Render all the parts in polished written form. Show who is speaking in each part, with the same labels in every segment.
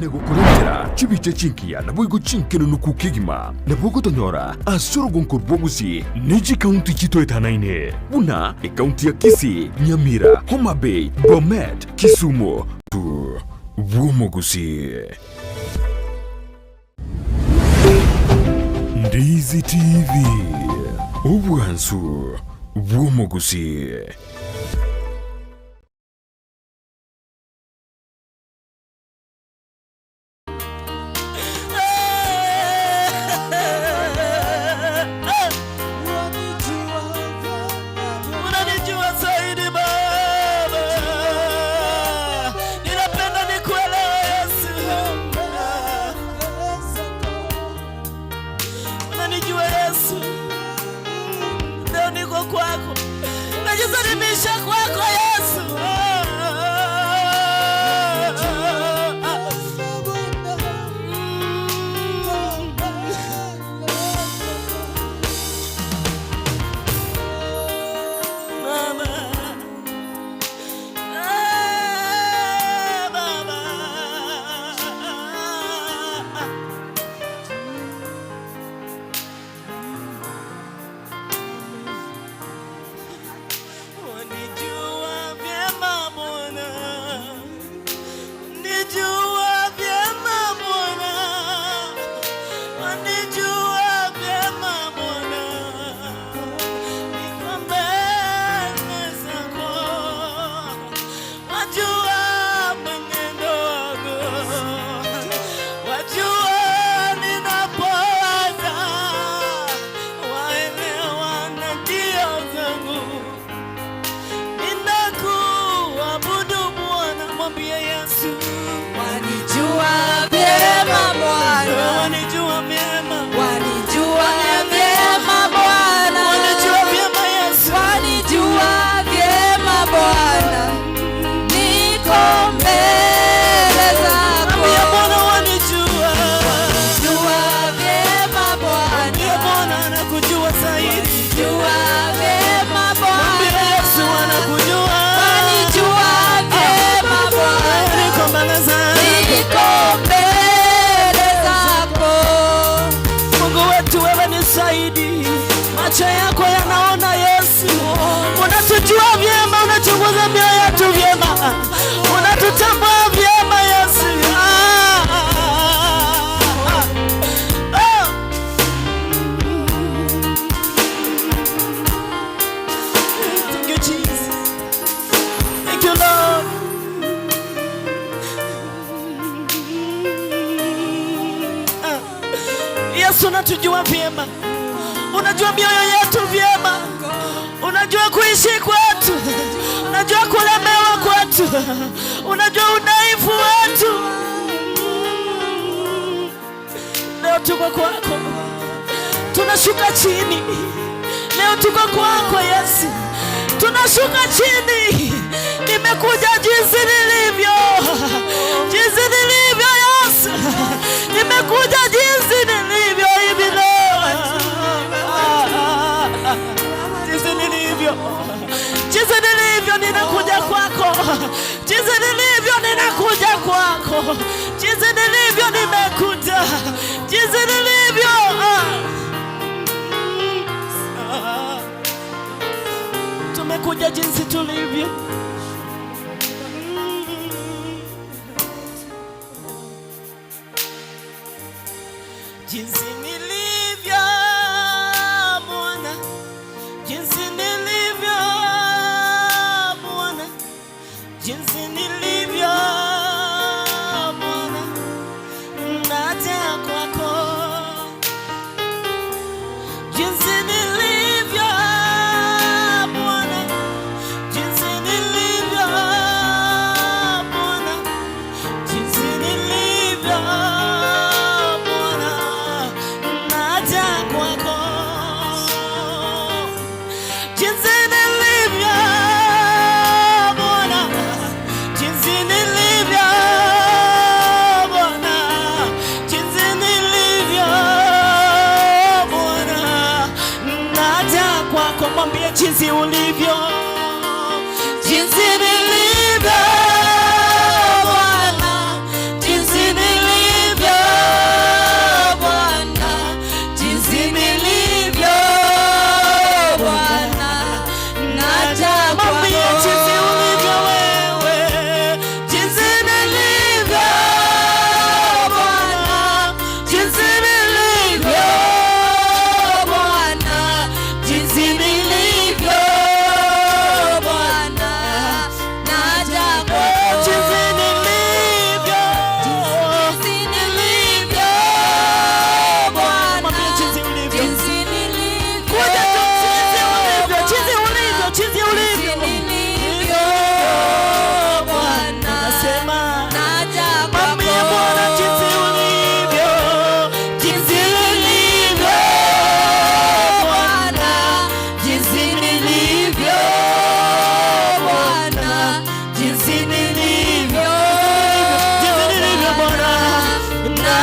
Speaker 1: Negokorentera chibicha chinkiya naboigo chinkenunuku kegima nabogotonyora ase orogonko rwa Gusii ne chikaunti chitoetanaine buna ekaunti ya Kisii, Nyamira, Homa Bay, Bomet, Kisumu bw'Omogusii. Ndizi TV, obwansu bw'Omogusii.
Speaker 2: Unanijua zaidi Baba, ninapenda nikuelewe Yesu. Unanijua Yesu, leo niko kwako, najisalimisha kwako Yesu. Baba. Ah, Baba. Wanijua vyema Bwana, nijua vyema Bwana, wanijua vyema Bwana, niko mbele zako, wajua mwenendo wangu, wajua ninapoanza, waelewa na njia zangu. Ninakuabudu Bwana, mwambie Yesu.
Speaker 3: Wanijua vyema Bwana,
Speaker 2: Wanijua vyema,
Speaker 3: wanijua vyema Bwana,
Speaker 2: wanijua vyema Yesu.
Speaker 3: Wanijua vyema Bwana, niko mbele zako.
Speaker 2: Mwambie Bwana wanijua.
Speaker 3: Jua vyema
Speaker 2: Mwambie
Speaker 3: Bwana,
Speaker 2: Bwana anakujua zaidi.
Speaker 3: jua vyema
Speaker 2: Mwambie
Speaker 3: Bwana,
Speaker 2: Yesu anakujua.
Speaker 3: wanijua vyema Bwana,
Speaker 2: Niko mbele zako.
Speaker 3: niko mbele zako.
Speaker 2: Mungu wetu, wewe ni zaidi. Macho yako yanaona Yesu. Unatujua vyema, unachunguza mioyo yetu vyema, unatutambua vyema Yesu. Ah, ah, ah, ah. Thank you, Jesus. Thank you, Lord. Ah. Yesu, unatujua vyema, unajua mioyo yetu vyema, unajua kuishi kwetu, unajua kulemewa kwetu, unajua udhaifu wetu. Leo tuko kwako, tunashuka chini. Leo tuko kwako Yesu, tunashuka chini. Nimekuja jinsi nilivyo, jinsi nilivyo Yesu, nimekuja jinsi nilivyo hivi leo, jinsi nilivyo, jinsi nilivyo, ninakuja kwako, jinsi nilivyo, ninakuja kwako, jinsi nilivyo, nimekuja, jinsi nilivyo. Ah. Ah. Tumekuja jinsi tulivyo. Jinsi nilivyo Bwana, jinsi nilivyo Bwana, jinsi nilivyo Bwana, naja kwako. Jinsi nilivyo Bwana, jinsi nilivyo Bwana, jinsi nilivyo Bwana,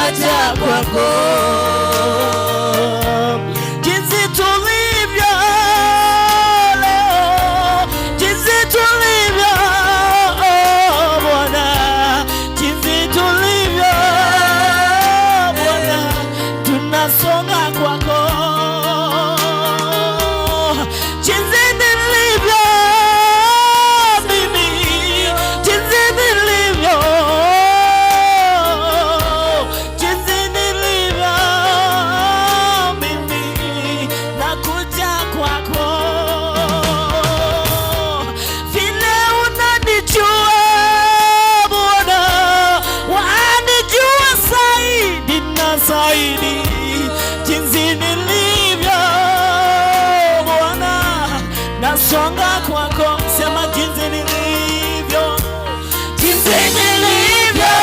Speaker 3: Naja kwako.
Speaker 2: Jinsi tulivyo leo, jinsi tulivyo, oh, Bwana, jinsi tulivyo, Bwana, tunasonga kwako. Jinsi nilivyo mimi, jinsi nilivyo, jinsi nilivyo mimi, nakuja kwako. Vile unanijua, Bwana, wanijua zaidi na zaidi. Jinsi nilivyo, Bwana, nasonga kwako. Sema, jinsi nilivyo, jinsi nilivyo,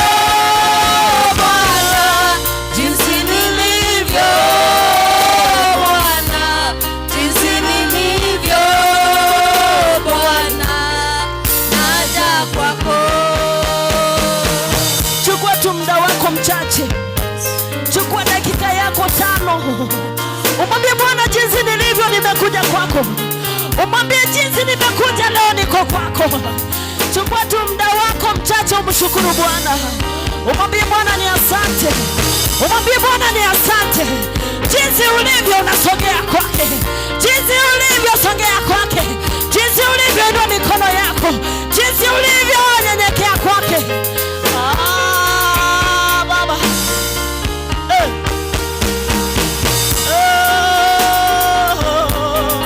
Speaker 2: Bwana,
Speaker 3: Jinsi nilivyo, Bwana, jinsi nilivyo, Bwana, naja kwako.
Speaker 2: Chukua tu muda wako mchache, chukua dakika yako 5, umwambie Bwana, jinsi nilivyo, nimekuja kwako. Umwambie, jinsi nimekuja leo, niko kwako. Chukua tu muda wako mchache, umshukuru Bwana, umwambie Bwana ni asante, umwambie Bwana ni asante. Jinsi ulivyo unasogea kwake, jinsi ulivyosogea kwake, jinsi ulivyoinua mikono yako, jinsi ulivyonyenyekea kwake. Ah, Baba. Eh. Oh.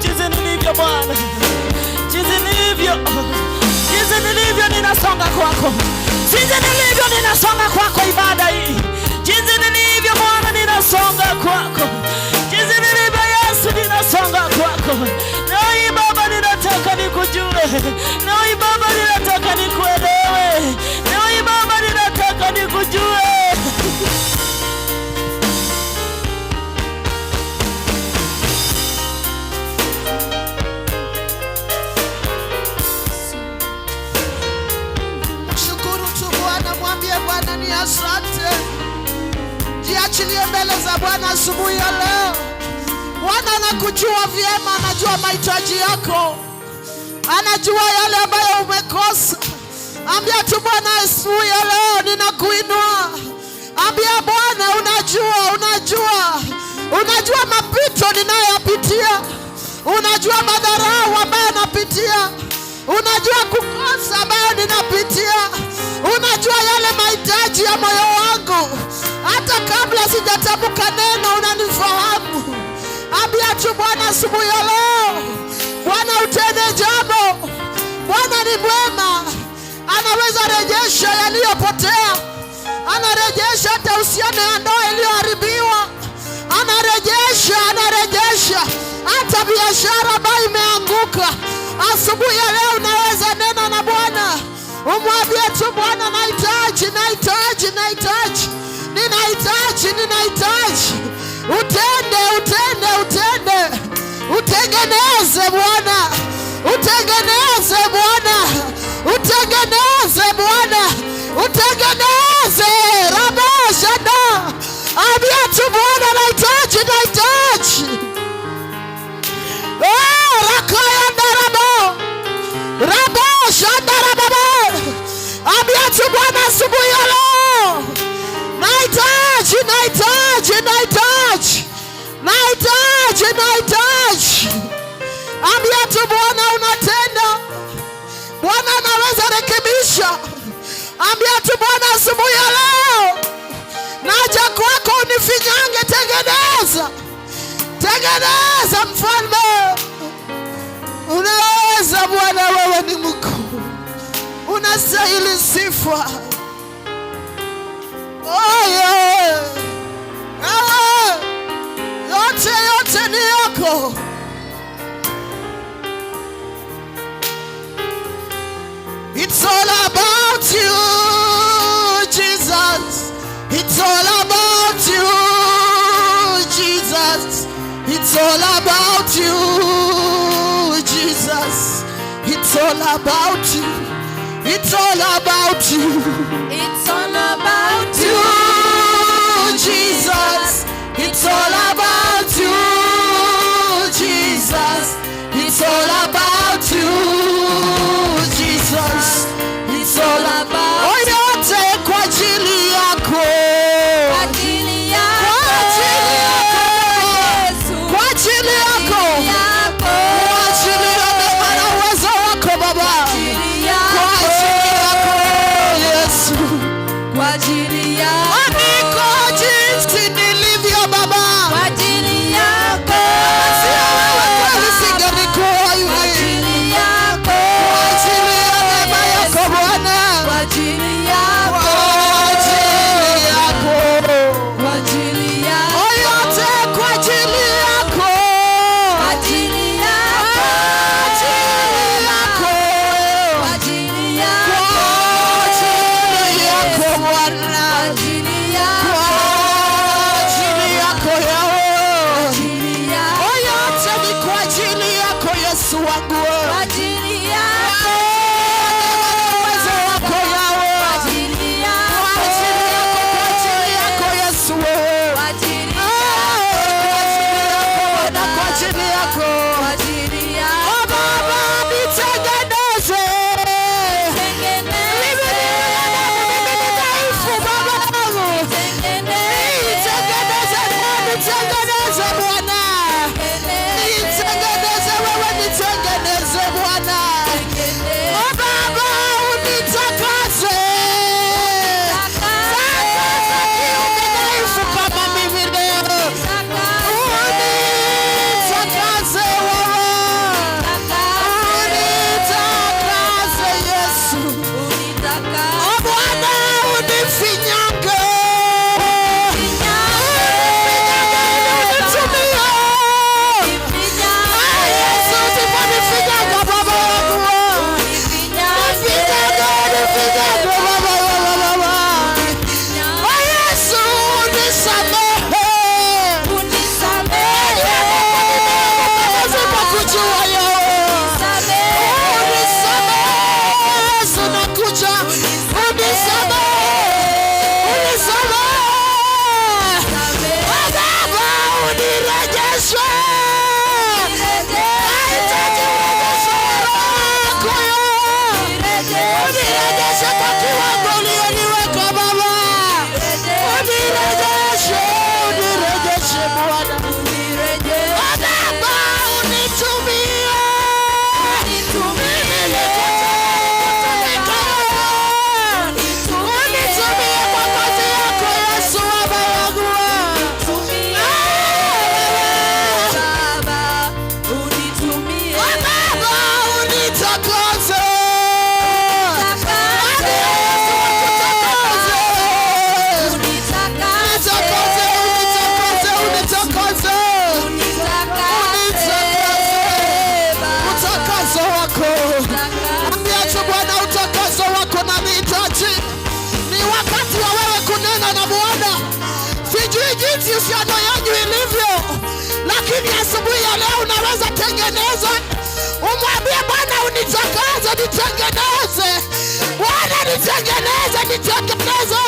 Speaker 2: Jinsi nilivyo, Bwana, jinsi nilivyo, jinsi nilivyo, ninasonga kwako. Jinsi nilivyo, ninasonga kwako ibada hii. Jinsi nilivyo, Bwana, ninasonga kwako. Jinsi nilivyo, Yesu, ninasonga kwako. Leo hii, Baba, ninataka nikujue. Leo hii, Baba, ninataka nikuelewe. Leo hii, Baba, ninataka nikujue.
Speaker 4: Shukuru tu Bwana, mwambie Bwana ni asante. Jiachilie mbele za Bwana asubuhi ya leo. Bwana anakujua vyema, anajua mahitaji yako, anajua yale ambayo umekosa. Ambia tu Bwana, asubuhi ya leo ninakuinua. Ambia Bwana, unajua, unajua, unajua mapito ninayoyapitia, unajua madharau ambayo napitia, unajua kukosa ambayo ninapitia, unajua yale mahitaji ya moyo wangu. Hata kabla sijatamka neno unanifahamu. Ambia tu Bwana asubuhi ya leo, Bwana utende jambo. Bwana ni mwema, anaweza rejesha yaliyopotea, anarejesha hata uhusiano ya ndoa iliyoharibiwa, anarejesha, anarejesha hata biashara ambayo imeanguka. Asubuhi ya leo unaweza nena na Bwana, umwambie tu Bwana, nahitaji, nahitaji, nahitaji, ninahitaji, ninahitaji. Utende, utende, utende, utengeneze Bwana, utengeneze Bwana, utengeneze Bwana, utengeneze rabashada. Ambia tu Bwana, nahitaji, nahitaji. Oh, rakaya ndarabo rabo shandarababa. Ambia tu Bwana asubuhi ya leo, nahitaji, nahitaji, nahitaji, nahitaji, nahitaji. Ambia tu Bwana unatenda, Bwana anaweza rekebisha. Ambia tu Bwana asubuhi ya leo, naja kwako unifinyange, tengeneza, tengeneza mfalme. Unaweza Bwana, wewe ni mkuu, unastahili sifa. Oh, yeah. Ah, yote yote ni yako. It's all about you, Jesus. It's all about you, Jesus. It's all about you, Jesus. It's all about you. It's all about you.
Speaker 3: It's all about
Speaker 4: You, Jesus. It's all about you, Jesus. It's all about you, Jesus. It's all
Speaker 3: about
Speaker 4: Oh, yote kwa ajili yako.
Speaker 3: Kwa ajili yako.
Speaker 4: Kwa ajili yako.
Speaker 3: Yesu.
Speaker 4: Kwa ajili yako.
Speaker 3: Yako.
Speaker 4: Kwa ajili ya neema na uwezo wako Baba.
Speaker 3: Ajili
Speaker 4: Kwa
Speaker 3: yako.
Speaker 4: ajili yako Yesu.
Speaker 3: Kwa ajili yako.
Speaker 4: Niko jinsi nilivyo Baba.
Speaker 3: Kwa ajili yako.
Speaker 4: Sio wewe kweli singelikuwa
Speaker 3: Kwa
Speaker 4: hivi.
Speaker 3: ajili yako.
Speaker 4: Kwa ajili ya neema yako Bwana.
Speaker 3: Kwa ajili yako.
Speaker 4: Kwa ajili yako.
Speaker 3: Kwa ajili yako.
Speaker 4: Oh, yote kwa ajili yako.
Speaker 3: Kwa ajili yako.
Speaker 4: Kwa ajili yako.
Speaker 3: Kwa ajili yako.
Speaker 4: Kwa ajili yako Bwana.
Speaker 3: Kwa ajili yako.
Speaker 4: Kwa ajili yako Yahweh.
Speaker 3: Kwa ajili yako.
Speaker 4: Oh, yote ni kwa ajili yako Yesu wangu.
Speaker 3: Kwa ajili yako.
Speaker 4: Uwezo wako Yahweh.
Speaker 3: Kwa ajili yako.
Speaker 4: Kwa ajili yako, kwa ajili yako Yesu wewe.
Speaker 3: Kwa ajili
Speaker 4: Ah, kwa ajili yako Bwana, kwa ajili yako.
Speaker 3: Kwa ajili yako.
Speaker 4: Oh, Baba, nitengeneze. Mimi ni mwanadamu, mimi ni dhaifu, Baba yangu. Nitengeneze, nitengeneze Bwana. Nitengeneze wewe, nitengeneze Bwana. Oh, Baba, unitakase. Takasa kiumbe dhaifu kama mimi leo. Unitakase wewe. Unitakase Yesu. Oh, Bwana, unifinyange. Unifinyange ili unitumie. Ah, Yesu, usiponifinyanga Baba wangu. Nifinyange, nifinyange Baba, Baba, Baba. Oh, Yesu, unisamehe. Nisipokujua Yahweh. Unisamehe, Yesu, nakuja. Unisamehe, unisamehe. Oh, Baba, unirejeshe. Nahitaji urejesho wako Yahweh. Unirejeshe kwa kiwango ulioniweka Baba. Unirejeshe, unirejeshe Bwana. Oh, Baba, unitumie. Mimi niko tayari kutumika. Unitumie kwa kazi yako Yesu, Baba wangu. Oh, Baba, unitakase. Hadi Yesu akutakase. Unitakase, unitakase, unitakase. Unitakase. Utakaso wako. Ambia tu Bwana utakaso wako na nihitaji. Ni wakati wa wewe kunena na Bwana. Sijui jinsi uhusiano yenyu ilivyo, lakini asubuhi ya leo unaweza tengeneza, umwambie Bwana, unitakase, nitengeneze. Bwana nitengeneze, nitengeneze.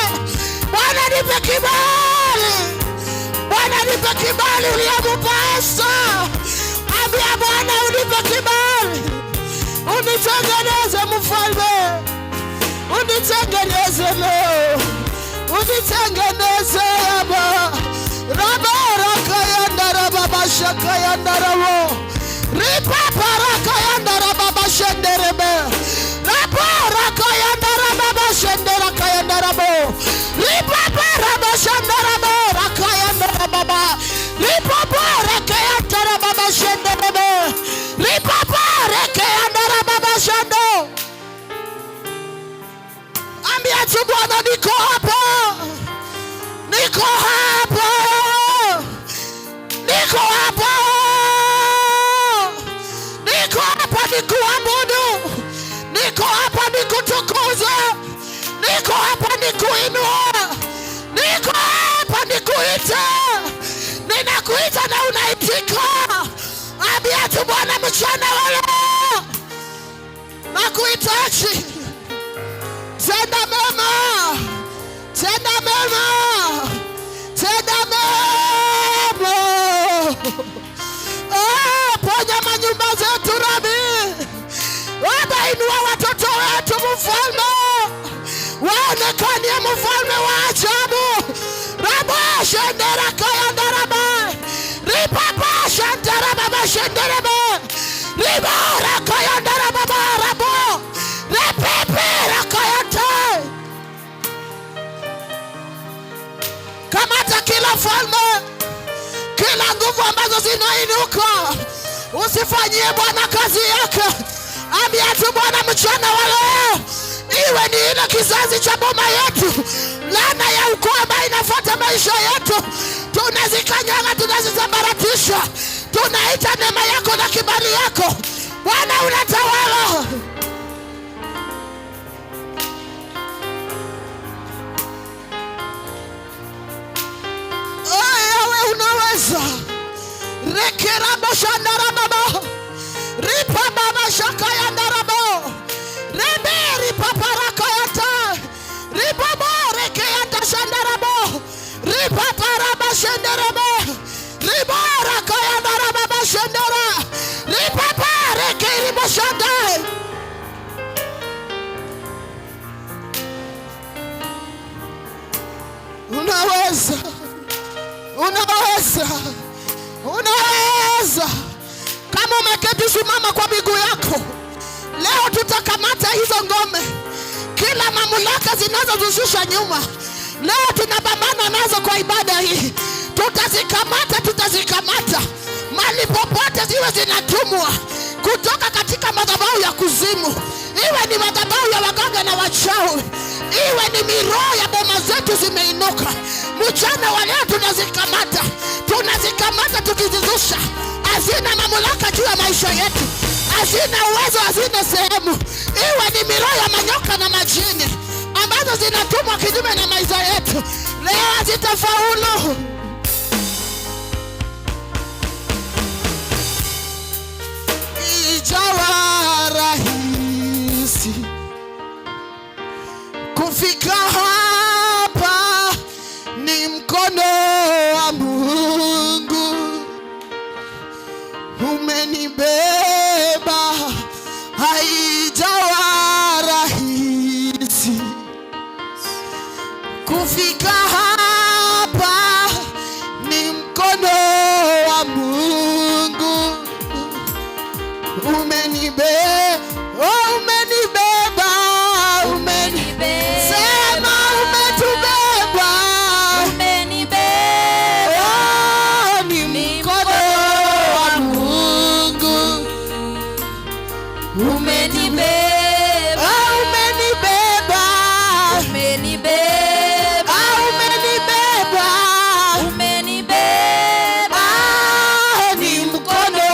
Speaker 4: Bwana nipe kibali. Bwana nipe kibali uliyemupa Esta. Ambia Bwana unipe kibali, unitengeneze mfalme, unitengeneze leo, unitengeneze Baba. Raba rakayanda raba bashakayanda rabo ripa parakayanda raba bashenderebe raba rakayanda raba bashendera kayanda rabo ripa paraba shandarabo rakayanda rababa ripa parakayanda raba bashenderebe ripa parakayanda raba bashando. Ambia tu Bwana, niko hapa, niko hapa, niko hapa, niko hapa nikuabudu, niko hapa nikutukuze, niko hapa nikuinua, niko hapa nikuite, ninakuita na unaitika. Ambia tu Bwana mchana wa leo, nakuhitaji. Tenda mema, tenda mema, tenda mema. Oh, ponya manyumba zetu Rabi. Baba, inua watoto wetu mfalme, waonekanie mfalme wa ajabu. Raba shendera kaya ndaraba ripapa shandara baba shenderebe ribara kaya ndaraba rabo repepe rakaya te. Kamata kila falme, kila nguvu ambazo zinainuka, usifanyie Bwana kazi yake. Ambia tu Bwana mchana wa leo, iwe ni ile kizazi cha boma yetu, laana ya ukoo ambayo inafuata maisha yetu, tunazikanyaga, tunazisambaratisha, tunaita neema yako na kibali yako. Bwana unatawala. Oh, Yawe unaweza. Rekerabo shandarababa. Ripa baba shakaya ndarabo. Rebe ripa parakayata. Ripa bo rekeyata shandarabo. Ripa paraba shenderebe. Riba rakaya ndarababa shendera. Ripa parekeribo shandai. Unaweza. Unaweza, unaweza. Kama umeketi, simama kwa miguu yako. Leo tutakamata hizo ngome, kila mamlaka zinazozishusha nyuma. Leo tunapambana nazo kwa ibada hii, tutazikamata, tutazikamata mali popote ziwe zinatumwa kutoka katika madhabahu ya kuzimu, iwe ni madhabahu ya waganga na wachawi, iwe ni miroho ya boma zetu zimeinuka. Mchana wa leo tunazikamata, tunazikamata tukizizusha. Hazina mamlaka juu ya maisha yetu, hazina uwezo, hazina sehemu. Iwe ni miroho ya manyoka na majini ambazo zinatumwa kinyume na maisha yetu, leo hazitafaulu. Ijawa rahisi kufika hapa, ni mkono wa Mungu umenibeba. Haijawa rahisi kufika hapa, ni mkono wa Mungu umenibeba, oh, umenibeba, sema umetubeba,
Speaker 3: Umenibeba.
Speaker 4: Oh, ni mkono wa Mungu
Speaker 3: Umenibeba.
Speaker 4: Oh, umenibeba,
Speaker 3: Umenibeba.
Speaker 4: Ah, umenibeba,
Speaker 3: Umenibeba.
Speaker 4: Ah, ni mkono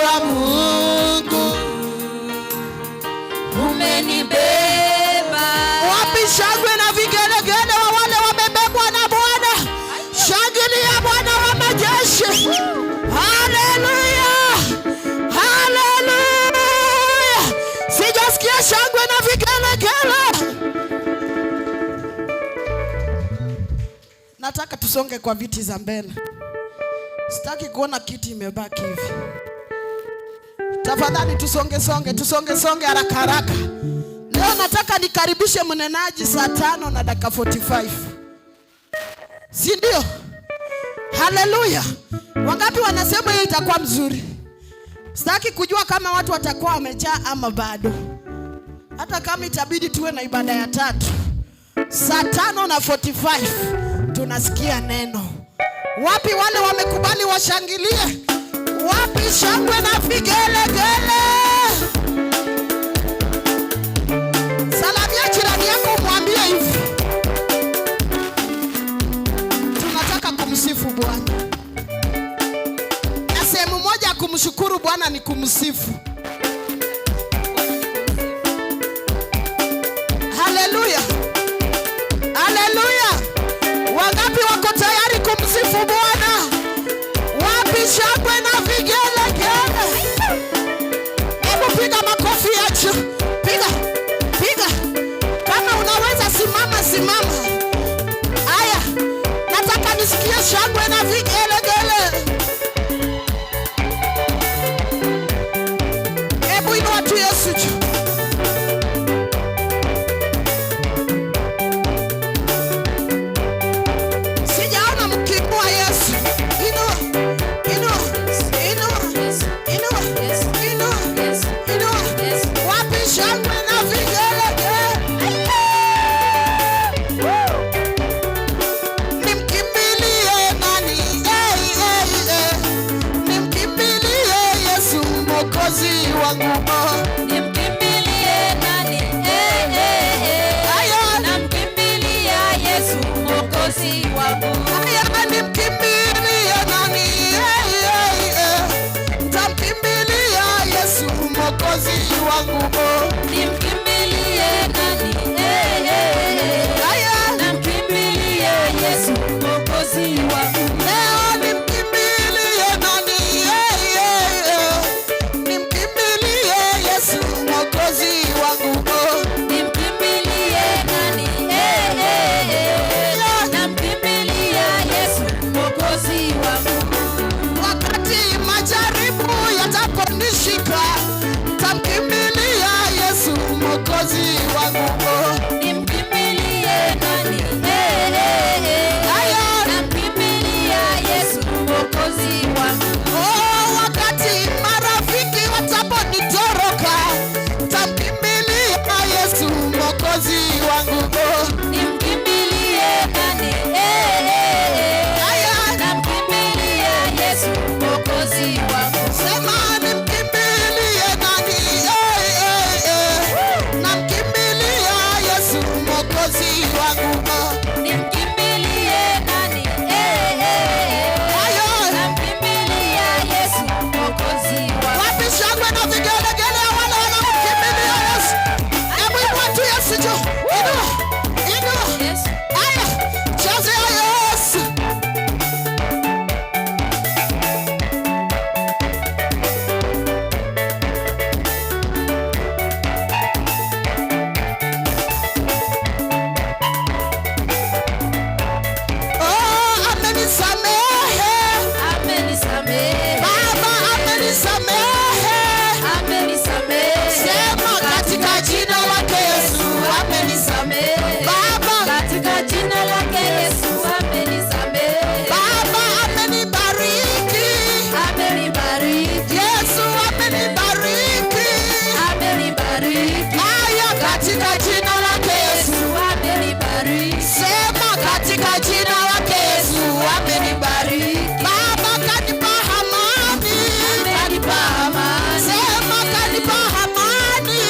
Speaker 4: wa Mungu.
Speaker 3: Umenibeba.
Speaker 4: Wapi shangwe na vigelegele wa wale wamebebwa na Bwana? Shangilia Bwana wa majeshi! Haleluya, haleluya! Sijasikia shangwe na vigelegele. Nataka tusonge kwa viti za mbele, sitaki kuona kiti imebaki hivi. Tafadhali tusonge songe, tusonge songe haraka haraka. Leo nataka nikaribishe mnenaji saa 5:45, si ndio? Haleluya! Wangapi wanasema hiyo itakuwa mzuri? Sitaki kujua kama watu watakuwa wamejaa ama bado, hata kama itabidi tuwe na ibada ya tatu. Saa 5:45 tunasikia neno. Wapi wale wamekubali washangilie? Wapi shangwe na vigelegele? Salamia jirani yako, mwambie hivi, tunataka kumsifu Bwana, na sehemu moja ya kumshukuru Bwana ni kumsifu. Haleluya, haleluya! Wangapi wako tayari kumsifu Bwana? Wapi shangwe na vigelegele? Hebu piga makofi ya juu, piga piga. Kama Simama. Aya, nataka nisikie shangwe na vigelegele. Hebu inua tu Yesu juu. Sijaona mkiinua Yesu. Inua, inua, inua, inua, inua, inua. Wapi shangwe na vigelegele? Nimkimbilie nani? Hey, hey, hey. Nimkimbilie Yesu Mwokozi wangu. Oh.
Speaker 3: Nimkimbilie nani? Eh, eh, eh.
Speaker 4: Aya,
Speaker 3: Namkimbilia Yesu Mwokozi wangu.
Speaker 4: Aya, nimkimbilie nani? Hey, hey, hey. Nitamkimbilia Yesu Mwokozi wangu. Oh.
Speaker 3: Nimkimbilie nani? Eh, eh, eh.
Speaker 4: Aya,
Speaker 3: Namkimbilia Yesu Mwokozi wangu.
Speaker 4: Leo nimkimbilie nani? Hey, hey, hey. Nimkimbilie Yesu Mwokozi wangu. Oh.
Speaker 3: Nimkimbilie nani? Eh, eh, eh. Namkimbilia Yesu Mwokozi wangu.
Speaker 4: Wakati majaribu yataponishika, tamkimbilia Yesu Mwokozi wangu. Oh.
Speaker 3: Nimkimbilie nani? Eh, eh, eh.
Speaker 4: Aya.
Speaker 3: Namkimbilia Yesu Mwokozi wangu.
Speaker 4: Oh, wakati marafiki wataponitoroka, tamkimbilia Yesu Mwokozi wangu. Oh.
Speaker 3: Nimkimbilie nani? Eh, eh, eh.
Speaker 4: Aya.
Speaker 3: Namkimbilia Yesu Mwokozi wangu.
Speaker 4: Sema nimkimbilie nani? Hey, hey, hey. Namkimbilia Yesu Mwokozi wangu. Oh.
Speaker 3: Nimkimbilie nani? Eh, eh, eh.
Speaker 4: Aya.
Speaker 3: Namkimbilia Yesu Mwokozi wangu.
Speaker 4: Wapi shangwe na vigelegele ya wale wanaomkimbilia Yesu? Hebu inua tu Yesu juu. Inua, inua.
Speaker 3: Yesu.
Speaker 4: Aya, chezea Yesu. Oh, amenisamehe.
Speaker 3: Amenisamehe.
Speaker 4: Baba amenisamehe.
Speaker 3: Amenisamehe.
Speaker 4: Sema katika jina lake Yesu amenisamehe.
Speaker 3: Amenisamehe.
Speaker 4: Baba.
Speaker 3: Katika jina lake Yesu amenisamehe.
Speaker 4: Baba amenibariki.
Speaker 3: Amenibariki.
Speaker 4: Yesu amenibariki.
Speaker 3: Amenibariki.
Speaker 4: Haya katika jina lake Yesu.
Speaker 3: Yesu amenibariki.
Speaker 4: Sema katika jina lake Yesu amenibariki. Baba kanipa amani.
Speaker 3: Kanipa amani.
Speaker 4: Sema kanipa amani.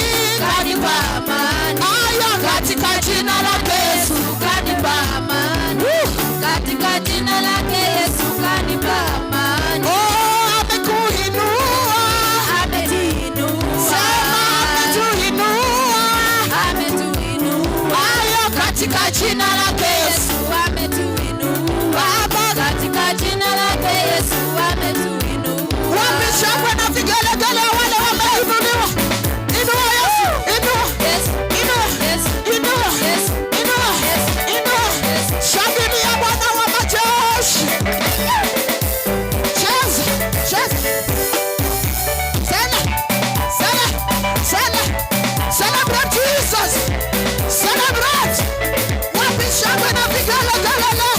Speaker 3: Kanipa amani.
Speaker 4: Haya katika jina lake Yesu.
Speaker 3: Yesu kanipa amani. Katika jina lake Yesu kanipa amani.
Speaker 4: Oh, amekuinua.
Speaker 3: Ametuinua.
Speaker 4: Sema ametuinua.
Speaker 3: Ametuinua.
Speaker 4: Haya katika jina lake Yesu.
Speaker 3: Yesu ametuinua.
Speaker 4: Baba
Speaker 3: Katika jina lake Yesu ametuinua.
Speaker 4: Wapi shangwe na vigelegele wale wameinuliwa? Inua Yesu, inua,
Speaker 3: Yesu.
Speaker 4: inua,
Speaker 3: Yesu.
Speaker 4: inua,
Speaker 3: Yesu.
Speaker 4: inua,
Speaker 3: Yesu.
Speaker 4: inua.
Speaker 3: Yesu.
Speaker 4: Shangilia Bwana wa majeshi. Cheza, cheza. Sela, sela, sela. Celebrate Jesus. Celebrate. Wapi shangwe na vigelegele?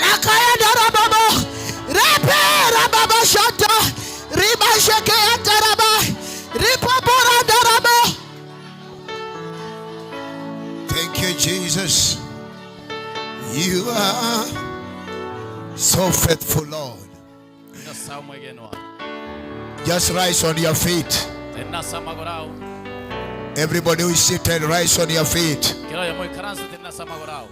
Speaker 4: Lakaya darababa. Repe rababa shata. Riba sheke ataraba. Ripapora daraba.
Speaker 5: Thank you, Jesus. You are so faithful, Lord.
Speaker 6: Nyasaye omwegenwa.
Speaker 5: Just rise on your feet.
Speaker 6: Tenena ase amagoro ao.
Speaker 5: Everybody who is seated, rise on your feet.
Speaker 6: Kera oyomo ikaranse tenena ase amagoro ao.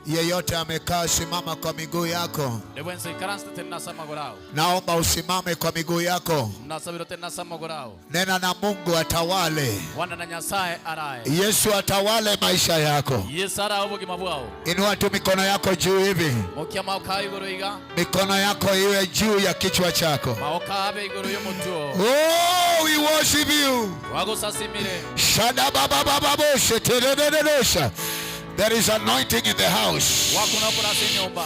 Speaker 5: Yeyote amekaa, simama kwa miguu yako.
Speaker 6: Onde bwensi oikaransete tenena ase amagoro ao.
Speaker 5: Naomba usimame kwa miguu yako.
Speaker 6: Nasabire otenene ase amagoro ao.
Speaker 5: Nena na Mungu atawale.
Speaker 6: Kwana na Nyasaye arae.
Speaker 5: Yesu atawale maisha yako.
Speaker 6: Yeso arae obogima bwao.
Speaker 5: Inua tu mikono yako juu hivi.
Speaker 6: Mokia amaboko ao igoro iga.
Speaker 5: Mikono yako iwe juu ya kichwa chako.
Speaker 6: Maboko abe igoro y'omotwe oo.
Speaker 5: Oh, we worship you.
Speaker 6: Twagosasimire.
Speaker 5: Shadababababoshe, teredededosha. There is anointing in the house.
Speaker 6: Wakuna okora ase enyomba.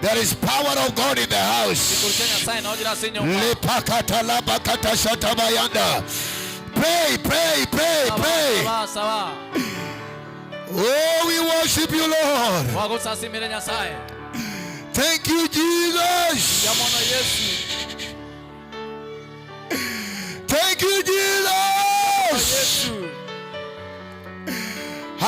Speaker 5: There is power of God in the house.
Speaker 6: Chinguru chia Nyasaye nao chire ase enyomba.
Speaker 5: Lepakatalabakatasatabayanda. Pray, pray, pray,
Speaker 6: Saba,
Speaker 5: pray.
Speaker 6: saba, saba.
Speaker 5: Oh, we worship you, Lord.
Speaker 6: Twagosasimire Nyasaye.
Speaker 5: Thank you, Jesus.
Speaker 6: Mbuya mono Yesu.
Speaker 5: Thank you, Jesus.
Speaker 6: Yesu.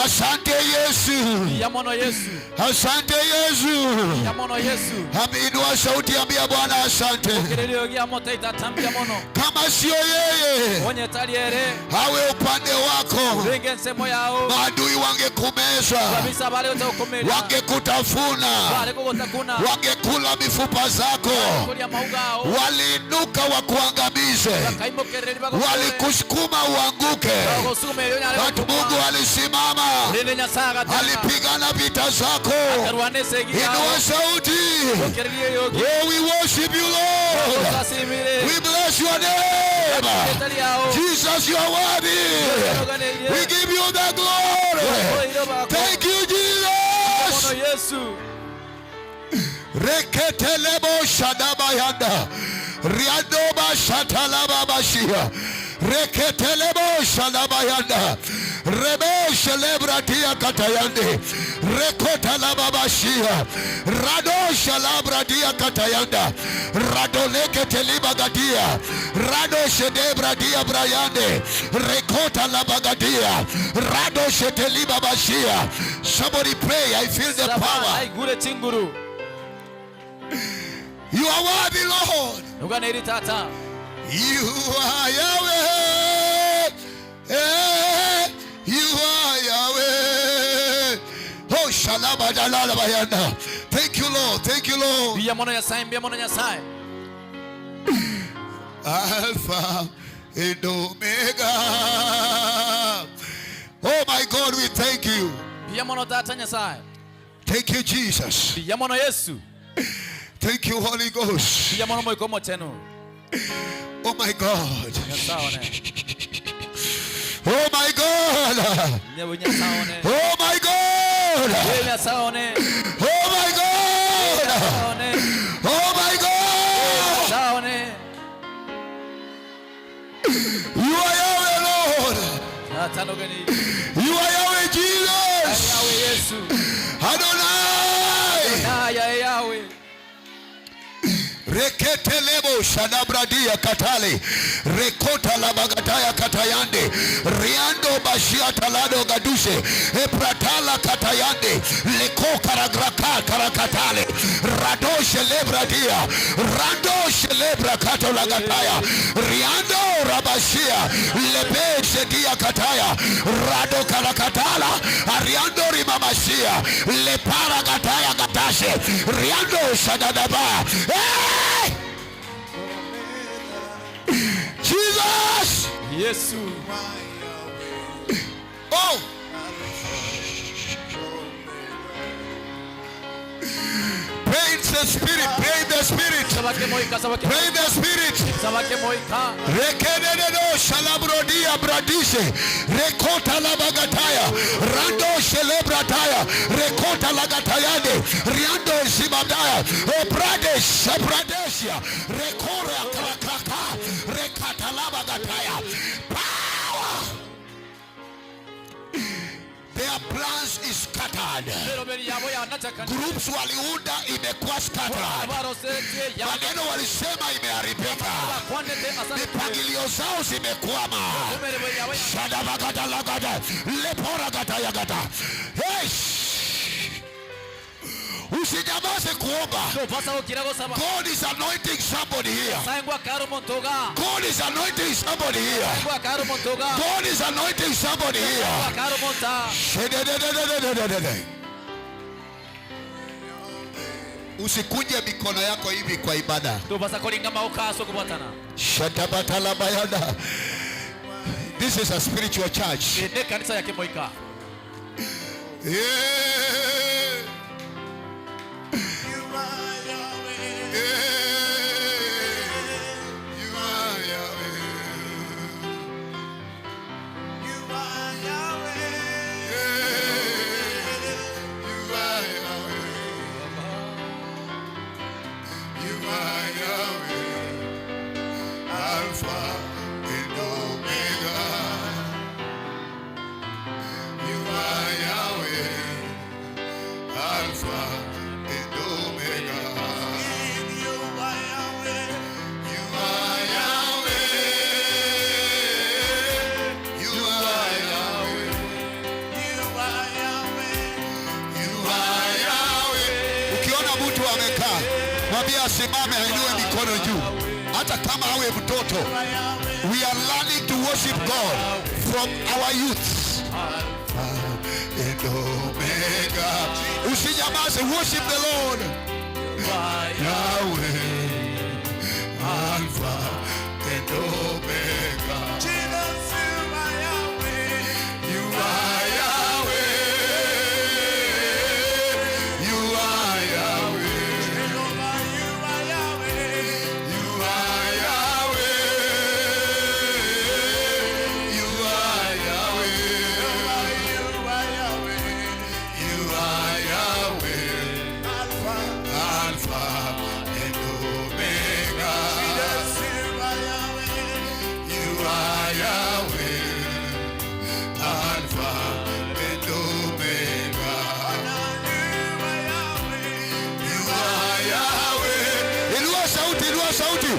Speaker 5: Asante Yesu.
Speaker 6: Mbuya mono Yesu.
Speaker 5: Asante Yesu.
Speaker 6: Mbuya mono Yesu.
Speaker 5: Inua sauti, ambia Bwana asante.
Speaker 6: Kerelio gia moto itatambia mono.
Speaker 5: Kama sio yeye
Speaker 6: Onye tari ere.
Speaker 5: awe upande wako,
Speaker 6: Renge nsemo yao.
Speaker 5: maadui wangekumeza,
Speaker 6: Kabisa bale utakumelia.
Speaker 5: wangekutafuna,
Speaker 6: Bale kugotakuna.
Speaker 5: wangekula mifupa zako.
Speaker 6: Kulia mauga ao.
Speaker 5: Waliinuka wakuangamize,
Speaker 6: Bakaimokereri bagokore.
Speaker 5: walikusukuma uanguke,
Speaker 6: Bagosukumerio nyare
Speaker 5: but Mungu alisimama,
Speaker 6: Rende Nyasaye agatema.
Speaker 5: Alipigana vita zako.
Speaker 6: Akarwana esegi yao.
Speaker 5: Inua sauti.
Speaker 6: Okererie yogi.
Speaker 5: Oh, we worship you, Lord.
Speaker 6: Osasimire.
Speaker 5: We bless your name.
Speaker 6: Etari yao.
Speaker 5: Jesus, you are worthy. We give you the glory. Thank you, Jesus.
Speaker 6: Mono Yesu.
Speaker 5: Reketelebo shadabayanda. Riandoba shatalababashia. Reketelebo shadabayanda. Rebe shelebratia katayande. Rekotalababashia. Rado shalabradia katayanda. Radoleke telibagadia. Rado shedebradia brayande. Rekota labagadia. Rado shetelibabashia. Somebody pray. I feel the
Speaker 6: Saba
Speaker 5: power.
Speaker 6: Aigure chinguru.
Speaker 5: You are worthy, Lord.
Speaker 6: Nuganeri tata.
Speaker 5: You are Yahweh. Eh, you are Yahweh. Oh, shalabadalalabayanda. Thank you, Lord. Thank you, Lord.
Speaker 6: Mbuya mono Nyasaye, mbuya mono Nyasaye.
Speaker 5: Alpha and Omega. Oh, my God, we thank you.
Speaker 6: Mbuya mono tata Nyasaye.
Speaker 5: Thank you, Jesus.
Speaker 6: Mbuya mono Yesu.
Speaker 5: Thank you, Holy Ghost.
Speaker 6: Mbuya mono Moika Omochenu.
Speaker 5: Oh, my God.
Speaker 6: Nyasaye one.
Speaker 5: Oh, my God.
Speaker 6: Nyawe Nyasaye one.
Speaker 5: Oh, my God.
Speaker 6: Ye Nyasaye one.
Speaker 5: Oh, my God.
Speaker 6: Nyasaye one.
Speaker 5: Oh, my God.
Speaker 6: Nyasaye one.
Speaker 5: You are Yahweh, Lord.
Speaker 6: Tata nogani.
Speaker 5: You are Yahweh, Jesus.
Speaker 6: Yahweh Yesu.
Speaker 5: Adonai.
Speaker 6: Naya Yahweh.
Speaker 5: Reketelebo shadabradia katale rekota labagataya katayande riando bashia talado gadushe epratala katayande leko karagraka karakatale radoshe lebradia randoshe lebra kato lagataya riando rabashia lebeshe dia kataya rado karakatala ariando rimamashia lepara gataya gatashe riando shadadaba. Hey! Jesus!
Speaker 6: Yesu.
Speaker 5: Oh! Pray in the spirit, pray in the spirit,
Speaker 6: Sabake moika, sabake.
Speaker 5: Pray in the spirit.
Speaker 6: Sabake moika.
Speaker 5: Rekenedo shalabrodia bradishe rekota labagataya rando shelebrataya rekota lagatayande riando zibadaya obradesh bradesia rekora krakaka rekata labagataya. Power! The Their plans is scattered.
Speaker 6: Meroberi yabo yanachakana.
Speaker 5: Groups waliunda imekuwa scattered.
Speaker 6: Abarosetie ya
Speaker 5: Maneno walisema imeharibika.
Speaker 6: Bakwanete asante.
Speaker 5: Mipangilio zao zimekwama.
Speaker 6: Meroberi yabo ya
Speaker 5: Shadabagada leporagatayagata. Hey! Usinyamaze kuomba.
Speaker 6: Tobasa gokira gosaba.
Speaker 5: God is anointing somebody here.
Speaker 6: Sangwa karo montoga.
Speaker 5: God is anointing somebody here.
Speaker 6: Sangwa karo montoga.
Speaker 5: God is anointing somebody here.
Speaker 6: Sangwa karo monta.
Speaker 5: Shededededededede. Usikunje mikono yako hivi kwa ibada.
Speaker 6: Tobasa kolinga maukaso kubwatana.
Speaker 5: Shatabatalabayada. This is a spiritual church.
Speaker 6: Ne kanisa ya kemoika.
Speaker 5: Yeah. Yeah. You are Yahweh. You are Yahweh. You are Yahweh. You are Yahweh. Alpha and Omega. You are Yahweh. Alpha and Omega. You are Yahweh. You are Yahweh. You are Yahweh. Ukiona mtu amekaa, mwambie asimame, ainue mikono juu, hata kama awe mtoto. We are learning to worship God from our youth. And Omega. Usinyamaze, worship the Lord. Yahweh, Alpha and Omega. You are Yahweh. You are Yahweh. You are Yahweh. You are Yahweh. You are Yahweh. Alpha and Omega. You are Yahweh. Alpha and Omega. You are Yahweh. Inua sauti, inua sauti.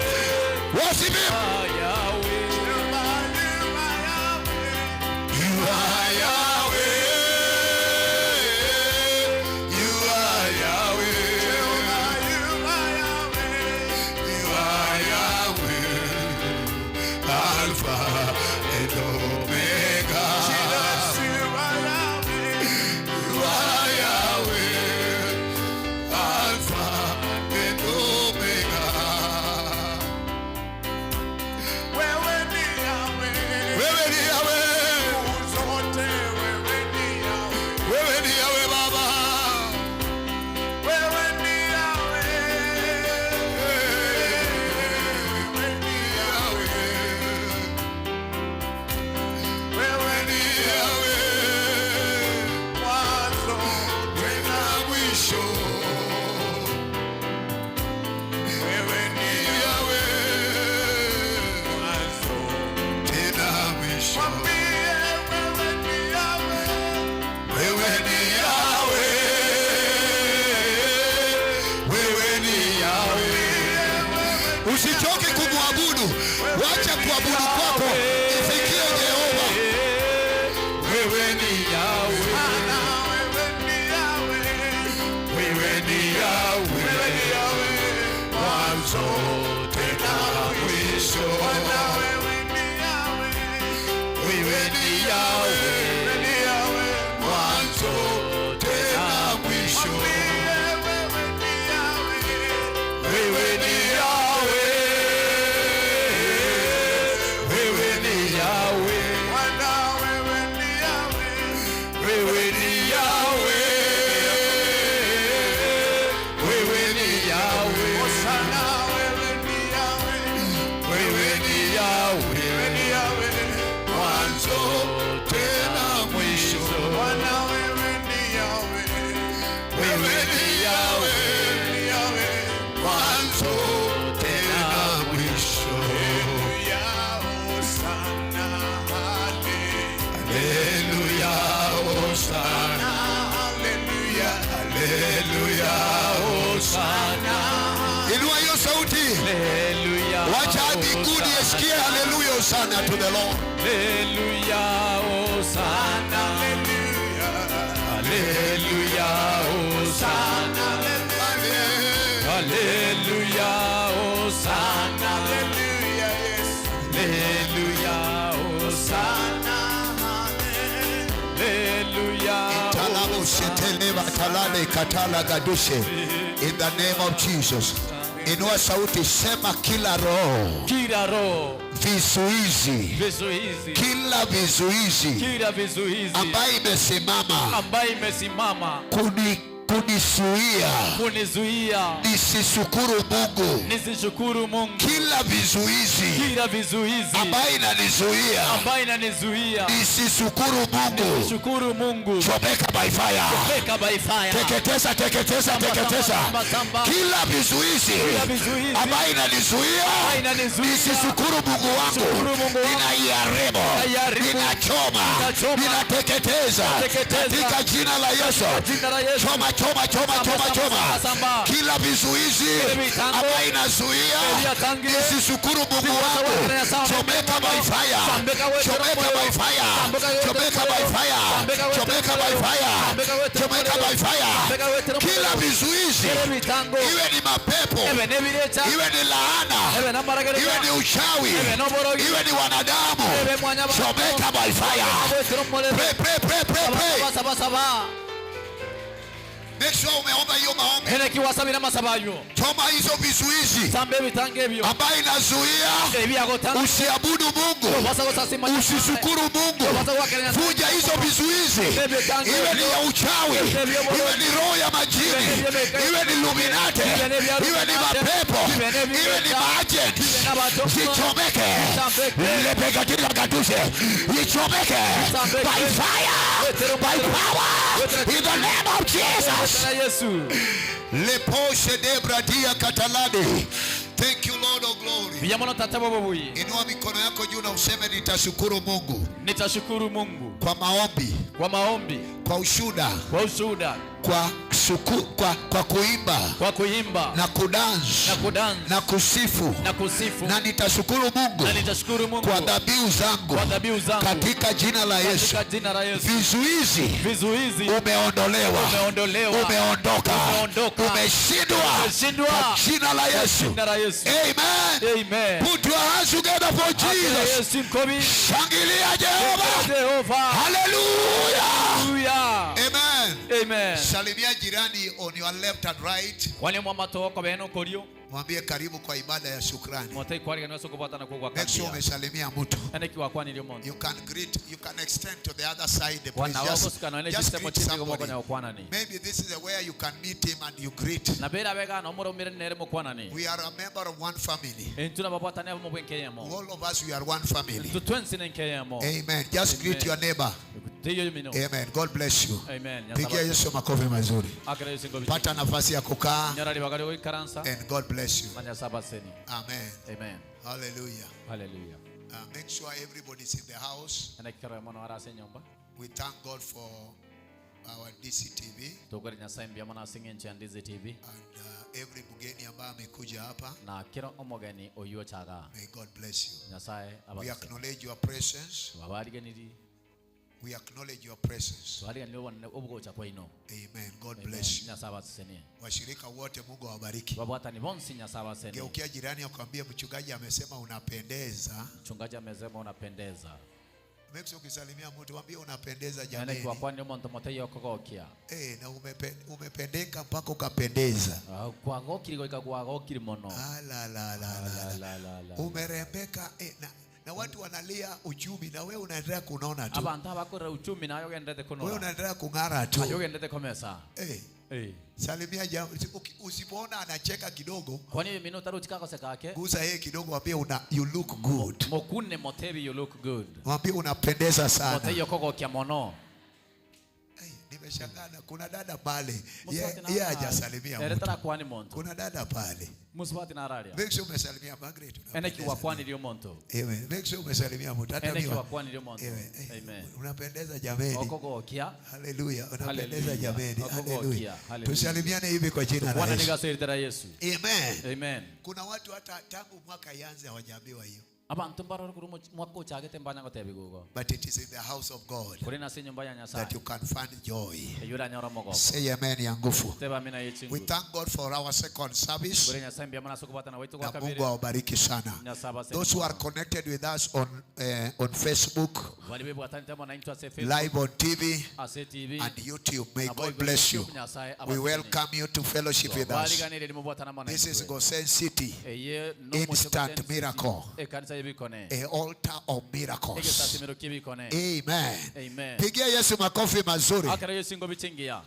Speaker 5: Worship him.
Speaker 6: Yahweh.
Speaker 5: You are Yahweh. You are Yahweh. You are Yahweh. Alpha and Omega. You are Yahweh. Alpha and Omega.
Speaker 7: Wewe ni Yahweh.
Speaker 5: Wewe ni Yahweh.
Speaker 7: Zote wewe ni Yahweh.
Speaker 5: Wewe ni Yahweh Baba.
Speaker 7: Wewe ni Yahweh. Wewe ni Yahweh. Wewe
Speaker 5: ni Yahweh.
Speaker 7: Mwanzo
Speaker 5: Tena mwisho.
Speaker 7: wewe ni
Speaker 5: Yahweh.
Speaker 7: mwanzo.
Speaker 5: Tena mwisho.
Speaker 7: Mwambie wewe ni Yahweh.
Speaker 5: Wewe ni Yahweh. Wewe ni Yahweh. Usichoke kumwabudu. Wacha kuabudu kwako ifikie Jehova. Wewe ni Yahweh.
Speaker 7: Bwana, wewe ni Yahweh.
Speaker 5: Wewe ni Yahweh.
Speaker 7: Wewe ni Yahweh.
Speaker 5: Mwanzo tena mwisho.
Speaker 7: Bwana, wewe ni Yahweh.
Speaker 5: Wewe ni Yahweh.
Speaker 7: Wewe ni Yahweh.
Speaker 5: Mwanzo tena mwisho.
Speaker 7: Mwambie wewe ni Yahweh.
Speaker 5: Wewe ni Yahweh. Wewe ni Yahweh.
Speaker 7: Bwana, wewe ni Yahweh.
Speaker 5: Wewe ni Yahweh. Wewe ni Yahweh.
Speaker 7: Hosana, wewe ni Yahweh.
Speaker 5: Wewe ni Yahweh.
Speaker 7: Wewe ni Yahweh.
Speaker 5: Mwanzo tena Hosanna. Hallelujah, hallelujah, Hosanna. Inua hiyo sauti.
Speaker 6: Hallelujah.
Speaker 5: Wacha mbinguni isikie hallelujah, Hosanna to the Lord.
Speaker 6: Hallelujah, Hosanna. Hallelujah, Hosanna. Hallelujah, Hosanna. Hallelujah, Hosanna. Hallelujah.
Speaker 5: Talabo sheteleba talale katala gadushe. In the name of Jesus. Inua sauti, sema kila roho
Speaker 6: Kila roho
Speaker 5: vizuizi,
Speaker 6: vizuizi,
Speaker 5: kila vizuizi
Speaker 6: kila vizuizi
Speaker 5: ambayo imesimama
Speaker 6: ambayo imesimama
Speaker 5: kunizuia
Speaker 6: kunizuia
Speaker 5: nisishukuru Mungu,
Speaker 6: nisishukuru Mungu,
Speaker 5: kila vizuizi
Speaker 6: kila vizuizi
Speaker 5: ambayo inanizuia
Speaker 6: ambayo inanizuia
Speaker 5: nisishukuru Mungu,
Speaker 6: shukuru Mungu,
Speaker 5: chomeka by fire.
Speaker 6: Chomeka by fire.
Speaker 5: Teketeza, teketeza,
Speaker 6: Samba,
Speaker 5: teketeza
Speaker 6: samba, samba.
Speaker 5: kila vizuizi
Speaker 6: Kila vizuizi
Speaker 5: ambayo inanizuia
Speaker 6: ambayo inanizuia
Speaker 5: nisishukuru Mungu wangu,
Speaker 6: Shukuru Mungu wangu.
Speaker 5: ninaiharibu,
Speaker 6: Ninaiharibu.
Speaker 5: ninachoma,
Speaker 6: Ninachoma.
Speaker 5: ninateketeza
Speaker 6: Ninateketeza.
Speaker 5: katika jina la Yesu.
Speaker 6: Jina la Yesu.
Speaker 5: Choma, choma, choma,
Speaker 6: Samba,
Speaker 5: choma,
Speaker 6: samba,
Speaker 5: choma
Speaker 6: samba, samba.
Speaker 5: kila vizuizi
Speaker 6: Kila mitango.
Speaker 5: ambayo inazuia
Speaker 6: Kila tangi.
Speaker 5: nisishukuru Mungu wangu, chomeka by fire, chomeka by fire, chomeka by fire, chomeka by fire, chomeka by fire. Kila vizuizi, iwe ni mapepo, iwe ni laana, iwe ni uchawi, iwe ni wanadamu, chomeka by fire. Pray, pray, pray, pray, pray. Make sure umeomba hiyo maombi. Choma hizo vizuizi ambayo inazuia usiabudu Mungu, usishukuru Mungu. Vunja hizo vizuizi, iwe ni ya uchawi, iwe ni roho ya majini, iwe ni Illuminati, iwe ni mapepo, iwe ni maagent, zichomeke. Lepegatila katushe, ichomeke by fire, by power, in the name of Jesus. Leposhe debradia katalade. Thank you, Lord of glory. Inua mikono yako juu na useme nitashukuru Mungu.
Speaker 6: Nitashukuru Mungu
Speaker 5: kwa maombi,
Speaker 6: kwa maombi,
Speaker 5: kwa ushuhuda,
Speaker 6: kwa ushuhuda,
Speaker 5: kwa kuimba,
Speaker 6: kwa kuimba
Speaker 5: na kudance,
Speaker 6: na kudance,
Speaker 5: na kusifu,
Speaker 6: na kusifu,
Speaker 5: na nitashukuru Mungu,
Speaker 6: na nitashukuru Mungu
Speaker 5: kwa dhabihu zangu,
Speaker 6: kwa dhabihu zangu,
Speaker 5: katika jina la Yesu.
Speaker 6: Katika jina la Yesu.
Speaker 5: Vizuizi umeondolewa,
Speaker 6: umeondolewa,
Speaker 5: umeondoka,
Speaker 6: umeondoka,
Speaker 5: umeshindwa,
Speaker 6: umeshindwa
Speaker 5: kwa jina la Yesu.
Speaker 6: Jina la Yesu.
Speaker 5: Amen.
Speaker 6: Amen.
Speaker 5: Put your hands together for Jesus.
Speaker 6: Yesu mkobi.
Speaker 5: Shangilia Jehova.
Speaker 6: Jehova.
Speaker 5: Hallelujah.
Speaker 6: Hallelujah.
Speaker 5: Amen.
Speaker 6: Amen.
Speaker 5: Salimia jirani on your left and right.
Speaker 6: Wale mwamato wako beno korio.
Speaker 5: Mwambie karibu kwa ibada ya shukrani.
Speaker 6: Mwatai kwa rigano soko bata kwa
Speaker 5: Make sure umesalimia mtu. You can greet, you can extend to the other side. Please just greet somebody. Maybe this is where you can meet him and you greet. We are a member of one family. All of us, we are one family. Amen. Just greet your neighbor. Amen. God bless you.
Speaker 6: Amen.
Speaker 5: Pigia Yesu makofi mazuri. Pata nafasi ya kukaa. And God bless you. Amen.
Speaker 6: Amen.
Speaker 5: Hallelujah.
Speaker 6: Hallelujah.
Speaker 5: Make sure everybody's in the house. We thank God for our DCTV. And every mgeni ambaye amekuja hapa. May God bless you. We acknowledge your presence. We acknowledge your presence. Amen. God bless you. Washirika wote Mungu awabariki. Geukia jirani akwambie mchungaji amesema unapendeza.
Speaker 6: Mchungaji amesema unapendeza.
Speaker 5: Make sure ukisalimia mtu mwambie unapendeza jamani. Na umependeka mpaka ukapendeza. La la la la la. Umerembeka na watu wanalia uchumi na wewe unaendelea kunona tu. Wewe unaendelea kung'ara tu. Salimia jamaa, usipoona anacheka kidogo. Gusa yeye kidogo, mwambie una you look good.
Speaker 6: You look good.
Speaker 5: Mwambie unapendeza sana. Nimeshangaa na kuna dada pale.
Speaker 6: Muswati na
Speaker 5: Yeye
Speaker 6: arari.
Speaker 5: hajasalimia
Speaker 6: Ere
Speaker 5: mtu.
Speaker 6: tarakwani muntu.
Speaker 5: Kuna dada pale.
Speaker 6: Muswati na araria.
Speaker 5: Make sure umesalimia Margaret.
Speaker 6: Ene
Speaker 5: Unapendeza.
Speaker 6: kiwakwanirie omonto.
Speaker 5: Amen. Make sure umesalimia mtu. Hata
Speaker 6: Ene
Speaker 5: mimi.
Speaker 6: kiwakwanirie omonto.
Speaker 5: Amen.
Speaker 6: Amen.
Speaker 5: Unapendeza jameni.
Speaker 6: Okogokia.
Speaker 5: Haleluya. Unapendeza
Speaker 6: Hallelujah.
Speaker 5: jameni.
Speaker 6: Okogokia.
Speaker 5: Haleluya.
Speaker 6: Hallelujah.
Speaker 5: Tusalimiane hivi kwa jina la
Speaker 6: Bwana
Speaker 5: Yesu.
Speaker 6: nigasoiritera Yesu.
Speaker 5: Amen.
Speaker 6: Amen.
Speaker 5: Kuna watu hata tangu mwaka ianze hawajaambiwa hiyo.
Speaker 6: Abantu mbarore kuri mwaka uchagete mbanya gotebi gugo.
Speaker 5: But it is in the house of God
Speaker 6: Kuri nase nyumba ya
Speaker 5: that
Speaker 6: Nyasaye.
Speaker 5: you can find joy.
Speaker 6: Eyura nyoro mogoko.
Speaker 5: Say amen ya nguvu.
Speaker 6: Teba mina
Speaker 5: We
Speaker 6: yechingu.
Speaker 5: thank God for our second service.
Speaker 6: Kuri Nyasaye mbia mana sokubata waitu kwa
Speaker 5: Na
Speaker 6: kabiri.
Speaker 5: Mungu awabariki sana.
Speaker 6: Nyasaye abase.
Speaker 5: Those who are connected with us on Facebook,
Speaker 6: Bali bebwatani temo na intwa ase Facebook,
Speaker 5: live on TV
Speaker 6: ase TV
Speaker 5: and YouTube, may
Speaker 6: na
Speaker 5: God
Speaker 6: boigo
Speaker 5: bless you.
Speaker 6: YouTube, Nyasaye
Speaker 5: We
Speaker 6: abasesenie.
Speaker 5: welcome you to fellowship with us.
Speaker 6: Twariganĩire nimũbwatana mwana
Speaker 5: This is
Speaker 6: ithuĩ.
Speaker 5: Gosen City,
Speaker 6: Eye no
Speaker 5: Instant
Speaker 6: Gosen City,
Speaker 5: miracle.
Speaker 6: ekanisa y'ebikone.
Speaker 5: a altar of miracles.
Speaker 6: Egesasimiro ky'ebikone.
Speaker 5: Amen.
Speaker 6: Amen.
Speaker 5: Pigia Yesu makofi mazuri.
Speaker 6: Akara Yesu ngo bichingia.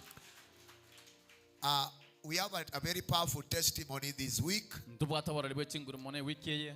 Speaker 5: We have a very powerful testimony this week.
Speaker 6: Ntubwata borori bw'echinguru mono ewiki eye.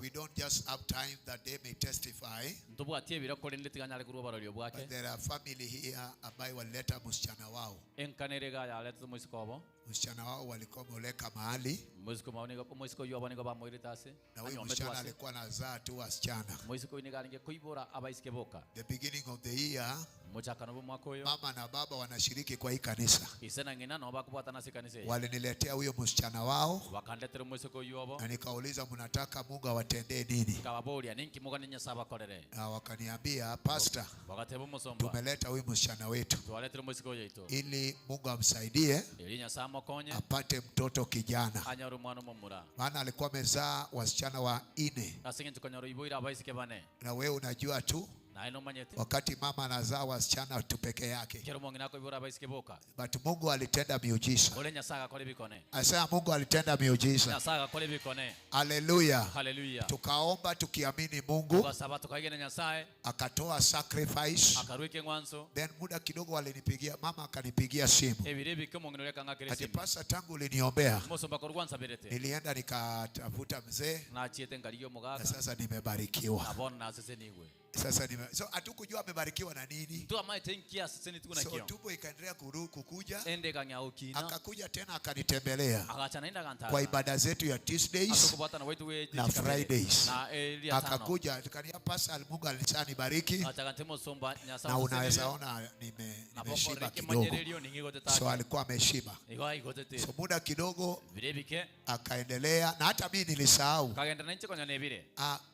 Speaker 5: We don't just have time that they may testify.
Speaker 6: Ntubwatie ebiro korende tiganyare korwa oborori obwake.
Speaker 5: But there are family here ambayo walileta msichana wao.
Speaker 6: Enkana ere iga yaretete omoisiko obo.
Speaker 5: Msichana wao walikuwa wameoleka mahali
Speaker 6: Omoisiko mao nigo omoisiko oywo obo nigo bamoirete ase.
Speaker 5: na huyu
Speaker 6: Anyometwe
Speaker 5: msichana
Speaker 6: ase.
Speaker 5: alikuwa anazaa tu wasichana.
Speaker 6: Omoisiko oyo nigo arenge koibora abaisike boka.
Speaker 5: The beginning of the year,
Speaker 6: Mochakano bwa omwaka oyo.
Speaker 5: mama na baba wanashiriki kwa hii kanisa.
Speaker 6: Ise na ng'ina nabo bakobwatana ase ekanisa eye.
Speaker 5: Waliniletea huyo msichana wao
Speaker 6: Bakandetera omoisiko oywo obo.
Speaker 5: na nikauliza, mnataka Mungu awatendee nini?
Speaker 6: Nkababoria ninki mugani Nyasaye abakorere.
Speaker 5: Na wakaniambia, pastor,
Speaker 6: Bagateba omosomba.
Speaker 5: tumeleta huyu msichana wetu
Speaker 6: Twaretire omoisiko oyo oito.
Speaker 5: ili Mungu amsaidie
Speaker 6: Eri Nyasaye amokonye
Speaker 5: apate mtoto kijana,
Speaker 6: anyore omwana omomura.
Speaker 5: maana alikuwa amezaa wasichana wa ine,
Speaker 6: Ase eng'encho konyora oiboire abaisike bane.
Speaker 5: na wewe unajua tu
Speaker 6: Naye nomanyete.
Speaker 5: wakati mama anazaa wasichana tu peke yake,
Speaker 6: Kero omong'ina akoibora abaisike boka.
Speaker 5: but Mungu alitenda miujiza.
Speaker 6: Ore Nyasaye agakora ebikone.
Speaker 5: Asema Mungu alitenda miujiza.
Speaker 6: Nyasaye agakora ebikone.
Speaker 5: Haleluya!
Speaker 6: Haleluya.
Speaker 5: Tukaomba tukiamini Mungu
Speaker 6: Tugasaba tukaigena Nyasaye
Speaker 5: akatoa sacrifice.
Speaker 6: akarwa ekeng'wanso.
Speaker 5: Then muda kidogo walinipigia, mama akanipigia simu
Speaker 6: Ebiro ebike omong'ina oria akang'akera
Speaker 5: ati,
Speaker 6: esimu.
Speaker 5: pasa, tangu uliniombea
Speaker 6: Omosomba korwa gwansabirete.
Speaker 5: nilienda nikatafuta mzee
Speaker 6: Nachiete nkarigia
Speaker 5: na
Speaker 6: omogaka.
Speaker 5: sasa nimebarikiwa.
Speaker 6: Na bono nasesenigwe.
Speaker 5: Sasa so hatukujua amebarikiwa na nini.
Speaker 6: Ntwamaete nki asesenetwe
Speaker 5: So
Speaker 6: nakio.
Speaker 5: tumbo ikaendelea kukuja,
Speaker 6: Ende ekang'ea gokina.
Speaker 5: akakuja tena akanitembelea
Speaker 6: Agacha naende agantara.
Speaker 5: kwa ibada zetu ya Tuesdays
Speaker 6: Atukubwatana waitu we
Speaker 5: na Fridays.
Speaker 6: Na eria tano.
Speaker 5: Akakuja akaniambia, pasa, Mungu alishanibariki
Speaker 6: Agacha mosomba Nyasaye
Speaker 5: na unaweza
Speaker 6: asesenire.
Speaker 5: ona nimeshiba
Speaker 6: Nabo
Speaker 5: kidogo.
Speaker 6: kimanyererio ning'igotete
Speaker 5: So
Speaker 6: ake.
Speaker 5: alikuwa ameshiba.
Speaker 6: Igo aigotete.
Speaker 5: So muda kidogo
Speaker 6: Bire ebike
Speaker 5: akaendelea, na hata mimi nilisahau.
Speaker 6: kagenda nainche konya nebire.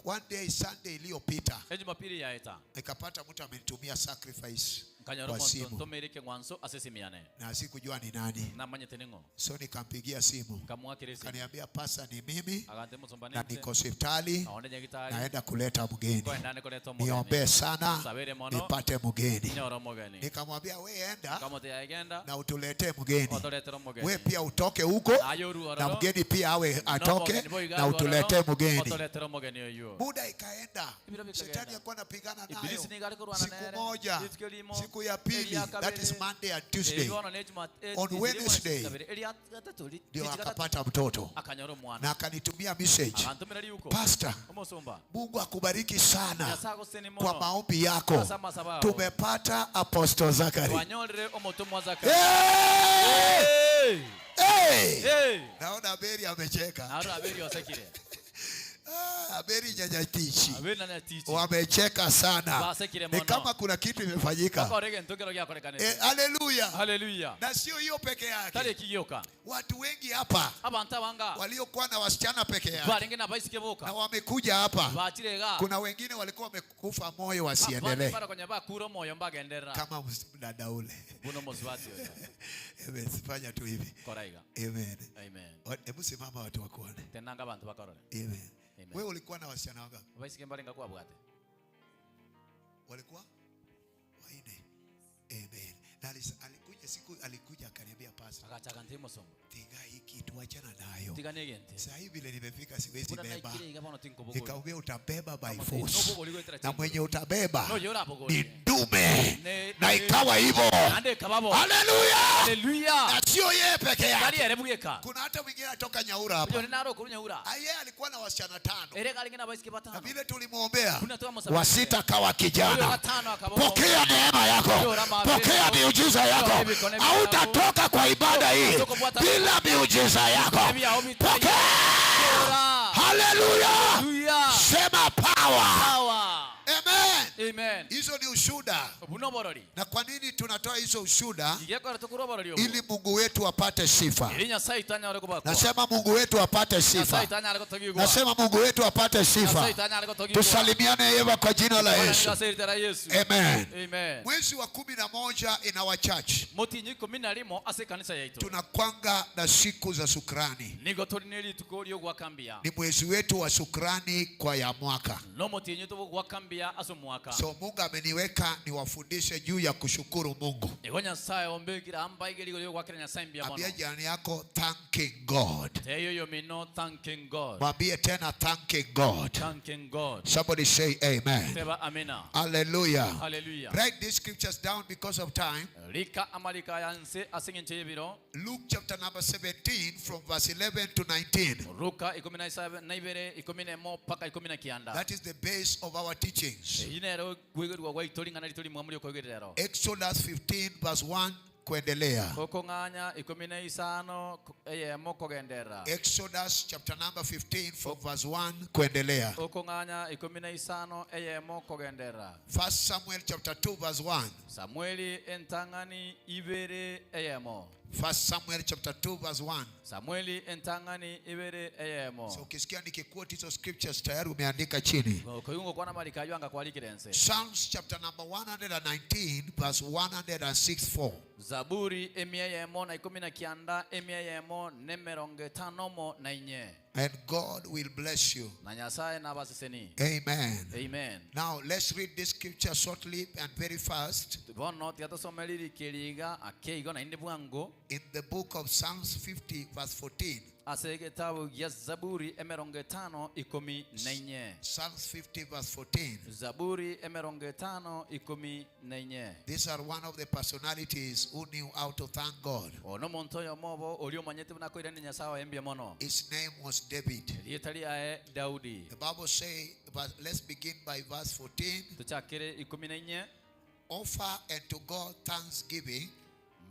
Speaker 5: One day Sunday iliyopita
Speaker 6: Ejumapili yaeta.
Speaker 5: nikapata mtu amenitumia sacrifice
Speaker 6: Nkanyora
Speaker 5: kwa
Speaker 6: omonto
Speaker 5: simu
Speaker 6: ntomere ekeng'wanso ase esimu yane.
Speaker 5: na sikujua ni nani,
Speaker 6: Namanyete ning'o.
Speaker 5: so nikampigia simu,
Speaker 6: Nkamwakera esimu.
Speaker 5: kaniambia pasa, ni mimi
Speaker 6: Agante mosomba
Speaker 5: na
Speaker 6: ninche.
Speaker 5: niko hospitali,
Speaker 6: Naonde nyagitari.
Speaker 5: naenda kuleta mgeni,
Speaker 6: Kwenda nikoreta omogeni.
Speaker 5: niombee sana
Speaker 6: Sabere mono.
Speaker 5: nipate mgeni.
Speaker 6: Nyora omogeni.
Speaker 5: Nikamwambia we enda
Speaker 6: Nkamoteya egenda.
Speaker 5: na utuletee mgeni,
Speaker 6: Otoretera omogeni.
Speaker 5: we pia utoke huko
Speaker 6: Naye oru
Speaker 5: na
Speaker 6: ororo.
Speaker 5: mgeni pia awe atoke
Speaker 6: Nomogeni boiga
Speaker 5: na
Speaker 6: aru
Speaker 5: utuletee
Speaker 6: ororo.
Speaker 5: mgeni.
Speaker 6: Otoretera omogeni oywo.
Speaker 5: Muda ikaenda,
Speaker 6: Ebiro bikagenda.
Speaker 5: shetani alikuwa anapigana nayo
Speaker 6: Ibilisi nigo ari korwana
Speaker 5: siku
Speaker 6: nere.
Speaker 5: moja,
Speaker 6: Rituko rimo.
Speaker 5: siku ya pili,
Speaker 6: Eria
Speaker 5: that is
Speaker 6: kabere.
Speaker 5: Monday and Tuesday,
Speaker 6: Erio ono ne
Speaker 5: On Wednesday, ndio akapata mtoto
Speaker 6: akanyora omwana.
Speaker 5: na akanitumia message,
Speaker 6: Agantomera riuko.
Speaker 5: Pastor,
Speaker 6: Omosomba.
Speaker 5: Mungu akubariki sana
Speaker 6: Nyasaye agoseni
Speaker 5: kwa
Speaker 6: mono.
Speaker 5: maombi yako.
Speaker 6: Ase amasabo ago.
Speaker 5: Tumepata Apostle Zachary.
Speaker 6: Twanyorire omotomwa Zachary.
Speaker 5: Hey!
Speaker 6: Hey!
Speaker 5: Hey!
Speaker 6: Hey!
Speaker 5: Naona Abeli amecheka.
Speaker 6: Naona Abeli osekire.
Speaker 5: Abeli nyanyatichi
Speaker 6: Abeli nanyatichi.
Speaker 5: wamecheka sana,
Speaker 6: Basekire
Speaker 5: ni
Speaker 6: mono.
Speaker 5: kama kuna kitu imefanyika.
Speaker 6: Bakora egento kero giakorekanete.
Speaker 5: Haleluya!
Speaker 6: Haleluya.
Speaker 5: Na sio hiyo peke
Speaker 6: Tari
Speaker 5: yake,
Speaker 6: ekigioka.
Speaker 5: watu wengi hapa
Speaker 6: Abantu abanga
Speaker 5: waliokuwa na wasichana peke yake
Speaker 6: barenge nabaisike
Speaker 5: na
Speaker 6: boka.
Speaker 5: wamekuja hapa.
Speaker 6: Bachire iga.
Speaker 5: Kuna wengine walikuwa wamekufa moyo
Speaker 6: Abande
Speaker 5: wasiendelee,
Speaker 6: barakonya bakura omoyo mbagenderera.
Speaker 5: kama dada ule.
Speaker 6: Buno mosubati oyo.
Speaker 5: Amen. Fanya tu hivi.
Speaker 6: Kora iga.
Speaker 5: Amen.
Speaker 6: Amen.
Speaker 5: Hebu simama watu wakuone.
Speaker 6: Tenanga abantu bakarore.
Speaker 5: Amen.
Speaker 6: Amen.
Speaker 5: Wewe ulikuwa na wasichana wangapi?
Speaker 6: Abaisike mbarenga kwabwate.
Speaker 5: Walikuwa waine. Amen. Na alikuja siku alikuja akaniambia pastor,
Speaker 6: Agachaga nti mosomba.
Speaker 5: tiga hii kitu achana nayo.
Speaker 6: Tigana egente.
Speaker 5: Sasa hivi vile nimefika siwezi
Speaker 6: Buna
Speaker 5: beba.
Speaker 6: naikire iga bono tinkobogori.
Speaker 5: Nikamwambia utabeba by
Speaker 6: Kama
Speaker 5: force.
Speaker 6: nobogori goetera
Speaker 5: Na mwenye utabeba
Speaker 6: No, yora
Speaker 5: ni
Speaker 6: bogori.
Speaker 5: ndugu Kinyume na ikawa hivyo.
Speaker 6: Ande kababo.
Speaker 5: Haleluya!
Speaker 6: Haleluya.
Speaker 5: Na sio yeye peke
Speaker 6: Tari
Speaker 5: yake,
Speaker 6: erebuge.
Speaker 5: Kuna hata mwingine atoka Nyaura hapa.
Speaker 6: Yo naro kuru Nyaura.
Speaker 5: Yeye alikuwa na wasichana tano,
Speaker 6: Ere kalinge na baisike
Speaker 5: na
Speaker 6: batano.
Speaker 5: vile tulimwombea
Speaker 6: Kuna toa mosabia.
Speaker 5: wa sita kawa
Speaker 6: Oyo
Speaker 5: kijana.
Speaker 6: watano akababo.
Speaker 5: Pokea neema yako, pokea miujiza yako. Hautatoka kwa ibada hii bila miujiza yako. Pokea! Haleluya!
Speaker 6: Haleluya.
Speaker 5: Sema power.
Speaker 6: Power.
Speaker 5: Amen.
Speaker 6: Amen.
Speaker 5: Hizo ni ushuda.
Speaker 6: Buno borori.
Speaker 5: Na kwa nini tunatoa hizo ushuda?
Speaker 6: Igekora tukuro borori.
Speaker 5: Ili Mungu wetu apate sifa.
Speaker 6: Iri Nyasaye itanya ariko bakwa.
Speaker 5: Nasema Mungu wetu apate
Speaker 6: Nyasaye
Speaker 5: sifa.
Speaker 6: itanya ariko togigwa.
Speaker 5: Nasema Mungu wetu apate
Speaker 6: Nyasaye
Speaker 5: sifa.
Speaker 6: itanya ariko togigwa.
Speaker 5: Tusalimiane Eva kwa jina la Yesu.
Speaker 6: Yesu.
Speaker 5: Amen.
Speaker 6: Amen.
Speaker 5: Mwezi wa 11 in our church
Speaker 6: Mutinyi 11 ase kanisa yaitu.
Speaker 5: Tunakwanga na siku za shukrani.
Speaker 6: Nigo turi n'erituko ry'ogwakambia.
Speaker 5: Ni mwezi wetu wa shukrani kwa ya mwaka.
Speaker 6: No mutinyi tugwakambia ase omwaka.
Speaker 5: So Mungu ameniweka niwafundishe juu ya kushukuru Mungu.
Speaker 6: Igo Nyasaye ombekire ambaige rigo ry'ogwakira Nyasaye mbuya mono.
Speaker 5: Ambia jirani yako, thanking God.
Speaker 6: Teyo yomino thanking God.
Speaker 5: Mwambie tena, thanking God.
Speaker 6: Thanking God.
Speaker 5: Somebody say amen.
Speaker 6: Seba amina.
Speaker 5: Hallelujah.
Speaker 6: Hallelujah.
Speaker 5: Write these scriptures down because of time.
Speaker 6: Rika amarika yanse ase eng'encho y'ebiro.
Speaker 5: Luke chapter number 17 from verse 11 to 19.
Speaker 6: Luka 17 11 mpaka 19.
Speaker 5: That is the base of our teachings.
Speaker 6: Eyi nero kwegerwa gwaitu ring'ana ritu rimwe muri okwegerera.
Speaker 5: Exodus 15 verse 1 kuendelea.
Speaker 6: Okong'anya 15 eyemo kogendera.
Speaker 5: Exodus chapter number 15 from verse 1 kuendelea.
Speaker 6: Okong'anya 15 eyemo kogendera.
Speaker 5: First Samuel chapter 2 verse 1.
Speaker 6: Samueli entang'ani ibere eyemo.
Speaker 5: First Samuel chapter 2 verse 1.
Speaker 6: Samueli entang'ani ibere eyemo.
Speaker 5: So ukisikia nikiquote hizo scriptures tayari umeandika chini.
Speaker 6: Koyungo kwana marika anga kwalikire nse.
Speaker 5: Psalms chapter number 119 verse 164.
Speaker 6: Zaburi 119 154.
Speaker 5: And God will bless you.
Speaker 6: Na Nyasaye nabaseseni.
Speaker 5: Amen.
Speaker 6: Amen.
Speaker 5: Now let's read this scripture shortly and very fast.
Speaker 6: Bono tigatusomeri kiriga akeigo na inde bwango.
Speaker 5: In the book of Psalms 50 verse 14.
Speaker 6: Ase gitabu gya Zaburi 50:14.
Speaker 5: Psalms 50 verse 14.
Speaker 6: Zaburi 50:14.
Speaker 5: These are one of the personalities who knew how to thank God.
Speaker 6: Ono muntu oyo mobo ori omanyete buna koirani Nyasaye oembia mono.
Speaker 5: His name was David.
Speaker 6: Rieta riaye Daudi.
Speaker 5: The Bible says, but let's begin by verse 14.
Speaker 6: Tuchakire 14.
Speaker 5: Offer unto God thanksgiving.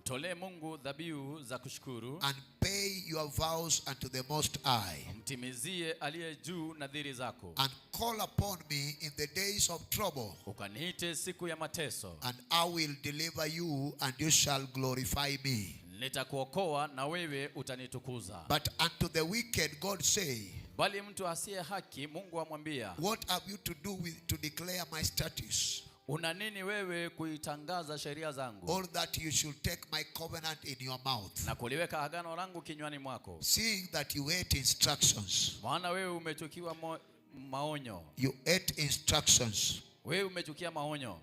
Speaker 6: Mtolee Mungu dhabihu za kushukuru.
Speaker 5: And pay your vows unto the Most High.
Speaker 6: Mtimizie aliye juu nadhiri zako.
Speaker 5: And call upon me in the days of trouble.
Speaker 6: Ukaniite siku ya mateso.
Speaker 5: And I will deliver you and you shall glorify me.
Speaker 6: Nitakuokoa na wewe utanitukuza.
Speaker 5: But unto the wicked God say,
Speaker 6: Bali mtu asiye haki Mungu amwambia,
Speaker 5: what have you to do with to declare my statutes?
Speaker 6: Una nini wewe kuitangaza sheria zangu?
Speaker 5: All that you should take my covenant in your mouth.
Speaker 6: Na kuliweka agano langu kinywani mwako.
Speaker 5: Seeing that you hate instructions.
Speaker 6: Maana wewe umechukia maonyo.
Speaker 5: You hate instructions.
Speaker 6: Wewe umechukia maonyo.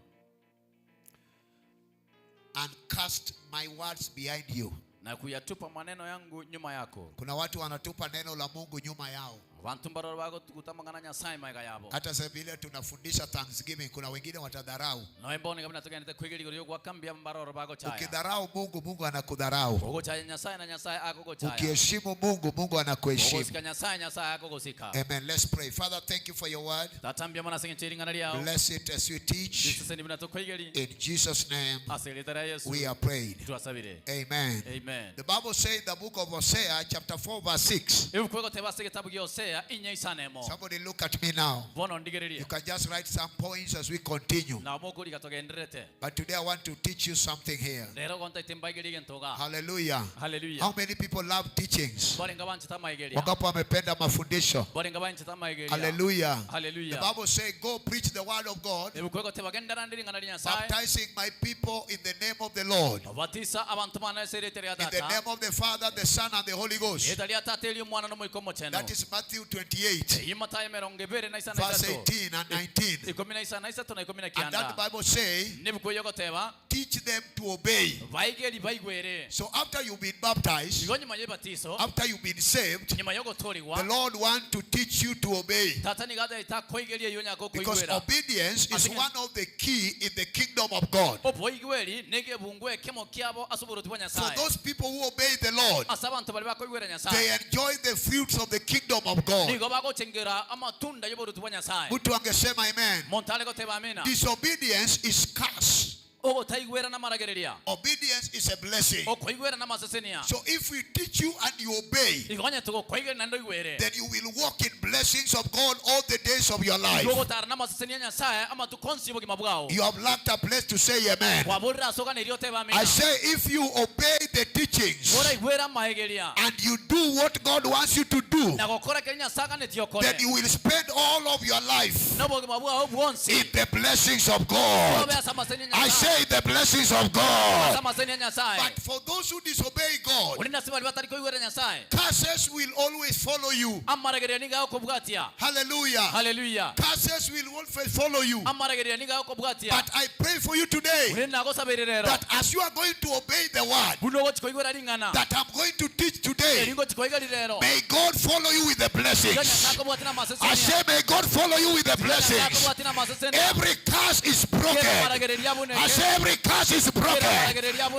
Speaker 5: And cast my words behind you.
Speaker 6: Na kuyatupa maneno yangu nyuma yako.
Speaker 5: Kuna watu wanatupa neno la Mungu nyuma yao.
Speaker 6: Bantu mbaroro bako tukutamangana Nyasaye maega yabo.
Speaker 5: Hata sasa vile tunafundisha Thanksgiving kuna wengine watadharau.
Speaker 6: No embone kabla tugende kwigiri yo gwakambia mbaroro bako chaya.
Speaker 5: Ukidharau Mungu, Mungu anakudharau.
Speaker 6: Ogochaya Nyasaye na Nyasaye akogochaya.
Speaker 5: Ukiheshimu Mungu, Mungu anakuheshimu.
Speaker 6: Ogosika Nyasaye, Nyasaye akogosika.
Speaker 5: Amen. Let's pray. Father, thank you for your word.
Speaker 6: Tatambia mwana singe chiringana lyao.
Speaker 5: Bless it as you teach.
Speaker 6: Jesus ni bina tukwigiri.
Speaker 5: In Jesus' name
Speaker 6: Aselitara Yesu.
Speaker 5: we are prayed.
Speaker 6: Tuasabire.
Speaker 5: Amen.
Speaker 6: Amen.
Speaker 5: The Bible says in the book of Hosea chapter 4 verse 6.
Speaker 6: Ibukwego tebase kitabu gya Hosea inya isanemo.
Speaker 5: Somebody look at me now.
Speaker 6: Bono ndigererie.
Speaker 5: You can just write some points as we continue.
Speaker 6: Na mokuri gatogenderete.
Speaker 5: But today I want to teach you something here.
Speaker 6: Rero gonta itembaigeri gentoga.
Speaker 5: Hallelujah.
Speaker 6: Hallelujah.
Speaker 5: How many people love teachings?
Speaker 6: Borenga banchita maigeria.
Speaker 5: Wangapi wamependa mafundisho?
Speaker 6: Borenga banchita maigeria.
Speaker 5: Hallelujah.
Speaker 6: Hallelujah.
Speaker 5: The Bible says, go preach the word of God,
Speaker 6: Ibukwego tebagendera ndiringana lya Nyasaye.
Speaker 5: baptizing my people in the name of the Lord.
Speaker 6: Batisa abantu bana seretere ya
Speaker 5: In the
Speaker 6: tata.
Speaker 5: name of the Father, the Son, and the Holy Ghost.
Speaker 6: Etalia tata eli mwana no muikomo cheno.
Speaker 5: That is Matthew Matthew 28,
Speaker 6: Iyi Matayo 23
Speaker 5: verse 18 and 19.
Speaker 6: 13 na
Speaker 5: And that
Speaker 6: 19.
Speaker 5: Bible say,
Speaker 6: Nibuku yogoteba
Speaker 5: teach them to obey.
Speaker 6: Baigeri baigwere.
Speaker 5: So after you've been baptized,
Speaker 6: Igo nyuma y'ebatiso,
Speaker 5: after you've been saved,
Speaker 6: nyuma y'ogotorigwa,
Speaker 5: the Lord wants to teach you to obey.
Speaker 6: Tata nigatha itakoigeria iyo nyako
Speaker 5: Because
Speaker 6: koigwera.
Speaker 5: obedience is one of the key in the kingdom of God.
Speaker 6: Oboigweri nege bungwe kemo kiabo asuburuti bwa
Speaker 5: For
Speaker 6: Nyasaye.
Speaker 5: those people who obey the Lord,
Speaker 6: Ase abantu bari bakoigwera Nyasaye,
Speaker 5: they enjoy the fruits of the kingdom of God.
Speaker 6: Nigo bagochengera amatunda y'oburuti bwa Nyasaye.
Speaker 5: Mtu angesema amen.
Speaker 6: Montale goteba amina.
Speaker 5: Disobedience is curse.
Speaker 6: Ogotaigwera namaragereria.
Speaker 5: Obedience is a blessing.
Speaker 6: Okoigwera namasesenia.
Speaker 5: So if we teach you and you obey,
Speaker 6: Igonya tugokoigwera nando igwere,
Speaker 5: then you will walk in blessings of God all the days of your life.
Speaker 6: Gogotara namasesenia Nyasaye amatukonsi bugima bwao.
Speaker 5: You have lacked a place to say amen.
Speaker 6: Waburira asoganeria oteba amina.
Speaker 5: I say if you obey the teachings
Speaker 6: Oraigwera maegeria
Speaker 5: and you do what God wants you to do,
Speaker 6: na gokora keria Nyasaye aganetie okore,
Speaker 5: then you will spend all of your life
Speaker 6: nobogima bwao bwonsi
Speaker 5: in the blessings of God.
Speaker 6: obe ase amasesenia
Speaker 5: I
Speaker 6: Nyasaye.
Speaker 5: say the blessings of God.
Speaker 6: Ase amasesenia Nyasaye.
Speaker 5: But for those who disobey God,
Speaker 6: Orinda ase bari batari koigwera Nyasaye,
Speaker 5: curses will always follow you.
Speaker 6: Amarageria niga okobwatia.
Speaker 5: Hallelujah.
Speaker 6: Hallelujah.
Speaker 5: Curses will always follow you.
Speaker 6: Amarageria niga okobwatia.
Speaker 5: But I pray for you today
Speaker 6: Orinda gosabirerero
Speaker 5: that as you are going to obey the word
Speaker 6: buno gochikoigwera ring'ana
Speaker 5: that I'm going to teach today,
Speaker 6: eringo chikoiga rirero,
Speaker 5: may God follow you with the blessings.
Speaker 6: Nyasaye akobwatia
Speaker 5: I
Speaker 6: namasesenia.
Speaker 5: say, may God follow you with the
Speaker 6: Nyasaye
Speaker 5: blessings.
Speaker 6: akobwatia namasesenia.
Speaker 5: Every curse is broken. I say every curse is broken.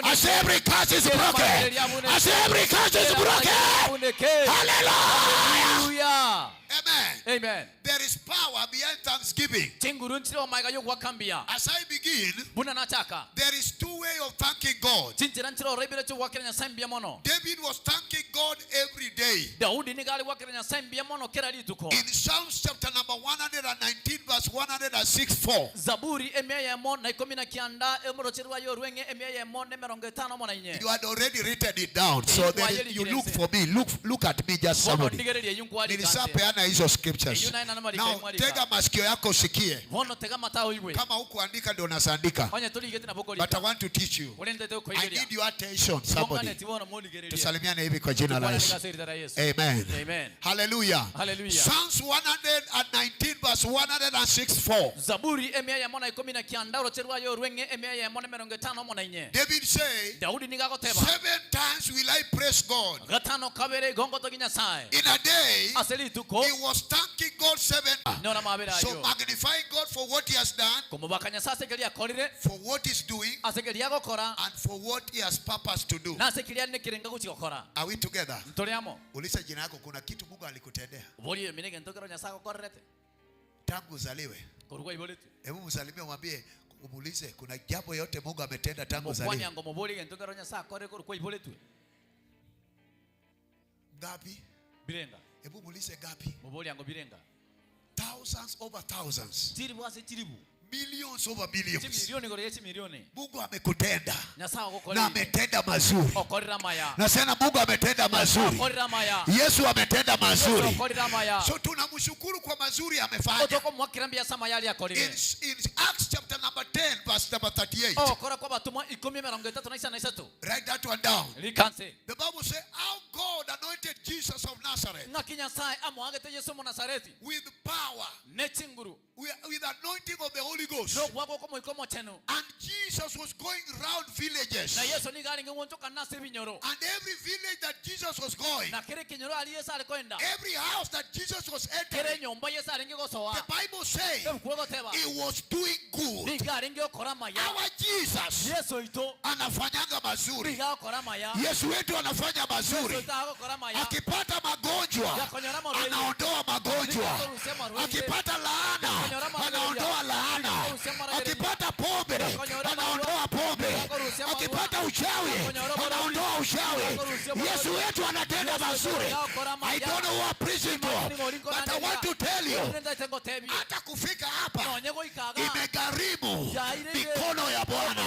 Speaker 5: I say every curse is broken. I say every curse is broken. Hallelujah.
Speaker 6: Hallelujah.
Speaker 5: Amen.
Speaker 6: Amen.
Speaker 5: There is power behind thanksgiving.
Speaker 6: Chinguru nchiro maiga yogwakambia.
Speaker 5: As I begin,
Speaker 6: Buna nachaka.
Speaker 5: there is two ways of thanking God.
Speaker 6: Chinchira nchiro rebire chugwakira Nyasaye mbia mono.
Speaker 5: David was thanking God every day.
Speaker 6: Daudi nigali gwakira Nyasaye mbia mono kera rituko.
Speaker 5: In Psalms chapter number 119 verse 106:4.
Speaker 6: Zaburi 119 emorocherwa yorwenge 154.
Speaker 5: You had already written it down. So there is, you look for me. Look at me, just somebody.
Speaker 6: Ndigererie yunkwari.
Speaker 5: Nilishapeana hizo scriptures. Now tega masikio yako usikie.
Speaker 6: Vono tega matao igwe.
Speaker 5: Kama hukuandika ndio nasandika.
Speaker 6: Onye tuligete na bokoli.
Speaker 5: But I want to teach you.
Speaker 6: Ulendete
Speaker 5: I
Speaker 6: ukoigeria.
Speaker 5: need your attention, somebody.
Speaker 6: Bongane tibono moligererie.
Speaker 5: Tusalimiane hivi kwa jina la Yesu.
Speaker 6: Yesu.
Speaker 5: Amen.
Speaker 6: Amen.
Speaker 5: Hallelujah.
Speaker 6: Hallelujah.
Speaker 5: Psalms 119 verse 106:4.
Speaker 6: Zaburi 119 orocherwa yorwenge 154.
Speaker 5: David say,
Speaker 6: Daudi nigagoteba.
Speaker 5: 7 times will I praise God.
Speaker 6: Gatano kabere gongoto gi Nyasaye.
Speaker 5: In a day,
Speaker 6: Ase rituko
Speaker 5: he was thanking God 7.
Speaker 6: nyora mabere
Speaker 5: So
Speaker 6: ayo.
Speaker 5: magnifying God for what he has done,
Speaker 6: Komobaka Nyasaye ase keria akorire,
Speaker 5: for what he's doing,
Speaker 6: ase keria agokora,
Speaker 5: and for what he has purpose to do.
Speaker 6: na ase keria nekirenga gochi gokora.
Speaker 5: Are we together?
Speaker 6: Ntore amo.
Speaker 5: Uliza jina yako, kuna kitu Mungu alikutendea
Speaker 6: Bori minege ntokero Nyasaye agokorerete.
Speaker 5: tangu uzaliwe.
Speaker 6: Korwa ibolete.
Speaker 5: Hebu msalimie, mwambie, umuulize kuna jambo yote Mungu ametenda tangu
Speaker 6: Mokwani
Speaker 5: uzaliwe.
Speaker 6: ango mobori gentokero Nyasaye akorire korwa iboletwe.
Speaker 5: Ngapi?
Speaker 6: Birenga.
Speaker 5: Hebu muulize ngapi?
Speaker 6: Mobori ango birenga.
Speaker 5: Thousands over thousands.
Speaker 6: Chiribu ase chiribu.
Speaker 5: Millions over millions.
Speaker 6: Chimilioni gore chimilioni.
Speaker 5: Mungu amekutenda
Speaker 6: Nyasaye
Speaker 5: na
Speaker 6: agokorire.
Speaker 5: ametenda mazuri.
Speaker 6: Okorera maya.
Speaker 5: Nasema Mungu ametenda mazuri.
Speaker 6: Okorera maya.
Speaker 5: Yesu ametenda mazuri.
Speaker 6: Okorera maya.
Speaker 5: So tunamshukuru kwa mazuri amefanya.
Speaker 6: Otoko mwakira mbia sama yali akorire.
Speaker 5: In Acts chapter number 10 verse number 38.
Speaker 6: Okora kwa batumwa 13.
Speaker 5: Write that one down.
Speaker 6: Likanse.
Speaker 5: The Bible says how God anointed Jesus of Nazareth
Speaker 6: Ng'aki Nyasaye amwagete Yesu Munazareti
Speaker 5: with power,
Speaker 6: ne chinguru
Speaker 5: with anointing of the Holy Ghost.
Speaker 6: no gwako komoiko mochenu.
Speaker 5: And Jesus was going round villages.
Speaker 6: Na Yesu niga aringe ngonchoka nase binyoro.
Speaker 5: And every village that Jesus was going,
Speaker 6: Na kere kinyoro ari Yesu ari koenda.
Speaker 5: every house that Jesus was
Speaker 6: Kere
Speaker 5: entering,
Speaker 6: nyomba Yesu aringe gosoa.
Speaker 5: the Bible says
Speaker 6: Ebukuwa goteba.
Speaker 5: he was doing good.
Speaker 6: Niga aringe okora maya.
Speaker 5: Our Jesus
Speaker 6: Yesu ito
Speaker 5: anafanyanga mazuri.
Speaker 6: niga okora maya.
Speaker 5: Yesu wetu anafanya
Speaker 6: Yesu
Speaker 5: mazuri.
Speaker 6: ito agokora maya.
Speaker 5: Akipata magonjwa
Speaker 6: Yakonyora marwaire.
Speaker 5: anaondoa magonjwa. Akipata laana anaondoa laana. Akipata pombe anaondoa pombe. Akipata uchawi anaondoa uchawi. Yesu wetu anatenda mazuri. I don't know what preaching to, but I want to tell you, hata kufika hapa imegharimu mikono ya Bwana.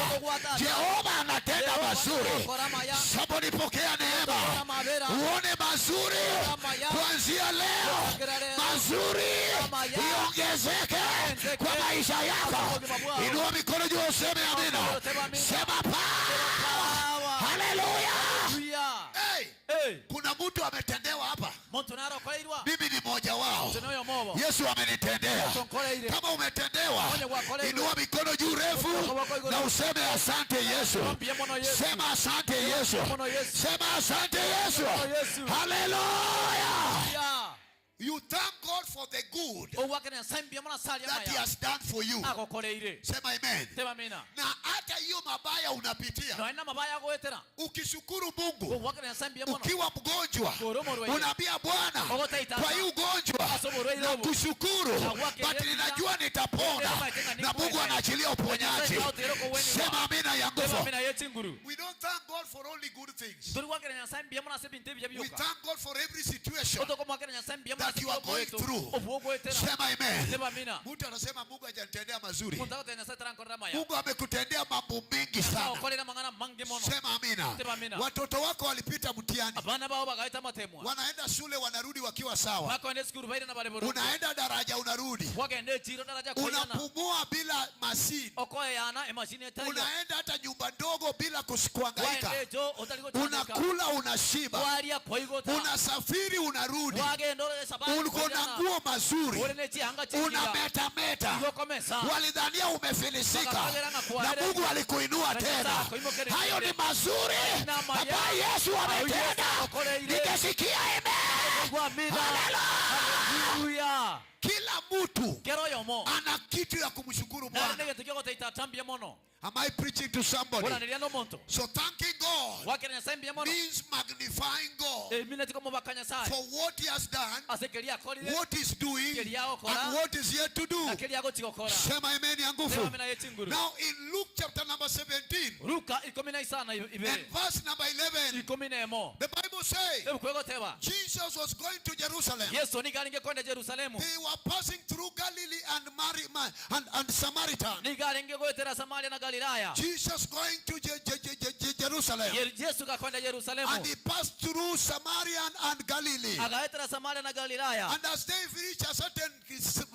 Speaker 5: Jehova anatenda mazuri. Somebody pokea neema, uone mazuri kuanzia leo. Mazuri iongezeke kwa maisha yako. Inua mikono juu useme amina. Sema power. Hallelujah.
Speaker 6: Hallelujah.
Speaker 5: Hey,
Speaker 6: Hey.
Speaker 5: kuna mtu ametendewa hapa.
Speaker 6: Muntu naro koirwa.
Speaker 5: Mimi ni mmoja wao.
Speaker 6: Tenoyo mobo.
Speaker 5: Yesu amenitendea.
Speaker 6: Yesu.
Speaker 5: Kama umetendewa,
Speaker 6: Onye gwakoreirwe.
Speaker 5: inua mikono juu refu na useme asante Yesu.
Speaker 6: Mbuya mono Yesu.
Speaker 5: Sema asante Yesu.
Speaker 6: Mono Yesu.
Speaker 5: Sema asante Yesu.
Speaker 6: Mono Yesu.
Speaker 5: Haleluya.
Speaker 6: Yeah.
Speaker 5: You thank God for the good
Speaker 6: Ogwakera Nyasaye mbuya mono ase aria
Speaker 5: that he
Speaker 6: maya
Speaker 5: has done for you.
Speaker 6: agokoreire.
Speaker 5: Sema amen.
Speaker 6: Tema amina.
Speaker 5: Na hata hiyo mabaya unapitia,
Speaker 6: Nonya mabaya agoetera.
Speaker 5: ukishukuru Mungu
Speaker 6: Ogwakera Nyasaye mbuya mono.
Speaker 5: ukiwa mgonjwa, unaambia Bwana, kwa hii ugonjwa na kushukuru, but ninajua nitapona, na Mungu anaachilia uponyaji. Sema amina ya
Speaker 6: Tema
Speaker 5: nguvu.
Speaker 6: amina yechinguru.
Speaker 5: We don't thank God for only good things.
Speaker 6: Tori gwakera Nyasaye mbuya mono ase ebinto ebiya
Speaker 5: We
Speaker 6: bioka.
Speaker 5: thank God for every situation
Speaker 6: Otokomwakera Nyasaye mbuya mono
Speaker 5: that you are going through.
Speaker 6: obwo ogoetera.
Speaker 5: Sema amen.
Speaker 6: Tema amina.
Speaker 5: Mtu anasema Mungu hajanitendea mazuri.
Speaker 6: Omonto agoteba Nyasaye tarankorera maya.
Speaker 5: Mungu amekutendea mambo mengi
Speaker 6: Nyasaye
Speaker 5: sana.
Speaker 6: okorera mang'ana mange mono.
Speaker 5: Sema amina.
Speaker 6: Sema amina.
Speaker 5: Watoto wako walipita mtihani,
Speaker 6: Abana bao bagaeta matemwa.
Speaker 5: wanaenda shule, wanarudi wakiwa sawa.
Speaker 6: Bakoenda esukuru baire na bare boronge.
Speaker 5: Unaenda daraja, unarudi,
Speaker 6: Wagenda echiro daraja koyana.
Speaker 5: unapumua bila mashini,
Speaker 6: Okoeyana emashini etaiyo.
Speaker 5: unaenda hata nyumba ndogo bila kuhangaika,
Speaker 6: Waenda echo otari gochandeka.
Speaker 5: unakula, unashiba,
Speaker 6: Waria kwaigota.
Speaker 5: unasafiri, unarudi,
Speaker 6: Wagenda ore sabari
Speaker 5: uko na
Speaker 6: koyana.
Speaker 5: nguo mazuri,
Speaker 6: Ore ne chianga chingiya.
Speaker 5: unametameta.
Speaker 6: Igokomesa.
Speaker 5: Walidhania umefilisika na Mungu alikuinua tena. Hayo ni mazuri ambayo Yesu ametenda. Ningesikia amen.
Speaker 6: Kwa amina.
Speaker 5: Haleluya.
Speaker 6: Haleluya.
Speaker 5: Kila mtu
Speaker 6: Kero yomo.
Speaker 5: ana kitu ya kumshukuru
Speaker 6: Nare
Speaker 5: Bwana.
Speaker 6: negento kiogoteita tambia mono.
Speaker 5: Am I preaching to somebody?
Speaker 6: Oraneria nomonto.
Speaker 5: So thanking God
Speaker 6: Gwakera Nyasaye mbuya mono.
Speaker 5: means magnifying God
Speaker 6: Emina tikomobaka Nyasaye.
Speaker 5: for what he has done,
Speaker 6: Ase keria akorire
Speaker 5: what he's doing, and what is yet to do.
Speaker 6: na keria agochigokora.
Speaker 5: Sema amen ya
Speaker 6: Sema
Speaker 5: nguvu.
Speaker 6: amina yechinguru.
Speaker 5: Now in Luke chapter number 17
Speaker 6: Luka 15
Speaker 5: and
Speaker 6: ibere.
Speaker 5: verse number 11,
Speaker 6: 11.
Speaker 5: the Bible says
Speaker 6: Ebukwegoteba.
Speaker 5: Jesus was going to Jerusalem.
Speaker 6: Yesu nigo arenge kwenda Jerusalemu.
Speaker 5: They were passing through Galilee and and Samaritan.
Speaker 6: Nigo arenge goetera Samaria na Galilaya.
Speaker 5: Jesus going to Jerusalem.
Speaker 6: Yesu gakwenda Yerusalemu.
Speaker 5: And he passed through Samaria and Galilee.
Speaker 6: Agaetera Samaria na Galilaya.
Speaker 5: And as they reached a certain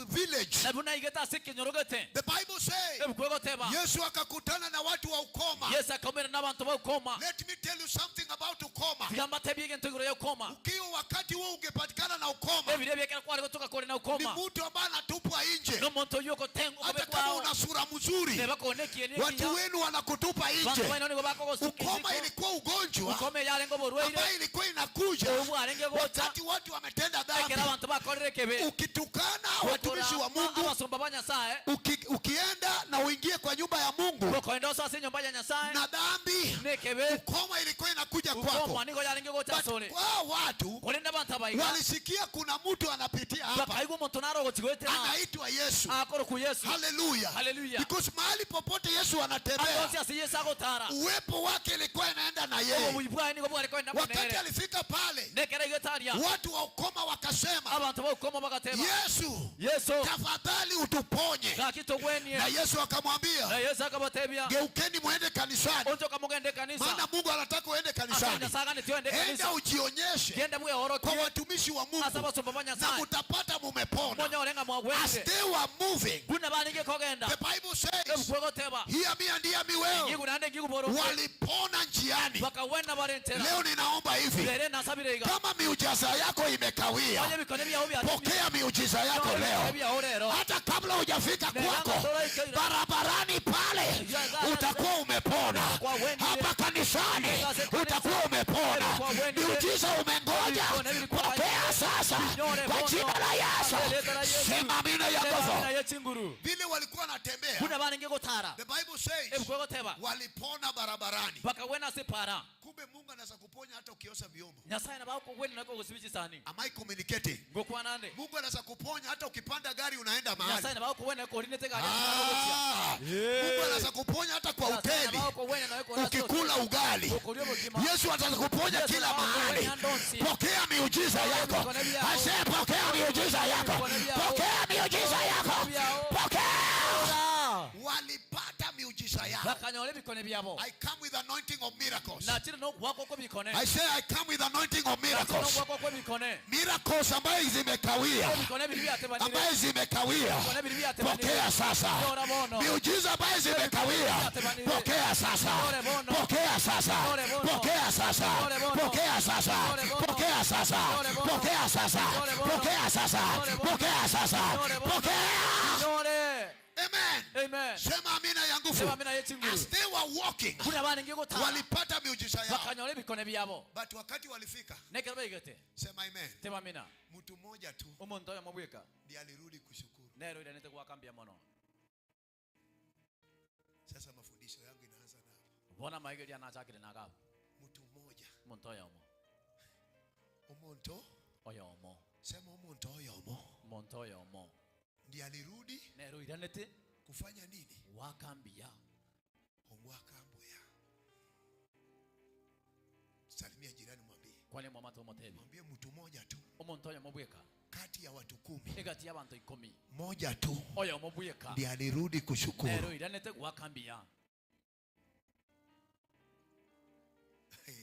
Speaker 5: village,
Speaker 6: Na buna igeta ase ekenyorogete.
Speaker 5: the Bible says
Speaker 6: Ebukwegoteba.
Speaker 5: Yesu akakutana na watu wa ukoma.
Speaker 6: Yesu akaumera n'abantu ba ukoma.
Speaker 5: Let me tell you something about ukoma.
Speaker 6: Tiga mbatebie egento igoro ya ukoma.
Speaker 5: Ukiwa wakati huo ungepatikana na ukoma,
Speaker 6: Ebiro ebiekera kware gotoka kore na
Speaker 5: ni
Speaker 6: ukoma.
Speaker 5: mtu ambaye anatupwa nje.
Speaker 6: N'omonto oyo ogotenga
Speaker 5: Hata kama
Speaker 6: okobekwao.
Speaker 5: una sura mzuri,
Speaker 6: Nebakonekie
Speaker 5: watu
Speaker 6: nekiya.
Speaker 5: wenu wanakutupa
Speaker 6: Bantu
Speaker 5: nje.
Speaker 6: baino nigo bakogosuka
Speaker 5: Ukoma
Speaker 6: isiko.
Speaker 5: ilikuwa ugonjwa
Speaker 6: Ukoma yarenge oborwaire.
Speaker 5: ambayo ilikuwa inakuja
Speaker 6: Obwo arenge gocha.
Speaker 5: wakati watu wametenda
Speaker 6: Ekero
Speaker 5: dhambi.
Speaker 6: abantu bakorire ekebe.
Speaker 5: Ukitukana watumishi wa Mungu,
Speaker 6: Abasumba ba Nyasaye.
Speaker 5: ukienda na uingie kwa nyumba ya Mungu
Speaker 6: Gokoenda ase ase enyomba ya Nyasaye.
Speaker 5: na dhambi,
Speaker 6: Nekebe.
Speaker 5: ukoma ilikuwa inakuja kwako.
Speaker 6: Ukoma nigo yarenge gocha
Speaker 5: But
Speaker 6: asore.
Speaker 5: kwa watu
Speaker 6: Korende abantu abaiga.
Speaker 5: walisikia kuna mtu anapitia hapa
Speaker 6: Bakaigwa omonto naro ogochigoetera.
Speaker 5: anaitwa Yesu.
Speaker 6: Akoro ku Yesu.
Speaker 5: Haleluya.
Speaker 6: Haleluya.
Speaker 5: Because mahali popote Yesu anatembea,
Speaker 6: Agosi ase Yesu agotara.
Speaker 5: uwepo wake ilikuwa inaenda na yeye.
Speaker 6: Obobuyi bwaye nigo bware koenda
Speaker 5: Wakati
Speaker 6: monere.
Speaker 5: alifika pale,
Speaker 6: Nekera igetaria.
Speaker 5: watu wa ukoma wakasema,
Speaker 6: Abantu ba ukoma bagateba.
Speaker 5: Yesu,
Speaker 6: Yesu
Speaker 5: tafadhali utuponye.
Speaker 6: gaki togwenie.
Speaker 5: Na Yesu
Speaker 6: Na
Speaker 5: akamwambia,
Speaker 6: Yesu akabatebia.
Speaker 5: geukeni muende kanisani,
Speaker 6: Onchoka mugende kanisa.
Speaker 5: maana Mungu anataka uende
Speaker 6: Ase
Speaker 5: kanisani.
Speaker 6: Nyasaye aganeti oende
Speaker 5: Enda
Speaker 6: kanisa.
Speaker 5: ujionyeshe
Speaker 6: Genda
Speaker 5: kwa
Speaker 6: bweorokie.
Speaker 5: watumishi wa
Speaker 6: Ase
Speaker 5: Mungu
Speaker 6: abasumba ba
Speaker 5: na
Speaker 6: Nyasaye.
Speaker 5: mutapata mumepona.
Speaker 6: Monyore ng'a
Speaker 5: As
Speaker 6: mwagwenire.
Speaker 5: they were moving,
Speaker 6: Buna barenge kogenda.
Speaker 5: the Bible says,
Speaker 6: Ebukwegoteba.
Speaker 5: hear me and hear me well,
Speaker 6: Ngigu nande ngigu boroke.
Speaker 5: walipona njiani.
Speaker 6: Bakawena barentera.
Speaker 5: Leo ninaomba hivi,
Speaker 6: Rere nasabire iga.
Speaker 5: kama miujiza yako
Speaker 6: Onye
Speaker 5: imekawia,
Speaker 6: bikone byao bya
Speaker 5: pokea miujiza yako leo.
Speaker 6: byao lero.
Speaker 5: Hata kabla hujafika kwako, barabarani pale utakuwa umepona, hapa kanisani utakuwa umepona. Miujiza umengoja, pokea sasa kwa jina la Yesu. Sema amina ya nguvu.
Speaker 6: Yechinguru.
Speaker 5: Vile walikuwa wanatembea,
Speaker 6: Buna barenge gotara.
Speaker 5: the Bible says
Speaker 6: Ebukwegoteba.
Speaker 5: walipona barabarani.
Speaker 6: Bakawena separa.
Speaker 5: Kumbe Mungu anaweza kuponya hata ukiosha vyombo.
Speaker 6: Nyasaye nabakogwena nako gosibichisani.
Speaker 5: Am I communicating?
Speaker 6: Ngokwanande.
Speaker 5: Mungu anaweza kuponya hata ukipanda gari unaenda mahali.
Speaker 6: Nyasaye nabakogwena korinete gari.
Speaker 5: Ah, Mungu anaweza kuponya hata kwa hoteli ukikula ugali. Yesu atakuponya kila mahali. Pokea miujiza yako. Ase, pokea miujiza yako. Pokea miujiza yako. Pokea. Walipata miujiza yao.
Speaker 6: Bakanyora ebikone byabo.
Speaker 5: I come with anointing of miracles.
Speaker 6: Nachire nokwakwa kw'ebikone.
Speaker 5: I say I come with anointing of miracles.
Speaker 6: Nokwakwa kw'ebikone.
Speaker 5: Miracles ambayo zimekawia,
Speaker 6: Ebikone biri byatebanire.
Speaker 5: ambayo zimekawia,
Speaker 6: Ebikone biri byatebanire.
Speaker 5: pokea sasa. Miujiza ambayo zimekawia, pokea sasa, pokea sasa, pokea sasa, pokea sasa, pokea. Pokea sasa, pokea sasa, pokea sasa, pokea sasa, pokea. Amen.
Speaker 6: Amen.
Speaker 5: Sema amina ya nguvu.
Speaker 6: Sema amina yechinguru.
Speaker 5: As they were walking,
Speaker 6: Buna barenge gotara.
Speaker 5: walipata miujiza yao.
Speaker 6: Bakanyora ebikone byabo.
Speaker 5: But wakati walifika,
Speaker 6: Nekero baigete.
Speaker 5: sema amen.
Speaker 6: Tema amina.
Speaker 5: Mtu mmoja tu
Speaker 6: Omonto oyomo bweka.
Speaker 5: ndiye alirudi kushukuru.
Speaker 6: Nero iranete gwakambia mono.
Speaker 5: Sasa mafundisho yangu inaanza na hapo.
Speaker 6: Bona maigeria nachakire nagabo.
Speaker 5: Mtu mmoja.
Speaker 6: Omonto oyomo.
Speaker 5: Omonto
Speaker 6: Oyomo.
Speaker 5: Sema omonto oyomo.
Speaker 6: Omonto oyomo.
Speaker 5: Ndiye alirudi
Speaker 6: Nero iranete
Speaker 5: kufanya nini?
Speaker 6: Wakambia.
Speaker 5: Ongwakambuya. Salimia jirani, mwambie.
Speaker 6: Kwani mwamato omotebi.
Speaker 5: Mwambie mtu mmoja tu.
Speaker 6: Omonto oyomo bweka.
Speaker 5: Kati ya watu 10.
Speaker 6: Egati ya bantu 10.
Speaker 5: Moja tu.
Speaker 6: Oyomo bweka.
Speaker 5: Ndiye alirudi kushukuru.
Speaker 6: Nero iranete wakambia.
Speaker 5: Hey.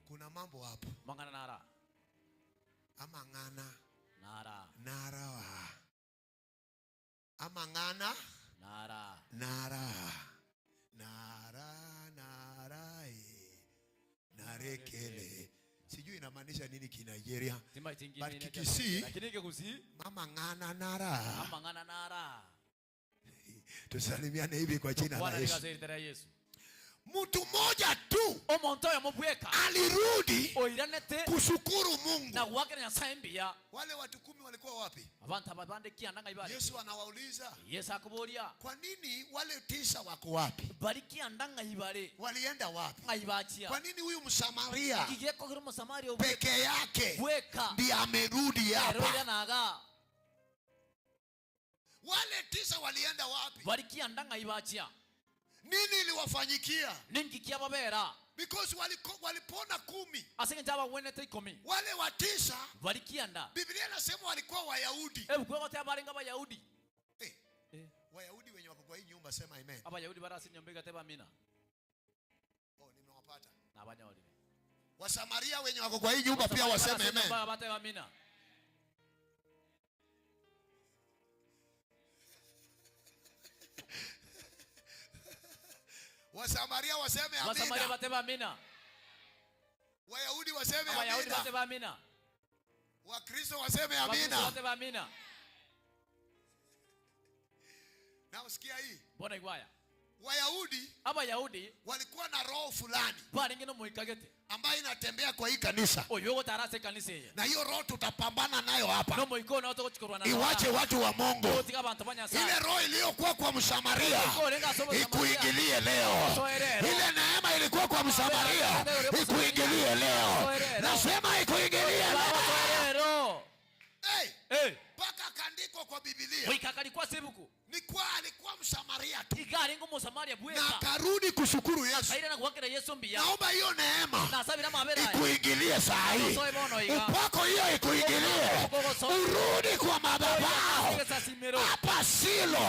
Speaker 5: Kuna mambo hapo.
Speaker 6: Mangana nara.
Speaker 5: Ama ngana.
Speaker 6: Nara.
Speaker 5: Nara wa. Ama ngana.
Speaker 6: Nara.
Speaker 5: Nara. Nara nara e. Narekele. Sijui inamaanisha nini ki Nigeria. But Kikisii,
Speaker 6: Lakini Kikisii,
Speaker 5: mama ngana nara.
Speaker 6: Mama ngana nara.
Speaker 5: Tusalimiane hivi kwa jina la Yesu.
Speaker 6: Yesu.
Speaker 5: Mtu mmoja tu
Speaker 6: Omonto oyomo bweka
Speaker 5: alirudi
Speaker 6: oiranete
Speaker 5: kushukuru Mungu.
Speaker 6: Na gwakera Nyasaye mbuya.
Speaker 5: Wale watu 10 walikuwa wapi?
Speaker 6: Abantu ababande kianda ngaibare.
Speaker 5: Yesu anawauliza.
Speaker 6: Yesu akuboria.
Speaker 5: Kwa nini wale 9 wako wapi?
Speaker 6: Bari kianda ngaibare.
Speaker 5: Walienda wapi?
Speaker 6: Ngaibachia.
Speaker 5: Kwa nini huyu Msamaria
Speaker 6: Kigeko kiri Msamaria
Speaker 5: peke yake
Speaker 6: bweka
Speaker 5: ndiye amerudi hapa?
Speaker 6: Amerudi naga.
Speaker 5: Wale 9 walienda wapi?
Speaker 6: Bari kianda ngaibachia.
Speaker 5: Nini iliwafanyikia?
Speaker 6: Ningi kia babera.
Speaker 5: Because walipona 10.
Speaker 6: Asenge njaba wenete 10.
Speaker 5: Wale wa 9
Speaker 6: walikianda.
Speaker 5: Biblia inasema walikuwa Wayahudi.
Speaker 6: Hebu kwa wote abarenga Wayahudi.
Speaker 5: Wayahudi wenye wako kwa hii nyumba sema amen.
Speaker 6: Abayahudi barasi nyombega teba amina.
Speaker 5: Oh, nimewapata.
Speaker 6: Na abanyoli.
Speaker 5: Wasamaria wenye wako kwa hii nyumba pia waseme amen.
Speaker 6: Baba amina.
Speaker 5: Wasamaria waseme amina.
Speaker 6: Wasamaria bateba amina.
Speaker 5: Wayahudi waseme
Speaker 6: Wayahudi
Speaker 5: amina.
Speaker 6: bateba amina.
Speaker 5: Wakristo waseme
Speaker 6: Wakristo
Speaker 5: amina.
Speaker 6: bateba amina.
Speaker 5: Na usikia hii.
Speaker 6: Mbona igwaya?
Speaker 5: Wayahudi
Speaker 6: Abayahudi
Speaker 5: walikuwa na roho fulani
Speaker 6: baringi no muikagete
Speaker 5: ambayo inatembea kwa hii kanisa.
Speaker 6: Oyo tarase kanisa hii.
Speaker 5: Na hiyo roho tutapambana nayo hapa.
Speaker 6: No muiko na watu kuchikorwa na.
Speaker 5: Iwache watu wa Mungu.
Speaker 6: Otika bantu banya sana.
Speaker 5: Ile roho iliyokuwa kwa Msamaria ikuingilie leo. Ile neema ilikuwa kwa Msamaria ikuingilie leo. Nasema ikuingilie leo. Hey.
Speaker 6: Hey.
Speaker 5: Paka kandiko kwa Biblia.
Speaker 6: Wikakalikuwa sebuku.
Speaker 5: Ni kwa alikuwa Msamaria tu.
Speaker 6: Igari ngo Msamaria bweka.
Speaker 5: Na akarudi kushukuru Yesu.
Speaker 6: Akaira na kuwakira Yesu mbia.
Speaker 5: Naomba hiyo neema
Speaker 6: Na sabira mabera.
Speaker 5: ikuingilie saa hii. Upako hiyo ikuingilie. Urudi kwa madhabahu. Hapa Silo.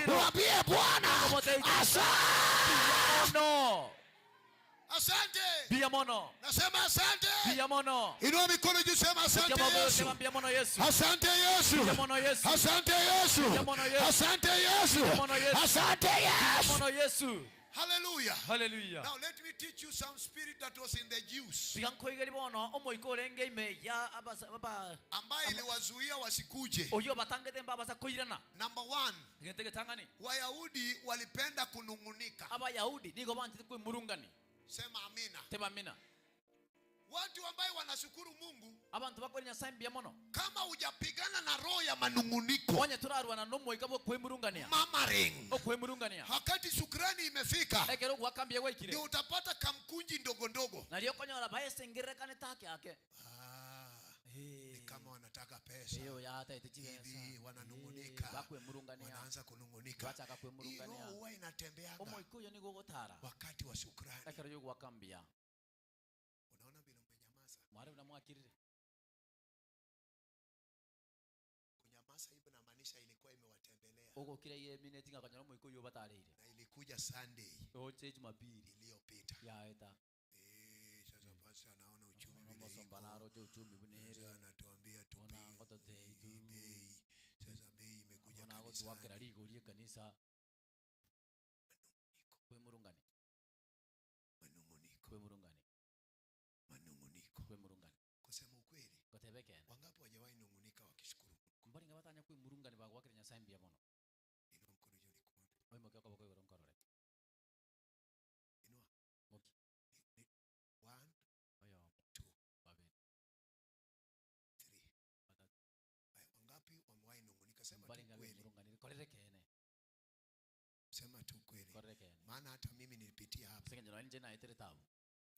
Speaker 5: Mwambie Bwana asante.
Speaker 6: No.
Speaker 5: Asante.
Speaker 6: Bia mono.
Speaker 5: Nasema asante.
Speaker 6: Bia mono.
Speaker 5: Inua mikono juu, sema asante Yesu.
Speaker 6: Bia mono Yesu.
Speaker 5: Asante Yesu.
Speaker 6: Bia mono Yesu.
Speaker 5: Asante Yesu.
Speaker 6: Bia mono Yesu.
Speaker 5: Asante Yesu.
Speaker 6: Bia mono Yesu.
Speaker 5: Asante Yesu.
Speaker 6: Bia mono Yesu.
Speaker 5: Hallelujah.
Speaker 6: Hallelujah.
Speaker 5: Now let me teach you some spirit that was in the Jews. Ambaye iliwazuia wasikuje. Number 1. Wayahudi walipenda kunungunika.
Speaker 6: Abayahudi niko bantu kwimurungani.
Speaker 5: Sema amina.
Speaker 6: Sema amina.
Speaker 5: Watu ambao wanashukuru Mungu,
Speaker 6: abantu bakora Nyasaye mbia mono.
Speaker 5: Kama hujapigana na roho ya manunguniko,
Speaker 6: onye turarwana no moika bo kwimurungania.
Speaker 5: Murmuring.
Speaker 6: Okwimurungania.
Speaker 5: Wakati shukrani imefika,
Speaker 6: ekero gwakambia gwekire,
Speaker 5: ndio utapata kamkunji ndogo ndogo.
Speaker 6: Na lio konyora baesengerekane take yake.
Speaker 5: Ni kama wanataka pesa.
Speaker 6: Hiyo ya hata itichigesa.
Speaker 5: Hivi wananungunika.
Speaker 6: Bakwemurungania.
Speaker 5: Wanaanza kunungunika.
Speaker 6: Bachaka kwemurungania.
Speaker 5: Hiyo huwa inatembeanga.
Speaker 6: Omoiko yo nigo gotara.
Speaker 5: Wakati wa shukrani.
Speaker 6: Ekero yo gwakambia.
Speaker 5: Unaona bila umenyamaza.
Speaker 6: Mwari unamwakirire.
Speaker 5: Kunyamaza hivi inamaanisha ilikuwa imewatembelea.
Speaker 6: Ogo kila ye minute ngakanyora moiko yo batarire.
Speaker 5: Na ilikuja Sunday.
Speaker 6: Oche Jumapili
Speaker 5: iliyopita.
Speaker 6: Ya eta.
Speaker 5: Sasa basi anaona uchumi vile iko.
Speaker 6: Sasa
Speaker 5: anatuambia tupige bei. Sasa bei imekuja kanisa.
Speaker 6: Kanisa. Manunguniko. Manunguniko. Manunguniko. Nyasaye mbuya mono.
Speaker 5: Inua mkono juu nikuone.
Speaker 6: Oimoke okoboko igoro nkorore.
Speaker 5: Inua.
Speaker 6: Moki.
Speaker 5: 1,
Speaker 6: Oyomo.
Speaker 5: 2,
Speaker 6: Babere.
Speaker 5: 3.
Speaker 6: Batatu.
Speaker 5: Haya, wangapi wamewahi nungunika? Sema tu
Speaker 6: Mbaringa
Speaker 5: kweli.
Speaker 6: bemurunganire korere kene.
Speaker 5: Sema tu kweli.
Speaker 6: Korere kene.
Speaker 5: Maana hata mimi nilipitia hapa.
Speaker 6: Senge nje naetere tabu.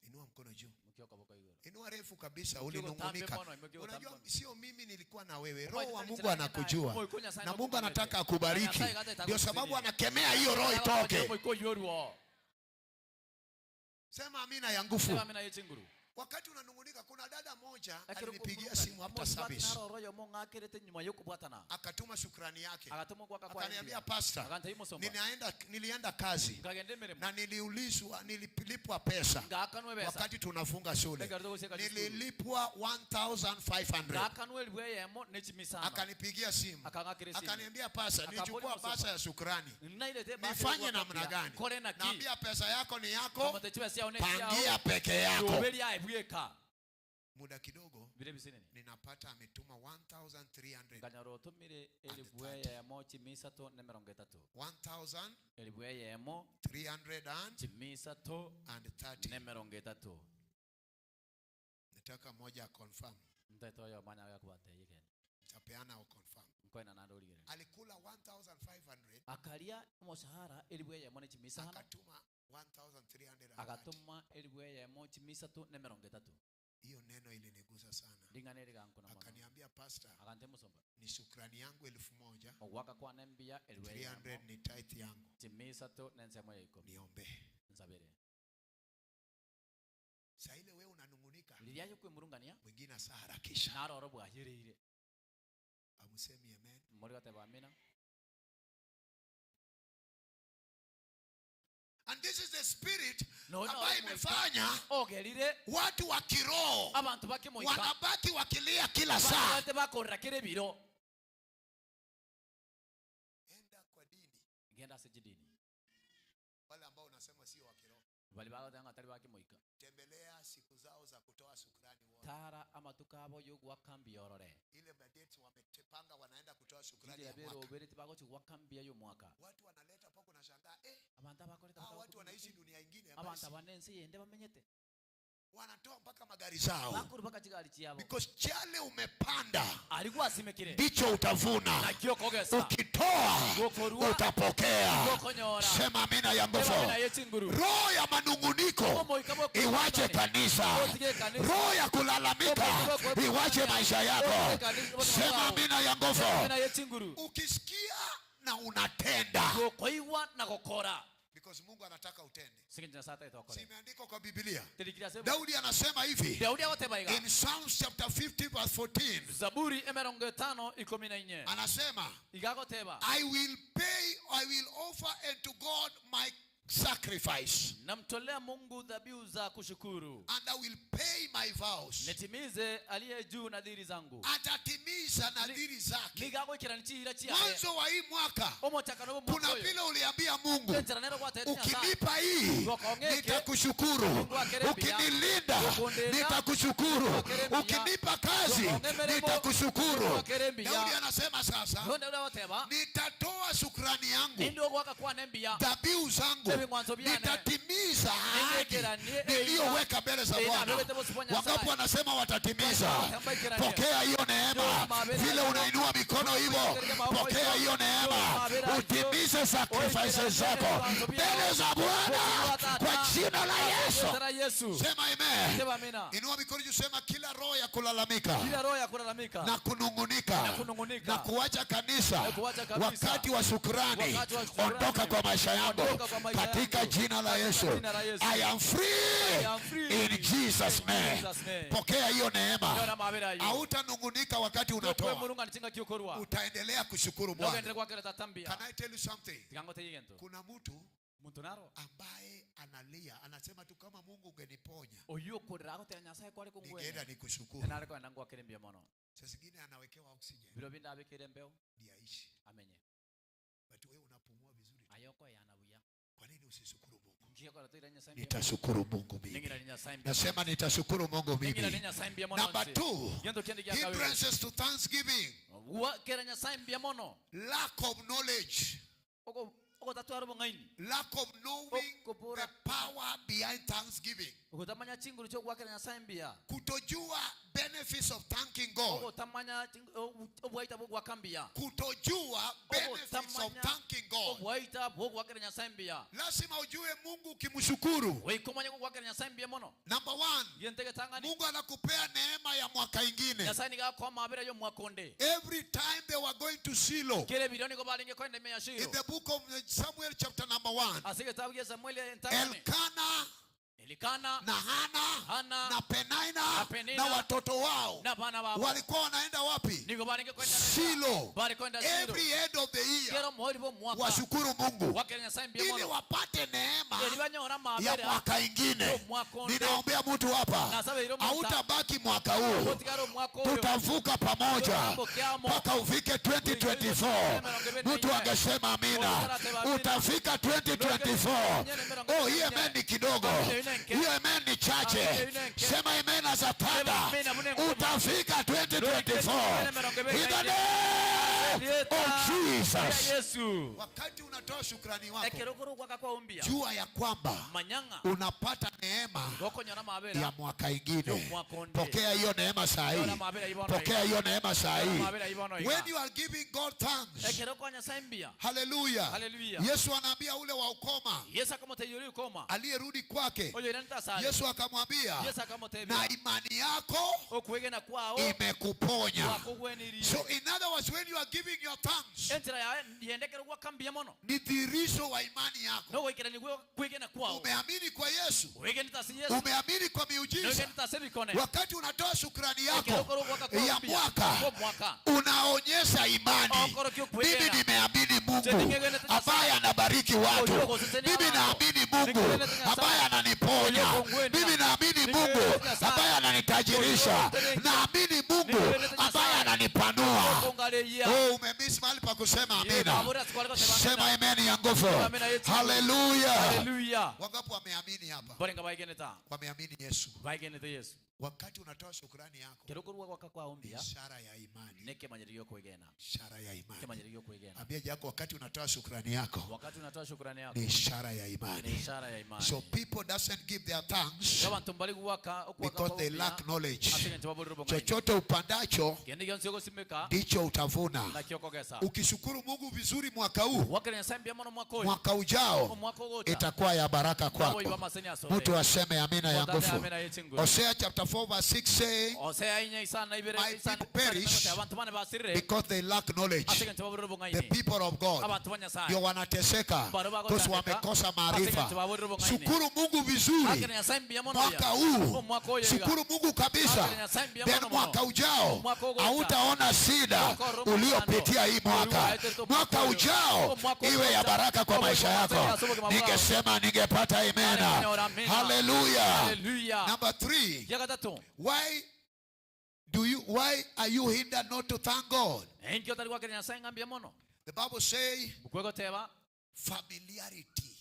Speaker 5: Inua mkono juu.
Speaker 6: Moki okoboko igoro.
Speaker 5: Inua refu kabisa,
Speaker 6: Ukiwa
Speaker 5: ulinungunika.
Speaker 6: utambe mono, ukiwa
Speaker 5: Unajua
Speaker 6: utambe mono.
Speaker 5: sio mimi nilikuwa na wewe.
Speaker 6: Omwe
Speaker 5: Roho wa
Speaker 6: titari
Speaker 5: Mungu
Speaker 6: chira
Speaker 5: anakujua.
Speaker 6: naye. Omwe
Speaker 5: Na Mungu
Speaker 6: ikunya
Speaker 5: anataka
Speaker 6: sayo
Speaker 5: akubariki.
Speaker 6: Nyasaye kata
Speaker 5: Ndio sababu
Speaker 6: itakusaidia.
Speaker 5: anakemea hiyo roho itoke.
Speaker 6: Omwe ikoyorwo.
Speaker 5: Sema amina ya nguvu.
Speaker 6: Sema amina yechinguru.
Speaker 5: Wakati unanungunika, kuna dada moja
Speaker 6: Ekero
Speaker 5: alinipigia simu after service.
Speaker 6: Naroro yomo ng'akerete nyuma yokubwatana.
Speaker 5: Akatuma shukrani yake.
Speaker 6: Agatuma gwaka kwa
Speaker 5: Akaniambia pastor,
Speaker 6: Akantei musomba.
Speaker 5: nilienda kazi
Speaker 6: Nkagenda emirimo.
Speaker 5: na niliulizwa, nililipwa pesa
Speaker 6: Ngakanwe besa.
Speaker 5: wakati tunafunga shule.
Speaker 6: Ekero togosieka chisukuru.
Speaker 5: Nililipwa 1500.
Speaker 6: Ngakanwe elfu eyemo nechimisano.
Speaker 5: Akanipigia simu.
Speaker 6: Akang'akera esimu.
Speaker 5: Akaniambia pasa,
Speaker 6: Akabori
Speaker 5: nilichukua
Speaker 6: musomba.
Speaker 5: pesa ya shukrani.
Speaker 6: Nailete basa
Speaker 5: Nifanye
Speaker 6: gwaka
Speaker 5: namna
Speaker 6: pia.
Speaker 5: gani?
Speaker 6: Kore naki.
Speaker 5: Naambia pesa yako ni yako,
Speaker 6: Kamate chibe siao ne siao.
Speaker 5: pangia peke yako.
Speaker 6: Yoberi aye bweka.
Speaker 5: Muda kidogo
Speaker 6: Bire bisinene.
Speaker 5: ninapata ametuma 1300.
Speaker 6: Nganyora otumire elfu
Speaker 5: And
Speaker 6: eyemo chimisato ne mirongo etato.
Speaker 5: 1330
Speaker 6: Elfu eyemo chimisato ne mirongo etato.
Speaker 5: Nataka moja confirm.
Speaker 6: Ntaito oyo manya gakubate kene.
Speaker 5: Nitapeana au confirm.
Speaker 6: Nkoena nando origere.
Speaker 5: Alikula 1500
Speaker 6: Akaria omoshahara elfu eyemo ne chimisano.
Speaker 5: akatuma 1330.
Speaker 6: Agatuma elfu eyemo chimisato ne mirongo etato.
Speaker 5: Hiyo neno ilinigusa sana.
Speaker 6: Ring'ana erigankuna mono.
Speaker 5: Akaniambia pastor,
Speaker 6: Agante musomba.
Speaker 5: ni shukrani yangu 1000,
Speaker 6: Ogwaka kwane mbuya elfu
Speaker 5: 300
Speaker 6: eyemo
Speaker 5: ni tithe yangu.
Speaker 6: chimisato ne ensemo ya ikomi.
Speaker 5: Niombe.
Speaker 6: Nsabere.
Speaker 5: Saa ile wewe unanungunika,
Speaker 6: Riria yokwemurungania
Speaker 5: mwingine asaharakisha.
Speaker 6: naroro bwahireire.
Speaker 5: Amusemi amen.
Speaker 6: Mori gateba amina.
Speaker 5: And this is the spirit
Speaker 6: No, no,
Speaker 5: ambayo imefanya
Speaker 6: ogerire
Speaker 5: watu wa kiroho
Speaker 6: abantu bakimoika
Speaker 5: wanabaki wakilia kila saa.
Speaker 6: bate bakorera kere biro.
Speaker 5: Enda kwa dini,
Speaker 6: Genda ase chidini.
Speaker 5: wale ambao unasema sio wa kiroho,
Speaker 6: Bali bagoteba ng'a tari bakimoika.
Speaker 5: tembelea siku zao za kutoa shukrani wote.
Speaker 6: Tara amatuko abo yogwaka mbuya orore.
Speaker 5: Ile bajeti wamepanga wanaenda kutoa shukrani
Speaker 6: Injira
Speaker 5: ya mwaka.
Speaker 6: beroberete bagochi gwaka mbuya y'omwaka.
Speaker 5: Watu wanaleta pako unashangaa,
Speaker 6: Abantu abakorete
Speaker 5: hawa watu wanaishi dunia ingine ambayo
Speaker 6: abantu
Speaker 5: si-
Speaker 6: aba nensi yende bamenyete.
Speaker 5: wanatoa mpaka magari zao.
Speaker 6: Bakuru baka chigari chiabo.
Speaker 5: Because chale umepanda
Speaker 6: Alikuwa asimekire.
Speaker 5: ndicho utavuna.
Speaker 6: Nakio kogesa.
Speaker 5: Ukitoa
Speaker 6: Gokorua.
Speaker 5: utapokea.
Speaker 6: Gokonyora.
Speaker 5: Sema amina ya nguvu.
Speaker 6: Sema amina yechinguru.
Speaker 5: Roho ya manunguniko
Speaker 6: Omoika bwo-
Speaker 5: iwache kanisa.
Speaker 6: Otige kanisa.
Speaker 5: Roho ya kulalamika
Speaker 6: Omoika bwo-
Speaker 5: iwache maisha yako.
Speaker 6: Otige kanisa.
Speaker 5: Sema amina ya nguvu.
Speaker 6: Amina yechinguru.
Speaker 5: Ukisikia na unatenda.
Speaker 6: Gokoigwa na gokora.
Speaker 5: Because Mungu anataka utende.
Speaker 6: Singe Nyasaye
Speaker 5: Si
Speaker 6: atokore.
Speaker 5: imeandikwa kwa Biblia.
Speaker 6: Tirikira sebo.
Speaker 5: Daudi anasema hivi
Speaker 6: Daudi agoteba iga.
Speaker 5: in Psalms chapter 50 verse 14.
Speaker 6: Zaburi emerongo etano ikumi na inye.
Speaker 5: Anasema
Speaker 6: Iga agoteba.
Speaker 5: I will pay, I will offer unto God my sacrifice,
Speaker 6: Namtolea Mungu dhabihu za kushukuru.
Speaker 5: and I will pay my vows.
Speaker 6: Nitimize aliye juu nadhiri zangu.
Speaker 5: Atatimiza nadhiri zake.
Speaker 6: Nigagoikira nichihira chiaye.
Speaker 5: Mwanzo wa hii mwaka
Speaker 6: Omochakano
Speaker 5: kuna vile uliambia Mungu,
Speaker 6: Enchera nero gwatete Nyasaye.
Speaker 5: ukinipa hii
Speaker 6: Gokong'eke.
Speaker 5: nitakushukuru,
Speaker 6: Mungu akerembia.
Speaker 5: ukinilinda
Speaker 6: Gokondena.
Speaker 5: nitakushukuru,
Speaker 6: Mungu akerembia.
Speaker 5: ukinipa kazi
Speaker 6: Gokong'emeremo.
Speaker 5: nitakushukuru.
Speaker 6: Mungu akerembia.
Speaker 5: Daudi anasema sasa,
Speaker 6: Nonde uria goteba.
Speaker 5: nitatoa shukrani yangu,
Speaker 6: Nindi ogwaka kwane mbuya.
Speaker 5: dhabihu zangu,
Speaker 6: Ebing'wanso byane.
Speaker 5: nitatimiza ahadi
Speaker 6: Ningekeranie
Speaker 5: niliyoweka mbele za
Speaker 6: Eina,
Speaker 5: Bwana.
Speaker 6: abebete bosi bwa Nyasaye.
Speaker 5: Wangapi wanasema watatimiza?
Speaker 6: Wambaikeranie.
Speaker 5: Pokea hiyo neema, vile unainua mikono hivyo, pokea hiyo neema, utimize sacrifices zako mbele za Bwana kwa jina la Yesu.
Speaker 6: Jina la Yesu.
Speaker 5: Sema amen.
Speaker 6: Sema amina.
Speaker 5: Inua mikono juu, sema kila roho ya kulalamika
Speaker 6: Kila roho ya kulalamika
Speaker 5: na kunungunika
Speaker 6: Na kunungunika.
Speaker 5: na kuacha kanisa
Speaker 6: Na kuacha kanisa.
Speaker 5: wakati wa shukrani,
Speaker 6: Wakati wa shukrani.
Speaker 5: ondoka kwa maisha yangu
Speaker 6: Ondoka kwa maisha
Speaker 5: katika
Speaker 6: yangu.
Speaker 5: jina la
Speaker 6: Katika
Speaker 5: Yesu.
Speaker 6: jina la Yesu.
Speaker 5: I am free,
Speaker 6: I am free.
Speaker 5: in Jesus
Speaker 6: In
Speaker 5: name.
Speaker 6: Jesus name.
Speaker 5: Pokea hiyo neema.
Speaker 6: Yona mabera hiyo.
Speaker 5: Hautanungunika wakati unatoa,
Speaker 6: Murunga nichinga kiokorwa.
Speaker 5: utaendelea kushukuru Bwana.
Speaker 6: Nogendere gwakera tatambia.
Speaker 5: Can I tell you something?
Speaker 6: Tigango tegento.
Speaker 5: Kuna mtu
Speaker 6: Muntu naro.
Speaker 5: ambaye analia, anasema tu kama Mungu ungeniponya
Speaker 6: Oyo kurira agotera Nyasaye kwari
Speaker 5: ningeenda
Speaker 6: kungwene.
Speaker 5: nikushukuru.
Speaker 6: Nare kwenda ngwakere mbia mono.
Speaker 5: Saa zingine anawekewa oxygen
Speaker 6: Biro binda abikire mbeo
Speaker 5: ndiye aishi,
Speaker 6: amenye.
Speaker 5: but wewe unapumua vizuri tu.
Speaker 6: Ayoko yana buya.
Speaker 5: Kwa nini usishukuru Mungu? Nitashukuru Mungu mimi. Nasema nitashukuru Mungu mimi. Number 2, hindrances to thanksgiving. Lack of knowledge. Lack of knowing the power behind thanksgiving. Kutojua benefits of thanking God. Kutojua benefits of thanking God. Lazima ujue Mungu ukimshukuru. Number 1, Mungu anakupea neema ya mwaka ingine. Every time they were going to Shiloh, in the book of Samuel chapter number 1, Elkana na Hana na Penina na watoto wao walikuwa wanaenda wapi? Shiloh. Every end of the year washukuru Mungu ili wapate neema ya mwaka ingine. Ninaombea mtu hapa, hautabaki mwaka huu, tutavuka pamoja mpaka ufike 2024. Mtu angesema amina. Utafika 2024. Oh, hii amen ni kidogo, hiyo amen ni chache. Sema amen as a thunder. Utafika 2024 in the name of Jesus. Wakati unatoa shukrani wako, jua ya kwamba unapata neema ya mwaka ingine. Pokea hiyo neema saa hii. Pokea hiyo neema saa hii. When you are giving God thanks. Hallelujah. Yesu anaambia ule wa ukoma aliyerudi kwake, Yesu akamwambia, na imani yako imekuponya. So in other words, when you are giving your thanks, ni dhihirisho wa imani yako. Umeamini kwa Yesu, umeamini kwa miujiza. Wakati unatoa shukrani yako ya mwaka, unaonyesha imani. Mimi nimeamini Mungu ambaye anabariki watu. Mimi naamini Mungu ambaye ananiponya. Mimi naamini Mungu ambaye ananitajirisha. Naamini Mungu ambaye ananipanua. Oh, umemiss mahali pa kusema amina. Sema amen ya nguvu. Hallelujah. Wangapi wameamini hapa? Wameamini Yesu. Wakati unatoa shukrani yako, ishara ya imani. Ishara ya imani. Ambia yako, wakati unatoa shukrani yako, ni ishara ya imani. So people doesn't give their thanks because they lack knowledge. Chochote upandacho ndicho utavuna. Ukishukuru Mungu vizuri mwaka huu, mwaka ujao itakuwa ya baraka kwako. Mtu aseme amina ya nguvu. Hosea chapter 4 verse 6 say, my people perish because they lack knowledge. The people of God ndio wanateseka kwa wamekosa maarifa. Shukuru Mungu vizuri mwaka huu, shukuru Mungu kabisa, then mwaka ujao hautaona shida uliopitia hii mwaka. Mwaka ujao iwe ya baraka kwa maisha yako. Ningesema ningepata amena. Hallelujah. Number 3, why are you hindered not to thank God? The Bible say familiarity.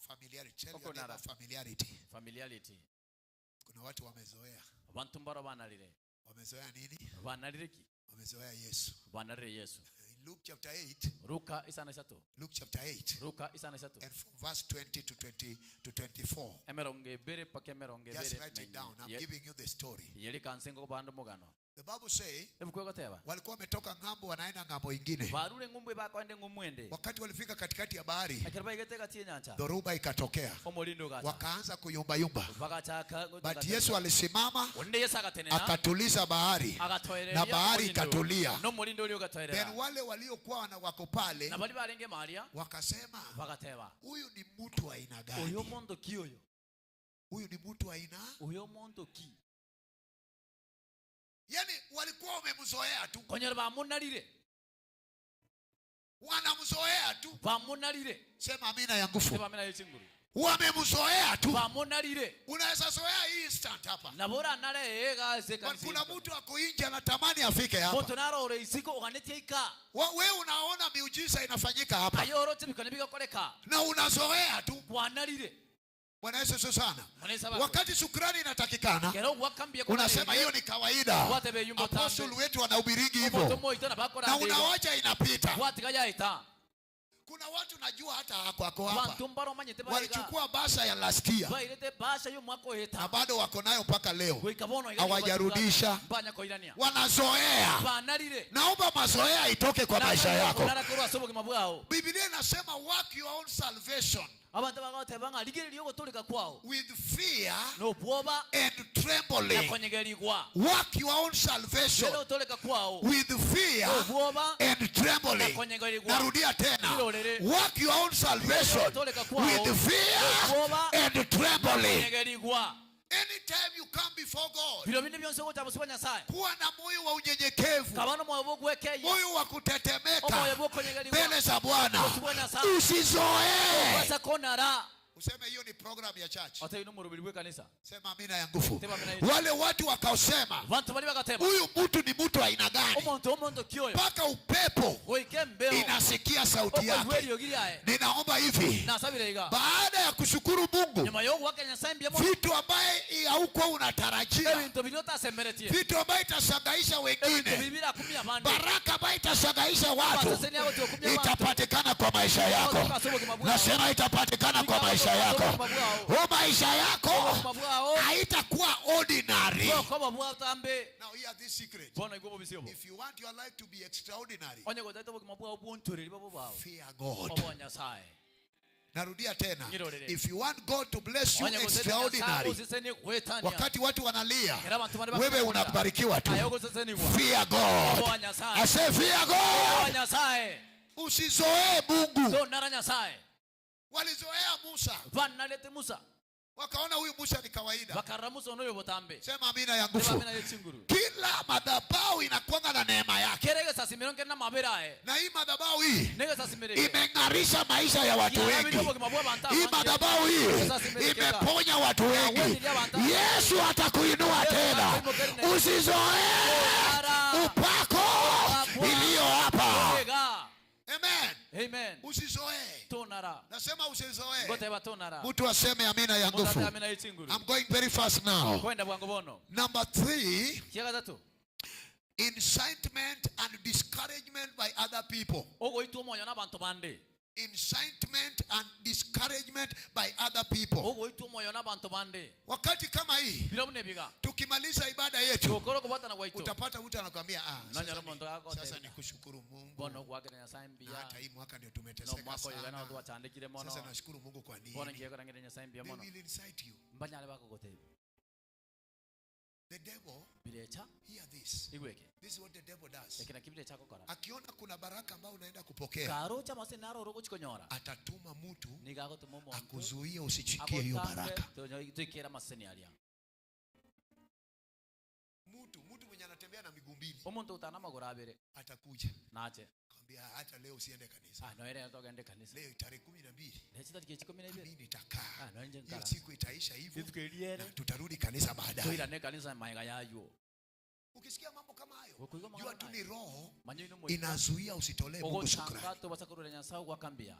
Speaker 5: Familiarity. Tell your neighbor, familiarity. Familiarity. Kuna watu wamezoea. Wamezoea nini? Wamezoea Yesu. In Luke chapter 8. Luke chapter 8. And from verse 20 to 20 to 24. Just write it down. I'm giving you the story. The Bible say, walikuwa wametoka ng'ambo wanaenda ng'ambo ingine. Wakati walifika katikati ya bahari, dhoruba ikatokea. Wakaanza kuyumba yumba. But Yesu alisimama, akatuliza bahari, na bahari ikatulia. Then wale waliokuwa wako pale wakasema, huyu ni mtu aina gani? Huyu ni mtu aina? Yani walikuwa wamemzoea tu. Wanamzoea tu. Sema amina ya nguvu. Wamemzoea tu.
Speaker 6: Bamonarire.
Speaker 5: Unaweza zoea hii instant hapa.
Speaker 6: Nabo oranare egase
Speaker 5: But kuna
Speaker 6: kanisa.
Speaker 5: mtu ako nje anatamani afike hapa.
Speaker 6: Monto narore isiko oganetie ika.
Speaker 5: We unaona miujiza inafanyika hapa
Speaker 6: Aye oroche bikone bigokoreka.
Speaker 5: na unazoea tu.
Speaker 6: Kwanarire.
Speaker 5: Bwana Yesu asifiwe sana.
Speaker 6: Bwana Yesu abakwe.
Speaker 5: Wakati shukrani inatakikana,
Speaker 6: Kero gwakambia
Speaker 5: unasema hiyo ni kawaida.
Speaker 6: Watebe yumbo tambe.
Speaker 5: Apostle wetu wanahubiringi
Speaker 6: Omonto
Speaker 5: hivyo
Speaker 6: moito nabakora
Speaker 5: na unawacha inapita.
Speaker 6: Gwatiga yaita.
Speaker 5: Kuna watu najua hata hako hapa
Speaker 6: Bantu mbaro manyete barega.
Speaker 5: walichukua basa ya last year
Speaker 6: Bairete basha yo mwaka
Speaker 5: na
Speaker 6: oheta.
Speaker 5: bado wako nayo mpaka leo,
Speaker 6: Goika bono iga
Speaker 5: hawajarudisha.
Speaker 6: Mbanya koirania.
Speaker 5: Wanazoea.
Speaker 6: Banarire.
Speaker 5: Naomba mazoea itoke kwa maisha yako.
Speaker 6: Onara korwa ase obogima bwao.
Speaker 5: Biblia inasema work your own salvation
Speaker 6: Abantu bagoteba ng'a rigereria ogotoreka kwao.
Speaker 5: with fear
Speaker 6: Nobwoba
Speaker 5: and trembling.
Speaker 6: na konyegerigwa.
Speaker 5: Work your own salvation
Speaker 6: Rero otoreka kwao.
Speaker 5: with fear
Speaker 6: Nobwoba
Speaker 5: and trembling.
Speaker 6: na konyegerigwa.
Speaker 5: Narudia tena.
Speaker 6: Kirorere.
Speaker 5: Work your own salvation
Speaker 6: Otoreka kwao.
Speaker 5: with fear
Speaker 6: Nobwoba
Speaker 5: and trembling.
Speaker 6: konyegerigwa.
Speaker 5: Anytime you come before God,
Speaker 6: Biro binde byonse ogocha bosio bwa Nyasaye.
Speaker 5: kuwa na moyo wa unyenyekevu,
Speaker 6: Kabano moyo bogwekeia.
Speaker 5: moyo wa
Speaker 6: Omoyo
Speaker 5: kutetemeka
Speaker 6: bwokonyegerigwa.
Speaker 5: mbele za Bwana.
Speaker 6: Bosio bwa Nyasaye.
Speaker 5: Usizoee.
Speaker 6: Kwasa konara.
Speaker 5: Useme hiyo ni program ya church.
Speaker 6: Ate ino murubiri bw'ekanisa.
Speaker 5: Sema amina ya nguvu.
Speaker 6: Sema amina ya.
Speaker 5: Wale watu wakaosema,
Speaker 6: Bantu bari bagateba.
Speaker 5: huyu mtu ni mtu aina gani?
Speaker 6: Omonto omonto kioyo.
Speaker 5: Mpaka upepo
Speaker 6: Goika embeo.
Speaker 5: inasikia sauti yake.
Speaker 6: Okoigwa eriogi riaye.
Speaker 5: Ninaomba hivi,
Speaker 6: Nasabire iga.
Speaker 5: baada ya kushukuru Mungu,
Speaker 6: Nyuma y'ogwaka Nyasaye mbuya mono.
Speaker 5: vitu ambaye haukuwa unatarajia,
Speaker 6: Ebinto biria otasemeretie.
Speaker 5: vitu ambaye itashangaisha
Speaker 6: Ebinto
Speaker 5: wengine,
Speaker 6: biria birakumia abande.
Speaker 5: baraka ambaye itashangaisha watu
Speaker 6: Amaseseni agotiga okumia abanto.
Speaker 5: itapatikana kwa maisha yako.
Speaker 6: Ogotoka ase obogima bwao.
Speaker 5: Nasema itapatikana kwa maisha yako. O, maisha yako
Speaker 6: Obogima bwao.
Speaker 5: haitakuwa ordinary.
Speaker 6: Bokoba bwatambe.
Speaker 5: Now hear this secret.
Speaker 6: Bono igwa obobisi obo.
Speaker 5: If you want your life to be extraordinary,
Speaker 6: Onye gotaete obogima bwao bwontoreri babo bwao.
Speaker 5: fear God.
Speaker 6: Obo Nyasaye.
Speaker 5: Narudia tena.
Speaker 6: Ngirorere.
Speaker 5: If you want God to bless you
Speaker 6: Onye gotaete Nyasaye
Speaker 5: extraordinary,
Speaker 6: ogosesenie goetania.
Speaker 5: wakati watu wanalia,
Speaker 6: Kera abantu bari
Speaker 5: wewe
Speaker 6: bakunda.
Speaker 5: unabarikiwa tu.
Speaker 6: Aye ogosesenigwa.
Speaker 5: Fear God.
Speaker 6: Obo Nyasaye.
Speaker 5: I say fear
Speaker 6: Obo
Speaker 5: God.
Speaker 6: Nyasaye.
Speaker 5: Usizoee Mungu.
Speaker 6: Tonara Nyasaye.
Speaker 5: Walizoea Musa,
Speaker 6: Banarete Musa.
Speaker 5: wakaona huyu Musa ni kawaida.
Speaker 6: Bakarora Musa ono oyo botambe.
Speaker 5: Sema amina ya
Speaker 6: Teba
Speaker 5: nguvu.
Speaker 6: amina yechinguru.
Speaker 5: Kila madhabahu inakuanga na neema yake,
Speaker 6: Kere egesasimero nkere na amabere aye.
Speaker 5: na hii madhabahu hii
Speaker 6: Negesasimero eke.
Speaker 5: imeng'arisha maisha ya watu
Speaker 6: Kiarabire
Speaker 5: wengi.
Speaker 6: obogima bwa abanto
Speaker 5: Hii
Speaker 6: abange.
Speaker 5: madhabahu hii imeponya watu wengi. Yesu atakuinua tena. Usizoee upako iliyo hapa.
Speaker 6: Ega.
Speaker 5: Amen.
Speaker 6: Amen.
Speaker 5: Usizoee.
Speaker 6: Tonara.
Speaker 5: Nasema usizoee.
Speaker 6: Ngoteba tonara.
Speaker 5: Mtu aseme amina ya
Speaker 6: Mutate
Speaker 5: nguvu.
Speaker 6: amina yechinguru.
Speaker 5: I'm going very fast now.
Speaker 6: Kwenda bwango bono.
Speaker 5: Number 3,
Speaker 6: Kia gatatu.
Speaker 5: incitement and discouragement by other people.
Speaker 6: Ogoitwa omoyo na abanto bande.
Speaker 5: Incitement and discouragement by other people.
Speaker 6: Ogoitwa omoyo na abanto bande.
Speaker 5: Wakati kama hii
Speaker 6: Biro buna ebiga.
Speaker 5: tukimaliza ibada yetu,
Speaker 6: Tokoro kobwatana gwaito.
Speaker 5: utapata mtu anakuambia ah,
Speaker 6: Nonyora
Speaker 5: sasa
Speaker 6: omonto
Speaker 5: ni,
Speaker 6: agoteba.
Speaker 5: sasa ni kushukuru Mungu
Speaker 6: Bono gwakera Nyasaye
Speaker 5: na
Speaker 6: mbuya.
Speaker 5: hata hii mwaka ndio
Speaker 6: No
Speaker 5: tumeteseka
Speaker 6: mwaka oyo gana
Speaker 5: sana.
Speaker 6: twachandikire mono.
Speaker 5: Sasa nashukuru Mungu kwa
Speaker 6: Bono
Speaker 5: nini?
Speaker 6: ngiyekorangire Nyasaye mbuya
Speaker 5: They
Speaker 6: mono.
Speaker 5: will incite you.
Speaker 6: Mbanyare bakogotebia.
Speaker 5: The devil,
Speaker 6: Birecha
Speaker 5: hear this.
Speaker 6: igweke.
Speaker 5: This is what the devil does.
Speaker 6: Eke naki birecha agokora.
Speaker 5: Akiona kuna baraka ambayo unaenda kupokea,
Speaker 6: Karocha mase naro ogochikonyora.
Speaker 5: atatuma mtu
Speaker 6: Niga agotoma omonto.
Speaker 5: akuzuie usichikie hiyo baraka.
Speaker 6: Toikera amaseseni aria.
Speaker 5: Mtu mwenye anatembea na miguu mbili
Speaker 6: Omonto otana amagoro abere.
Speaker 5: atakuja
Speaker 6: Nache.
Speaker 5: kwambia hata leo usiende kanisa.
Speaker 6: Ah, noere togende kanisa.
Speaker 5: Leo tarehe 12
Speaker 6: Nechi tariki 12.
Speaker 5: mimi nitakaa.
Speaker 6: Ah, noenje
Speaker 5: Hiyo
Speaker 6: nkara.
Speaker 5: siku itaisha hivyo
Speaker 6: Rituko eriere.
Speaker 5: na tutarudi kanisa baadaye.
Speaker 6: Toirane kanisa maega yayo.
Speaker 5: Ukisikia mambo kama hayo,
Speaker 6: Gokoigwa
Speaker 5: jua
Speaker 6: amang'ana
Speaker 5: tu ni
Speaker 6: aye.
Speaker 5: roho
Speaker 6: Manya ino moika.
Speaker 5: inazuia usitolee Mungu
Speaker 6: Ogotanga
Speaker 5: shukrani.
Speaker 6: tobasa korora Nyasaye gwakambia.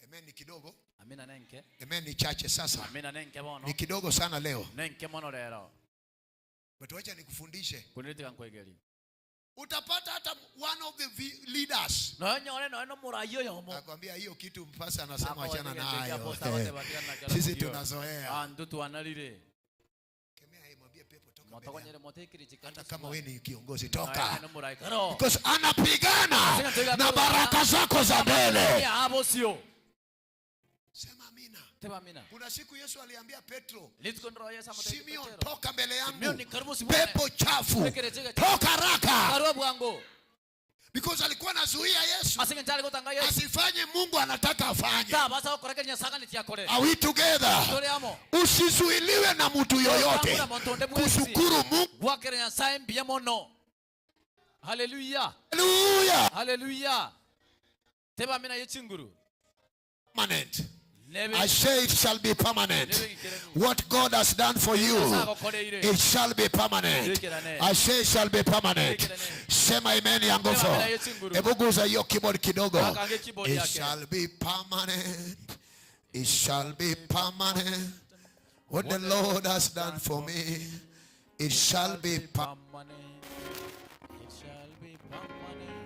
Speaker 5: Amen ni kidogo.
Speaker 6: Amina nenke.
Speaker 5: Amen ni chache sasa.
Speaker 6: Amina nenke bono.
Speaker 5: Ni kidogo sana leo.
Speaker 6: Nenke mono rero.
Speaker 5: But wacha nikufundishe.
Speaker 6: Kuniritika nkwegeri.
Speaker 5: Utapata hata one of the leaders
Speaker 6: Nonyore noe no morai oyomo.
Speaker 5: akwambia hiyo kitu mpasa anasema achana nayo.
Speaker 6: Aposta batigana na
Speaker 5: Sisi tunazoea.
Speaker 6: Andu twanarire.
Speaker 5: Kemea yeye, mwambie pepo toka mbele yangu.
Speaker 6: Motokonyere motekiri chikanda.
Speaker 5: Hata kama wewe ni kiongozi toka.
Speaker 6: No morai karo.
Speaker 5: Because anapigana na baraka zako za mbele.
Speaker 6: Ya abosio.
Speaker 5: Sema amina.
Speaker 6: Teba amina.
Speaker 5: Kuna siku Yesu aliambia Petro,
Speaker 6: Rituko ndiro Yesu amotebia
Speaker 5: Simeon
Speaker 6: Petero.
Speaker 5: toka mbele yangu.
Speaker 6: Simeon karibu sibone.
Speaker 5: Pepo chafu.
Speaker 6: Ekerechega
Speaker 5: Toka haraka.
Speaker 6: Karua bwango.
Speaker 5: Because alikuwa anazuia Yesu
Speaker 6: Asinge njali gotanga Yesu.
Speaker 5: asifanye Mungu anataka afanye.
Speaker 6: Tabasa gokora keria Nyasaye aganeti akore.
Speaker 5: Are we together?
Speaker 6: Tore amo.
Speaker 5: Usizuiliwe na mtu yoyote
Speaker 6: Otambura monto onde bwensi.
Speaker 5: kushukuru Mungu.
Speaker 6: Gwakera Nyasaye mbuya mono. Haleluya.
Speaker 5: Hallelujah.
Speaker 6: Haleluya. Teba amina yechinguru.
Speaker 5: Permanent. I say it shall be permanent. What God has done for you, it shall be permanent. I say it shall be permanent. Sema amen ya nguvu. Hebu guza hiyo keyboard kidogo. It shall be permanent. It shall be permanent. What the Lord has done for me, it shall be
Speaker 6: permanent. It shall be permanent.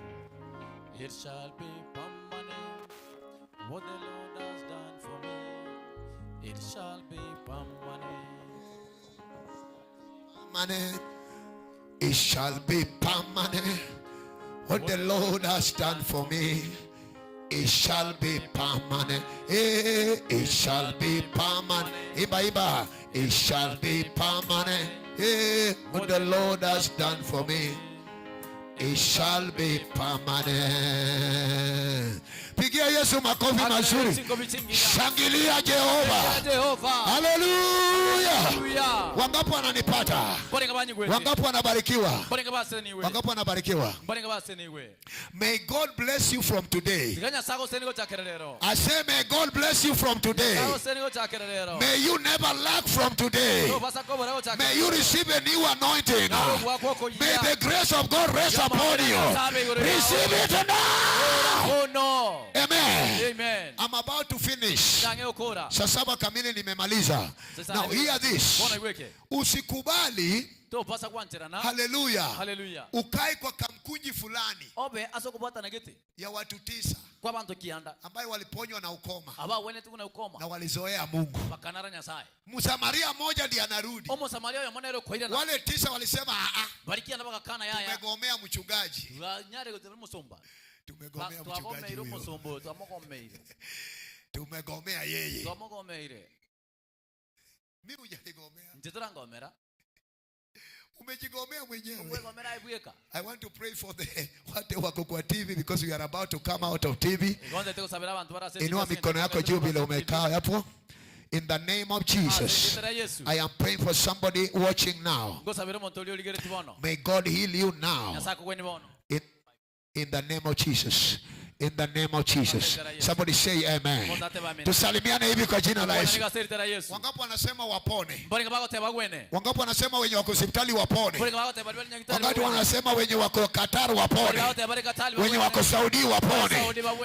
Speaker 6: It shall be permanent. What the Lord has done for me, it shall be permanent.
Speaker 5: Permanent. It shall be permanent. What the Lord has done for me, it shall be permanent. Eh, it shall be permanent. Imba, imba. It shall be permanent. Eh, what the Lord has done for me, it shall be permanent. Pigia Yesu makofi mazuri. Shangilia Jehova.
Speaker 6: Jehova.
Speaker 5: Haleluya.
Speaker 6: Haleluya.
Speaker 5: Wangapi wananipata?
Speaker 6: Mbarenga banyigwete.
Speaker 5: Wangapi wanabarikiwa?
Speaker 6: Mbarenga baseniwe.
Speaker 5: Wangapi wanabarikiwa?
Speaker 6: Mbarenga baseniwe.
Speaker 5: May God bless you from today.
Speaker 6: Tiga Nyasaye agosenie gochakera rero.
Speaker 5: I say may God bless you from today.
Speaker 6: Agosenie gochakera rero.
Speaker 5: May you never lack from today.
Speaker 6: Tobasa kobora gochakera.
Speaker 5: May you receive a new anointing. May the grace of God rest upon you. Receive it now.
Speaker 6: Oh no.
Speaker 5: Amen.
Speaker 6: Amen.
Speaker 5: I'm about to finish.
Speaker 6: Ndange okora.
Speaker 5: Saa 7 kamili nimemaliza.
Speaker 6: Sasa
Speaker 5: Now hear this.
Speaker 6: Bona iweke.
Speaker 5: Usikubali,
Speaker 6: Tobasa kwancherana.
Speaker 5: haleluya,
Speaker 6: Haleluya.
Speaker 5: ukae kwa kamkunji fulani
Speaker 6: Obe asokubwata nagete.
Speaker 5: ya watu 9
Speaker 6: Kwa bantu kianda.
Speaker 5: ambayo waliponywa na ukoma
Speaker 6: Aba wene tukuna ukoma.
Speaker 5: na walizoea Mungu.
Speaker 6: Bakanara Nyasaye.
Speaker 5: Msamaria mmoja ndiye anarudi.
Speaker 6: Omo Samaria oyo monero koirana.
Speaker 5: Wale 9 walisema a a,
Speaker 6: Barikia bakakana yaya.
Speaker 5: tumegomea mchungaji.
Speaker 6: Nyare gote musomba.
Speaker 5: Tumegomea mchungaji
Speaker 6: Twagomeire
Speaker 5: huyo.
Speaker 6: omusombo, twamugomeire.
Speaker 5: Tumegomea yeye.
Speaker 6: Twamugomeire.
Speaker 5: Mimi hujanigomea.
Speaker 6: Nje turangomera.
Speaker 5: Umejigomea mwenyewe.
Speaker 6: Ugomera ibweka.
Speaker 5: I want to pray for the watu wako kwa TV because we are about to come out of TV.
Speaker 6: Igonze tegusabira abantu barase.
Speaker 5: Inua mikono yako juu vile umekaa hapo. In the name of Jesus. I am praying for somebody watching now.
Speaker 6: Ngosabira omonto oria origereti bono.
Speaker 5: May God heal you now.
Speaker 6: Nyasaye akogweni bono.
Speaker 5: In the name of Jesus. In the name of Jesus. Somebody say amen. Tusalimiane hivi kwa jina la Yesu.
Speaker 6: Yesu. Yesu.
Speaker 5: Wangapi wanasema wapone?
Speaker 6: Mbarenga bagoteba gwene.
Speaker 5: Wangapi wanasema wenye wako hospitali wapone?
Speaker 6: Mbarenga bagoteba bari nyagitari.
Speaker 5: Wangapi wanasema wenye wako Qatar wapone?
Speaker 6: Bagoteba bari Katari.
Speaker 5: Wenye wako Saudi wapone?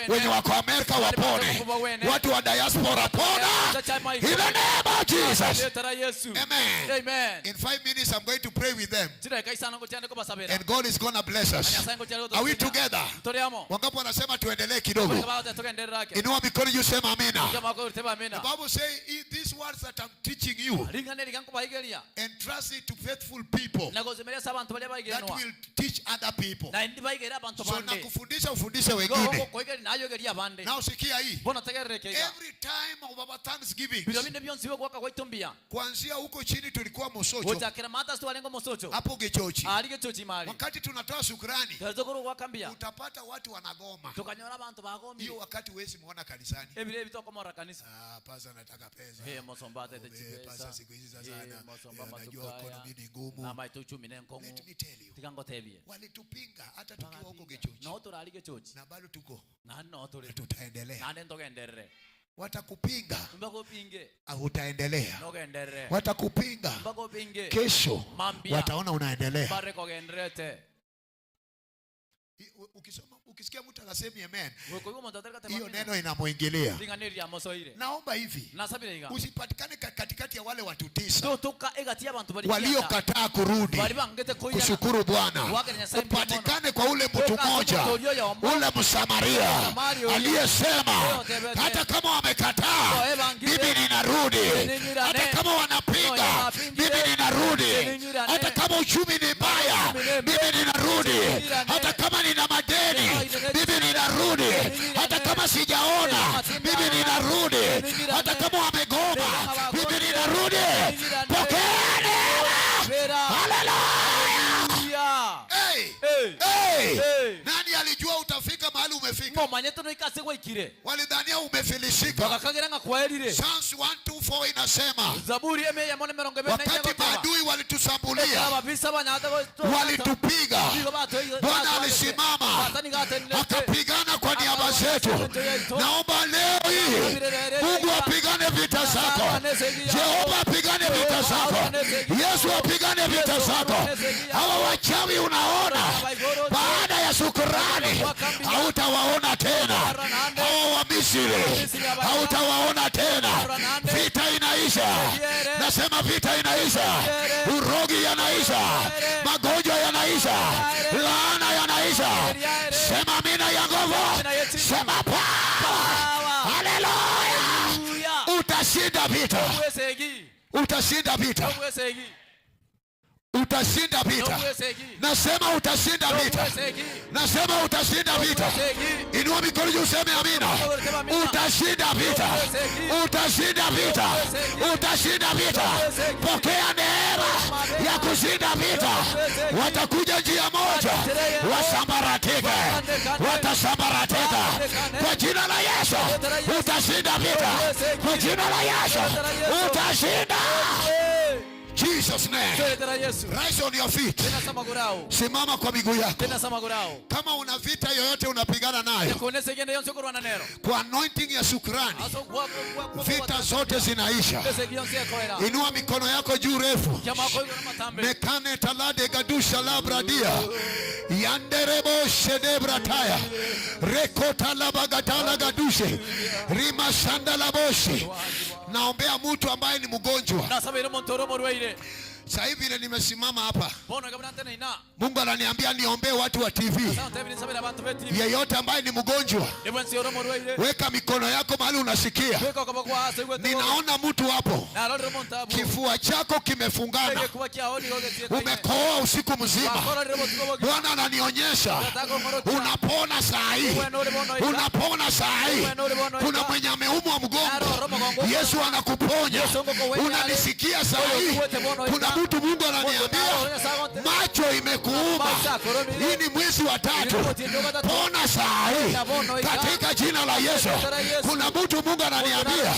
Speaker 5: Wenye wako Amerika wapone? Watu wa diaspora pona. In the name of Jesus.
Speaker 6: Yesu.
Speaker 5: Amen.
Speaker 6: Amen.
Speaker 5: In 5 minutes I'm going to pray with them.
Speaker 6: Chidakika isano ngochande kobasabera.
Speaker 5: And God is going to bless us.
Speaker 6: Nyasaye ngochande
Speaker 5: Are we together?
Speaker 6: Turi amo.
Speaker 5: Wangapi wanasema tuendelee kidogo?
Speaker 6: Mbarenga bagoteba tugenderera ake.
Speaker 5: Inua mikono juu, sema amina.
Speaker 6: Kama ko teba amina.
Speaker 5: The Bible say these words that I'm teaching you,
Speaker 6: Ringane rigankubahigeria.
Speaker 5: entrust it to faithful people
Speaker 6: Nagozemeria abantu baria
Speaker 5: that
Speaker 6: baigenwa.
Speaker 5: will teach other people.
Speaker 6: Na ndi baigera abantu
Speaker 5: So
Speaker 6: bande.
Speaker 5: nakufundisha ufundishe wengine.
Speaker 6: Koigeri nayogeria bande.
Speaker 5: Na usikia hii.
Speaker 6: Bona tegerere iga.
Speaker 5: Every time of our Thanksgiving,
Speaker 6: Biro binde byonsi bwo gwaitu
Speaker 5: kuanzia huko chini tulikuwa Mosocho,
Speaker 6: Gochakera mata stu Mosocho.
Speaker 5: hapo Gechochi.
Speaker 6: Ali Gechochi mali.
Speaker 5: Wakati tunatoa shukrani,
Speaker 6: Tazokoro gwakambia.
Speaker 5: utapata watu wanagoma.
Speaker 6: Tukanyora abantu bagomi.
Speaker 5: Hiyo wakati huwezi muona kanisani.
Speaker 6: Ebire ebitokomora kanisa.
Speaker 5: Ah, pasa nataka pesa.
Speaker 6: Hey, mosomba tete
Speaker 5: Obe,
Speaker 6: chipesa.
Speaker 5: pasa siku hizi sasa
Speaker 6: Hey, mosomba
Speaker 5: anajua
Speaker 6: matukaya.
Speaker 5: economy ni ngumu.
Speaker 6: Ama itu uchumi ne nkongu.
Speaker 5: Let me tell you.
Speaker 6: Tikangotebie.
Speaker 5: Walitupinga hata tukiwa huko Gechochi.
Speaker 6: No turali Gechochi.
Speaker 5: Na bado tuko.
Speaker 6: Na no turi.
Speaker 5: Na tutaendelea.
Speaker 6: Na ndogenderere.
Speaker 5: Watakupinga.
Speaker 6: Mbakupinge.
Speaker 5: Utaendelea.
Speaker 6: Nogenderere.
Speaker 5: Watakupinga.
Speaker 6: Mbakupinge.
Speaker 5: Kesho
Speaker 6: Mambia.
Speaker 5: wataona unaendelea.
Speaker 6: Bare kogenderete.
Speaker 5: Ukisoma, ukisikia mtu anasema amen,
Speaker 6: Hiyo
Speaker 5: hiyo neno inamuingilia. Naomba hivi, usipatikane katikati ya wale watu 9 waliokataa kurudi kushukuru Bwana. Upatikane kwa ule mtu mmoja, ule Msamaria aliyesema hata kama wamekataa mimi ninarudi, hata kama wanapinga mimi ninarudi, hata kama uchumi ni mbaya mimi ninarudi, hata kama nina madeni mimi ninarudi, hata kama sijaona mimi ninarudi, hata kama wamegoma mimi ninarudi. Pokea neema. Haleluya. Hey. Hey. Hey. Nani alijua utafika mahali umefika? Walidhania umefilisika. Psalms 124 inasema wakati maadui walitusambulia, walitupiga, Bwana alisimama akapigana kwa niaba zetu. Naomba leo hii Mungu apigane zako. Jehova apigane vita zako. Yesu apigane vita zako. Hawa wachawi unaona, baada ya shukrani hautawaona tena. Hawa wa Misri hautawaona tena. Vita inaisha, nasema vita inaisha, urogi yanaisha, magonjwa yanaisha, laana yanaisha. Sema amina ya nguvu, sema power. Haleluya! Utashinda vita, utashinda vita, utashinda vita. Nasema utashinda vita, nasema utashinda vita. Inua mikono juu, useme amina. Utashinda vita, utashinda vita, utashinda vita. Pokea neema ya kushinda vita. Watakuja njia moja, wasambaratike, watasambaratika kwa jina la Yesu. Utashinda vita kwa jina la Yesu, utashinda. Jesus name. Rise on your feet. Simama kwa miguu yako. Kama una vita yoyote unapigana nayo, kwa anointing ya shukrani, vita zote zinaisha. Inua mikono yako juu refu. Mekane talade gadusha labradia yanderebo shedebrataya rekota labagatala gadushe rima sandalaboshi. Naombea mtu ambaye ni mgonjwa. Sasa hivi vile nimesimama hapa, Mungu ananiambia niombee watu wa TV. Yeyote ambaye ni mgonjwa, weka mikono yako mahali unasikia. Ninaona mtu hapo, kifua chako kimefungana, umekohoa usiku mzima. Bwana ananionyesha unapona saa hii, unapona saa hii. Kuna mwenye ameumwa mgongo, Yesu anakuponya. Unanisikia saa hii? Kuna mtu Mungu ananiambia macho imekuuma, hii ni mwezi wa tatu, pona saa hii katika jina la Yesu. Kuna mtu Mungu ananiambia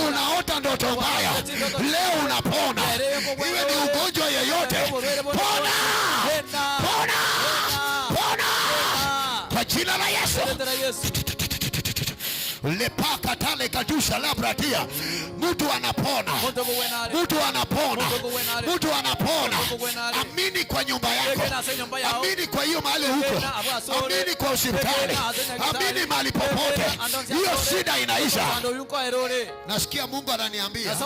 Speaker 5: unaota ndoto mbaya, leo unapona, iwe ni ugonjwa yeyote, pona, pona, pona kwa jina la Yesu. Lepaka tale kadusha labratia, mtu anapona, mtu anapona, mtu anapona. Amini kwa nyumba yako, amini kwa hiyo mahali huko, amini kwa hospitali, amini mahali popote, hiyo shida inaisha. Nasikia Mungu ananiambia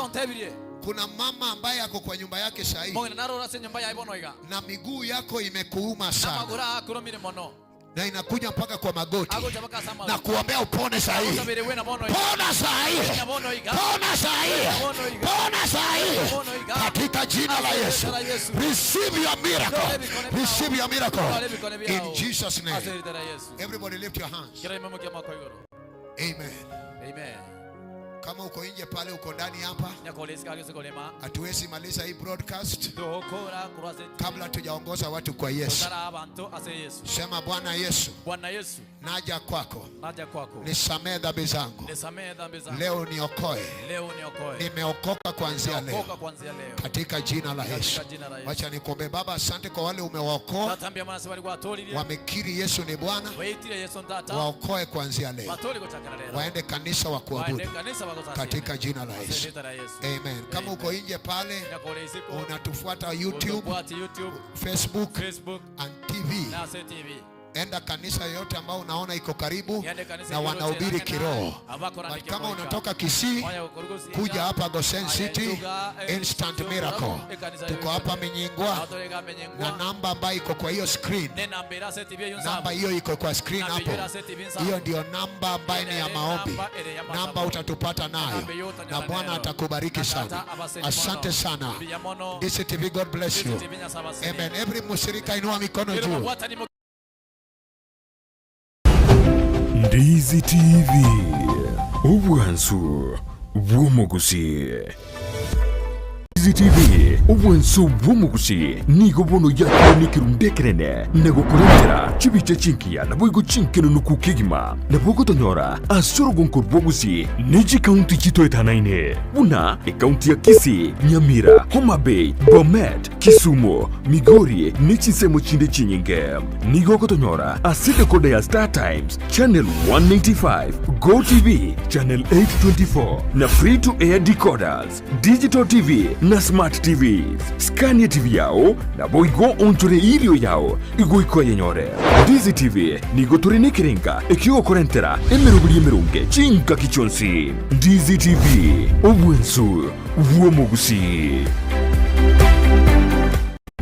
Speaker 5: kuna mama ambaye ako kwa nyumba yake sahii na miguu yako imekuuma sana na inakuja mpaka kwa magoti na kuombea upone saa hii. Pona saa hii, pona saa hii, pona saa hii katika jina la Yesu. Receive your miracle, receive your miracle in Jesus name. Everybody lift your hands. Amen.
Speaker 6: Amen.
Speaker 5: Kama uko nje pale, uko ndani hapa, hatuwezi maliza hii broadcast kabla tujaongoza watu kwa Yesu. Sema, Bwana Yesu,
Speaker 6: Bwana Yesu,
Speaker 5: naja kwako,
Speaker 6: naja kwako,
Speaker 5: nisamehe dhambi zangu,
Speaker 6: nisamehe dhambi zangu,
Speaker 5: leo niokoe,
Speaker 6: leo niokoe,
Speaker 5: nimeokoka kuanzia leo,
Speaker 6: nimeokoka kuanzia leo,
Speaker 5: katika jina la Yesu.
Speaker 6: Jina la Yesu.
Speaker 5: Wacha nikuombe. Baba, asante kwa wale umewaokoa, wamekiri Yesu ni Bwana, waokoe kuanzia leo, waende kanisa wa kuabudu katika jina la Yesu. Amen. Kama uko nje pale unatufuata YouTube, Facebook and TV, enda kanisa yoyote ambao unaona iko karibu na wanahubiri kiroho. But kama unatoka Kisii, kuja hapa Gosen City Instant Miracle. Tuko hapa Minyingwa na namba ambayo iko kwa hiyo screen, namba hiyo iko kwa screen hapo, hiyo ndio namba ambayo ni ya maombi, namba utatupata nayo na Bwana atakubariki sana. Asante sana DCTV, God bless you. Amen. Every musirika inua mikono juu.
Speaker 1: Ndizi TV, obwansu bw'omuguzi. Ndizi TV, obwanso bw'omogusi nigo bono yakire n'ekerundu ekenene na gokorentera chibicha chinkiya naboigo chinkenunuku kegima nabo gotonyora ase orogonko rw'ogusi ne chikaunti chitoetanaine buna ekaunti ya Kisii, Nyamira, Homa Bay, Bomet, Kisumu, Migori ne chinsemo chinde chinyinge. Nigo gotonyora ase decoder ya Star Times channel 185, Go TV channel 824 na free to air decoders, digital TV na smart TVs. Scan TV yao naboigo onchore irio yao igoiko yenyore. Ndizi TV nigo tore nekerenga ekiokorentera emerobori emerunge chinkaki chionsi. Ndizi TV, obwensu bw'omogusi.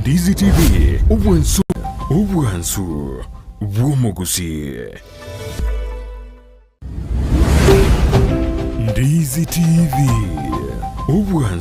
Speaker 1: Ndizi TV, obwensu obwansu bw'omogusi. Ndizi TV, obwansu.